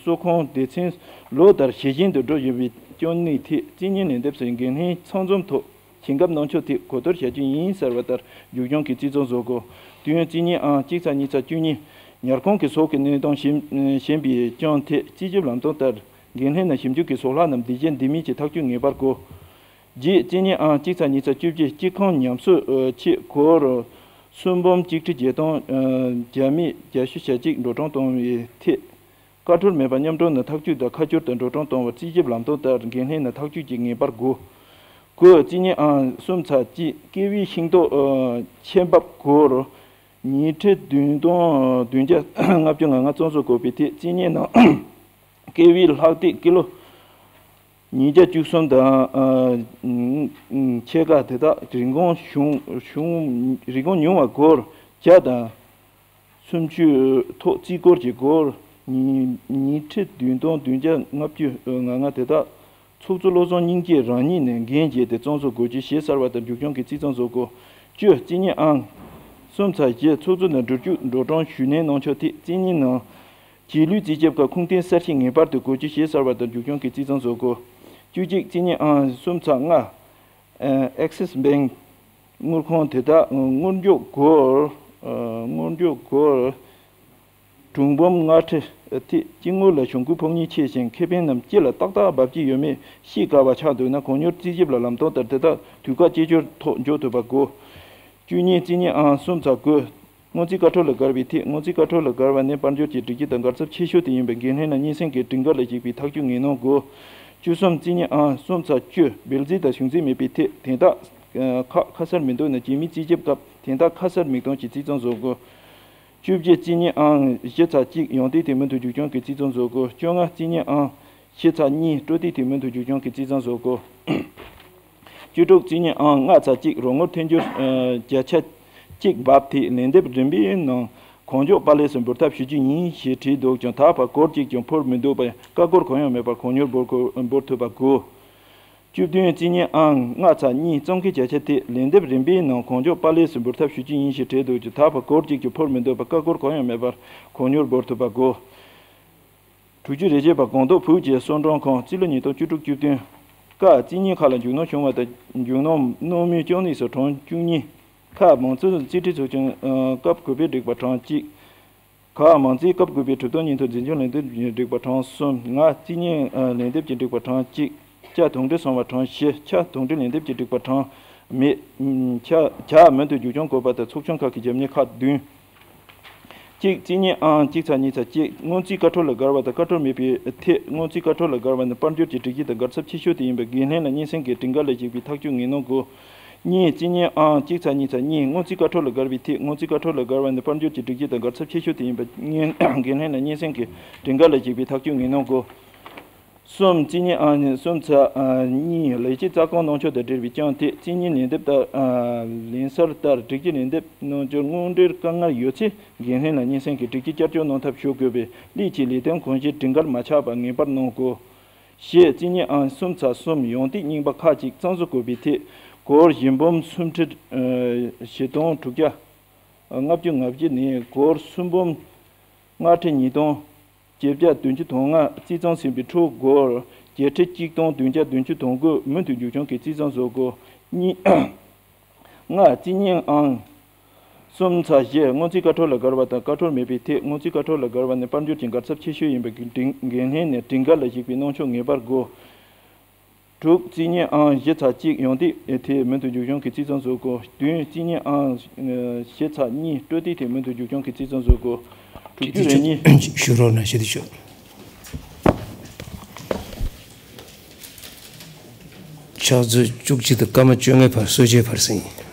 གསོ་ཁང་སྡེ་ཚན་ལོ་ལྟར་ཞེ་བཞིན་དུ་འགྲོ་བཞིན་པའི་སྐྱོན་གནད་ཐད་རྩིས་རྙིང་ལན་འདེབས་སུ་འགན་ལྷན་ཚང་འཛོམས་ཐོག་ཞིང་ཁམས་གནང་ཕྱོགས་ཐད་གོ་བསྡུར་བྱ་རྒྱུ་ཡིན་གསལ་བ་ལྟར་མཇུག་སྐྱོང་གིས་རྩིས་གཙང་བཟོ་དགོས། བདུན། རྩིས་རྙིང་ཨང་གཅིག་ཚེག་གཉིས་ཚེག་བཅུ་གཉིས་ཉར་ཁང་གི་ཟོག་གི་གནས་སྟངས་ཞན་ཞན་པའི་སྐྱོན་ཐད་རྩིས་ཞིབ་ལམ་སྟོན་ལྟར་འགན་ལྷན་ནས་ཞིབ་འཇུག་གིས་ཟོག་ལྷག་རྣམས་འདི་བཞིན་འདི་མིན་གྱི་ཐག་གཅོད་ངེས་པར་དགོས། བརྒྱད། རྩིས་རྙིང་ཨང་གཅིག་ཚེག་གཉིས་ཚེག་བཅུ་བཞི་སྤྱི་ཁང་ཉམས་གསོའི་ཆེད་སྒོར་སུན་འབུམ་གཅིག་ཁྲི་བརྒྱད་སྟོང་བརྒྱ་མེད་བརྒྱད་ཅུ་གྱ་གཅིག་འགྲོ་གྲོན་གཏོང་བའི་ཐད། བཀའ་འཁྲོལ་མེད་པར་མཉམ་དྲུང་ནས་ཐག་གཅོད་དང་ཁ་བསྒྱུར་དུ་འགྲོ་གྲོན་གཏོང་བར་རྩིས་ཞིབ་ལམ་སྟོན་ལྟར་འགན་ལྷན་ནས་ཐག་གཅོད་ཀྱིས་ངེས་པར་དགོས། དགུ། རྩིས་རྙིང་ཨང་གསུམ་ཚེག་གཅིག་ཀེ་བི་ཤིང་ཏོག་ཆེན་འབབ་སྒོར་ཉིས་ཁྲི་བདུན་སྟོང་བདུན་བརྒྱ་ལྔ་བཅུ་ང་ལྔ་གཙང་བཟོ་དགོས་པའི་ཐད་རྩིས་རྙིང་ནང་ཀེ་བི་ལྷག་སྟེགས་ཀི་ལོ་ཉིས་བརྒྱ་བཅུ་གསུམ་དང་ཕྱེད་ཀ་དེ་དག་རིན་གོང་གཞུང་གཞུང་རིན་གོང་ཉུང་བ་སྒོར་བརྒྱ་དང་། སུམ་ཅུ་ཐོག་རྩིས་སྐོར་གྱི་སྒོར་ཉིས་ཉིས་ཁྲི་བདུན་སྟོང་བདུན་བརྒྱ་ལྔ་བཅུ་ང་ལྔ་དེ་དག་ཚོགས་གཙོ་བློ་བཟང་སྙིང་རྗེ་རང་ཉིད་ནས་འགན་བཞེས་ཏེ་གཙང་བཟོ་དགོས་ཀྱི་ཞེས་གསལ་བ་ལྟར་མཇུག་སྐྱོང་གིས་རྩིས་གཙང་བཟོ་དགོས། བཅུ། རྩིས་རྙིང་ཨང་གསུམ་ཚེག་བཞི་ཚོགས་གཙོ་ནས་འགྲུལ་སྐྱོད་འགྲོ་གྲོན་ཞུ་ནན་གནང་ཕྱོགས་ཐད་རྩིས་རྙིང་ནང་རྗེས་ལུས་རྩིས་ཞིབ་སྐབས་ཁུངས་ལྡན་གསལ་བཤད་ངེས་པར་དུ་དགོས་ཀྱི་ཞེས་གསལ་བ་ལྟར་མཇུག་སྐྱོང་གིས་རྩིས་གཙང་བཟོ་དགོས། བཅུ་གཅིག་རྩིས་རྙིང་ཨང་གསུམ་ཚེག་ལྔ། ཨེག་སིས་བྷེང་དངུལ་ཁང་དེ་དག་དངུལ་འཇོག་སྒོར་དངུལ་འཇོག་སྒོར་གྲངས་འབོར་ལྔ་ཁྲི་ཐེ་སྤྱི་དངུལ་ལ་གྱོང་གུན་ཕོག་ཉེན་ཆེ་ཞིང་ཁེ་ཕན་རྣམས་སྤྱི་ལ་ཏག་ཏག་འབབ་ཀྱི་ཡོད་མེད་ཤེས་དཀའ་བ་ཆགས་འདུག་ན་གང་མྱུར་རྩིས་ཞིབ་ལ་ལམ་སྟོན་ལྟར་དེ་དག་དུས་བཀག་བཅད་སྒྱུར་ཐོག་འཇོག་ཐུབ་པ་དགོས། བཅུ་གཉིས་རྩིས་རྙིང་ཨང་གསུམ་ཚེག་དགུ། སྔོན་རྩིས་བཀའ་འཁྲོལ་ལ་དགར་བའི་ཐད་སྔོན་རྩིས་བཀའ་འཁྲོལ་ལ་དགར་བ་ནི་དཔལ་འབྱོར་གྱི་སྒྲིག་གཞི་དང་དགར་ཚབས་ཆེ་ཤོས་དེ་ཡིན་པས་འགན་ལྷན་ལ་སྙན་སེང་གིས་སྒྲིག་འགལ་ལ་གཞིགས་པའི་ཐག་གཅོད་ངེས་གནང་དགོས། བཅུ་གསུམ་རྩིས་རྙིང་ཨང་གསུམ་ཚེག་བཅུ་སྦེལ་རྩིས་དང་གཞུང་རྩིས་མེད་པའི་ཐད་དན་རྟགས་ཁག་ཁ་གསལ་མི་འདུག་ན་རྗེས་མའི་རྩིས་ཞིབ་སྐབས་དན་རྟགས་ཁ་གསལ་མིག་མཐོང་གིས་རྩིས་གཙང་བཟོ་དགོས། བཅུ་བཞི་རྩིས་རྙིང་ཨང་བཞི་ཚེག་གཅིག་ཡོངས་བསྡུས་དེ་མུ་མཐུད་མཇུག་སྐྱོང་གིས་རྩིས་གཙང་བཟོ་དགོས། བཅོ་ལྔ་རྩིས་རྙིང་ཨང་བཞི་ཚེག་གཉིས་སྤྲོད་དེ་དེ་མུ་མཐུད་མཇུག་སྐྱོང་གིས་རྩིས་གཙང་བཟོ་དགོས། བཅུ་དྲུག་རྩིས་རྙིང་ཨང་ལྔ་ཚེག་གཅིག་རོགས་དངུལ་ཐད་སྦྱོར་བརྒྱ་ཆ་གཅིག་འབབ་ཐེ་ལན་འདེབས་རིམ་པའི་ནང་གང་མགྱོགས་པ་ལས་སུ་འབུལ་ཐབས་ཞུ་རྒྱུ་ཡིན་ཞེས་བྲིས་འདུག་ཀྱང་ད་བར་སྒོར་གཅིག་ཀྱང་འཕུར་མི་འདུག་པས་ཀ་སྒོར་གང་ཡང་མེད་པར་གང་མྱུར་འབུལ་དགོས་འབུལ་ཐུབ་པ་དགོས། བཅུ་བདུན་རྩིས་རྙིང་ཨང་ལྔ་ཚེག་གཉིས་གཙང་ཁེ་བརྒྱ་ཆ་ཐེ་ལན་འདེབས་རིམ་པའི་ནང་གང་མགྱོགས་པ་ལས་སུ་འབུལ་ཐབས་ཞུ་རྒྱུ་ཡིན་ཞེས་བྲིས་འདུག་ཀྱང་ད་བར་སྒོར་གཅིག་ཀྱང་འཕུར་མི་འདུག་པས་ཀ་སྒོར་གང་ཡང་མེད་པར་གང་མྱུར་འབུལ་ཐུབ་པ་དགོས། དྲུག་ཅུ་རེ་བརྒྱད་པ་སྒང་ཏོག་བོད་ཀྱི་གསོལ་མགྲོན་ཁང་རྩིས་ལོ་ཉིས་སྟོང་བཅུ་དྲུག་བཅུ་བདུན། ཀ་རྩིས་རྙིང་ཁག་ལ་མཇུག་སྣོན་བྱུང་བ་དང་མཇུག་སྣོན་གནང་མུས་གཅོང་ནད་སོགས་གྲངས་བཅུ་གཉིས། ཁ་མང་གཙོའི་རྩིས་ཁྲའི་ཚོགས་ཆུང་སྐབས་བགོས་པའི་སྒྲིག་པ་གྲངས་གཅིག་ཁ་མང་གཙོའི་སྐབས་བགོས་པའི་གྲུབ་ཐོབ་སྙན་ཐོ་འཛིན་སྐྱོང་ལས་དོན་སྒྲིག་པ་གྲངས་གསུམ། ང་རྩིས་རྙིང་ལན་འདེབས་ཀྱི་སྒྲིག་པ་གྲངས་གཅིག་ཆ་དོགས་འདྲི་སོང་བ་གྲངས་བཞི། ཆ་དོགས་འདྲི་ལན་འདེབས་ཀྱི་སྒྲིག་པ་གྲངས་མེད། ཆ་ཆ་མུ་མཐུད་མཇུག་སྐྱོང་དགོས་པ་དང་ཚོགས་ཆུང་ཁག་གི་རྒྱབ་གཉེར་ཁག་བདུན། གཅིག་རྩིས་རྙིང་ཨང་གཅིག་ཚེག་གཉིས་ཚེག་གཅིག་སྔོན་རྩིས་བཀའ་འཁྲོལ་ལ་དགར་བ་དང་བཀའ་འཁྲོལ་མེད་པའི་ཐད་སྔོན་རྩིས་བཀའ་འཁྲོལ་ལ་དགར་བ་ནི་དཔལ་འབྱོར་གྱི་སྒྲིག་གཞི་དང་དགར་ཚབས་ཆེ་ཤོས་དེ་ཡིན་པས་འགན་ལྷན་ལ་སྙན་སེང་གིས་སྒྲིག་འགལ་ལ་གཞིགས་པའི་ཐག་གཅོད་ངེས་གནང་དགོས། གཉིས་རྩིས་རྙིང་ཨང་གཅིག་ཚེག་གཉིས་ཚེག་གཉིས་སྔོན་རྩིས་བཀའ་འཁྲོལ་ལ་དགར་བའི་ཐད་སྔོན་རྩིས་བཀའ་འཁྲོལ་ལ་དགར་བ་ནི་དཔལ་འབྱོར་གྱི་སྒྲིག་གཞི་དང་དགར་ཚབས་ཆེ་ཤོས་དེ་ཡིན་པས་འགན་ལྷན་ལ་སྙན་སེང་གིས་སྒྲིག་འགལ་ལ་གཞིགས་པའི་ཐག་གཅོད་ངེས་གནང་དགོས། གསུམ་རྩིས་རྙིང་ཨང་གསུམ་ཚེག་གཉིས་ལས་བྱེད་རྩ་དགོངས་གནང་ཕྱོགས་དང་འབྲེལ་བའི་རྐྱང་ཐད་རྩིས་རྙིང་ལན་འདེབས་ལྟར་ལན་གསལ་ལྟར་སྒྲིག་གཞི་ལན་འདེབས་གནང་རྒྱུར་དངོས་འབྲེལ་དཀའ་ངལ་ཡོད་ཚེ་འགན་ལྷན་ལ་སྙན་སེང་གིས་སྒྲིག་གཞི་བསྐྱར་བཅོས་གནང་ཐབས་ཞུ་དགོས་པའི་སླད་ཀྱི་ལས་དོན་གང་ཞིག་སྒྲིག་འགལ་མ་ཆགས་པར་ངེས་པར་གནང་དགོས། བཞི་རྩིས་རྙིང་ཨང་གསུམ་ཚེག་གསུམ་ཡང་ཐད་རྙིང་པ་ཁག་ཅིག་གཙང་བཟོ་དགོས་པའི་ཐད་སྒོར་བཞི་འབུམ་སུམ་ཁྲི་བཞི་སྟོང་དྲུག་བརྒྱ་ལྔ་བཅུ་ང་བཞི་ནས་སྒོར་སུམ་འབུམ་ལྔ་ཁྲི་ཉིས་སྟོང་བརྒྱད་བརྒྱ་བདུན་ཅུ་དོན་ལྔ་རྩིས་གཙང་ཟིན་པའི་ཁྲོད་སྒོར་བརྒྱད་ཁྲི་གཅིག་སྟོང་བདུན་བརྒྱ་བདུན་ཅུ་དོན་དགུ་མུ་མཐུད་མཇུག་སྐྱོང་གིས་རྩིས་གཙང་བཟོ་དགོས། གཉིས། ལྔ་རྩིས་རྙིང་ཨང་ གསུམ་ཚེག་བཞི། སྔོན་རྩིས་བཀའ་འཁྲོལ་ལ་དགར་བ་དང་བཀའ་འཁྲོལ་མེད་པའི་ཐད། སྔོན་རྩིས་བཀའ་འཁྲོལ་ལ་དགར་བ་ནི་དཔལ་འབྱོར་གྱི་འགལ་ཚབས་ཆེ་ཤོས་ཡིན་པའི་འགན་འགན་ལྷན་ནས་སྒྲིག་འགལ་ལ་གཞིགས་པའི་གནང་ཕྱོགས་ངེས་པར་དགོས། དྲུག་རྩིས་ཉེས་ཨང་བཞི་ཚེག་གཅིག་ཡོང་སྡེབ་ཐད་མུ་མཐུད་མཇུག་སྐྱོང་གི་རྩིས་རྩོམ་བཟོ་དགོས། བདུན་རྩིས་ཉེས་ཨང་བཞི་ཚེག་གཉིས་སྤྲོད་སྡེབ་ཐད་མུ་མཐུད་མཇུག་སྐྱོང་གི་རྩིས་རྩོམ་བཟོ་དགོས། དྲུག་ཅུ་རེ་གཉིས། ཞུ་རོགས་གནང་། ཞུ་དེ་ཆོག་ཕྱག་ཚོད་བཅུ་གཅིག་དང་སྐར་མ་བཅོ་ལྔའི་བར་གསོལ་ཇའི་བར་གསེང་ཡིན།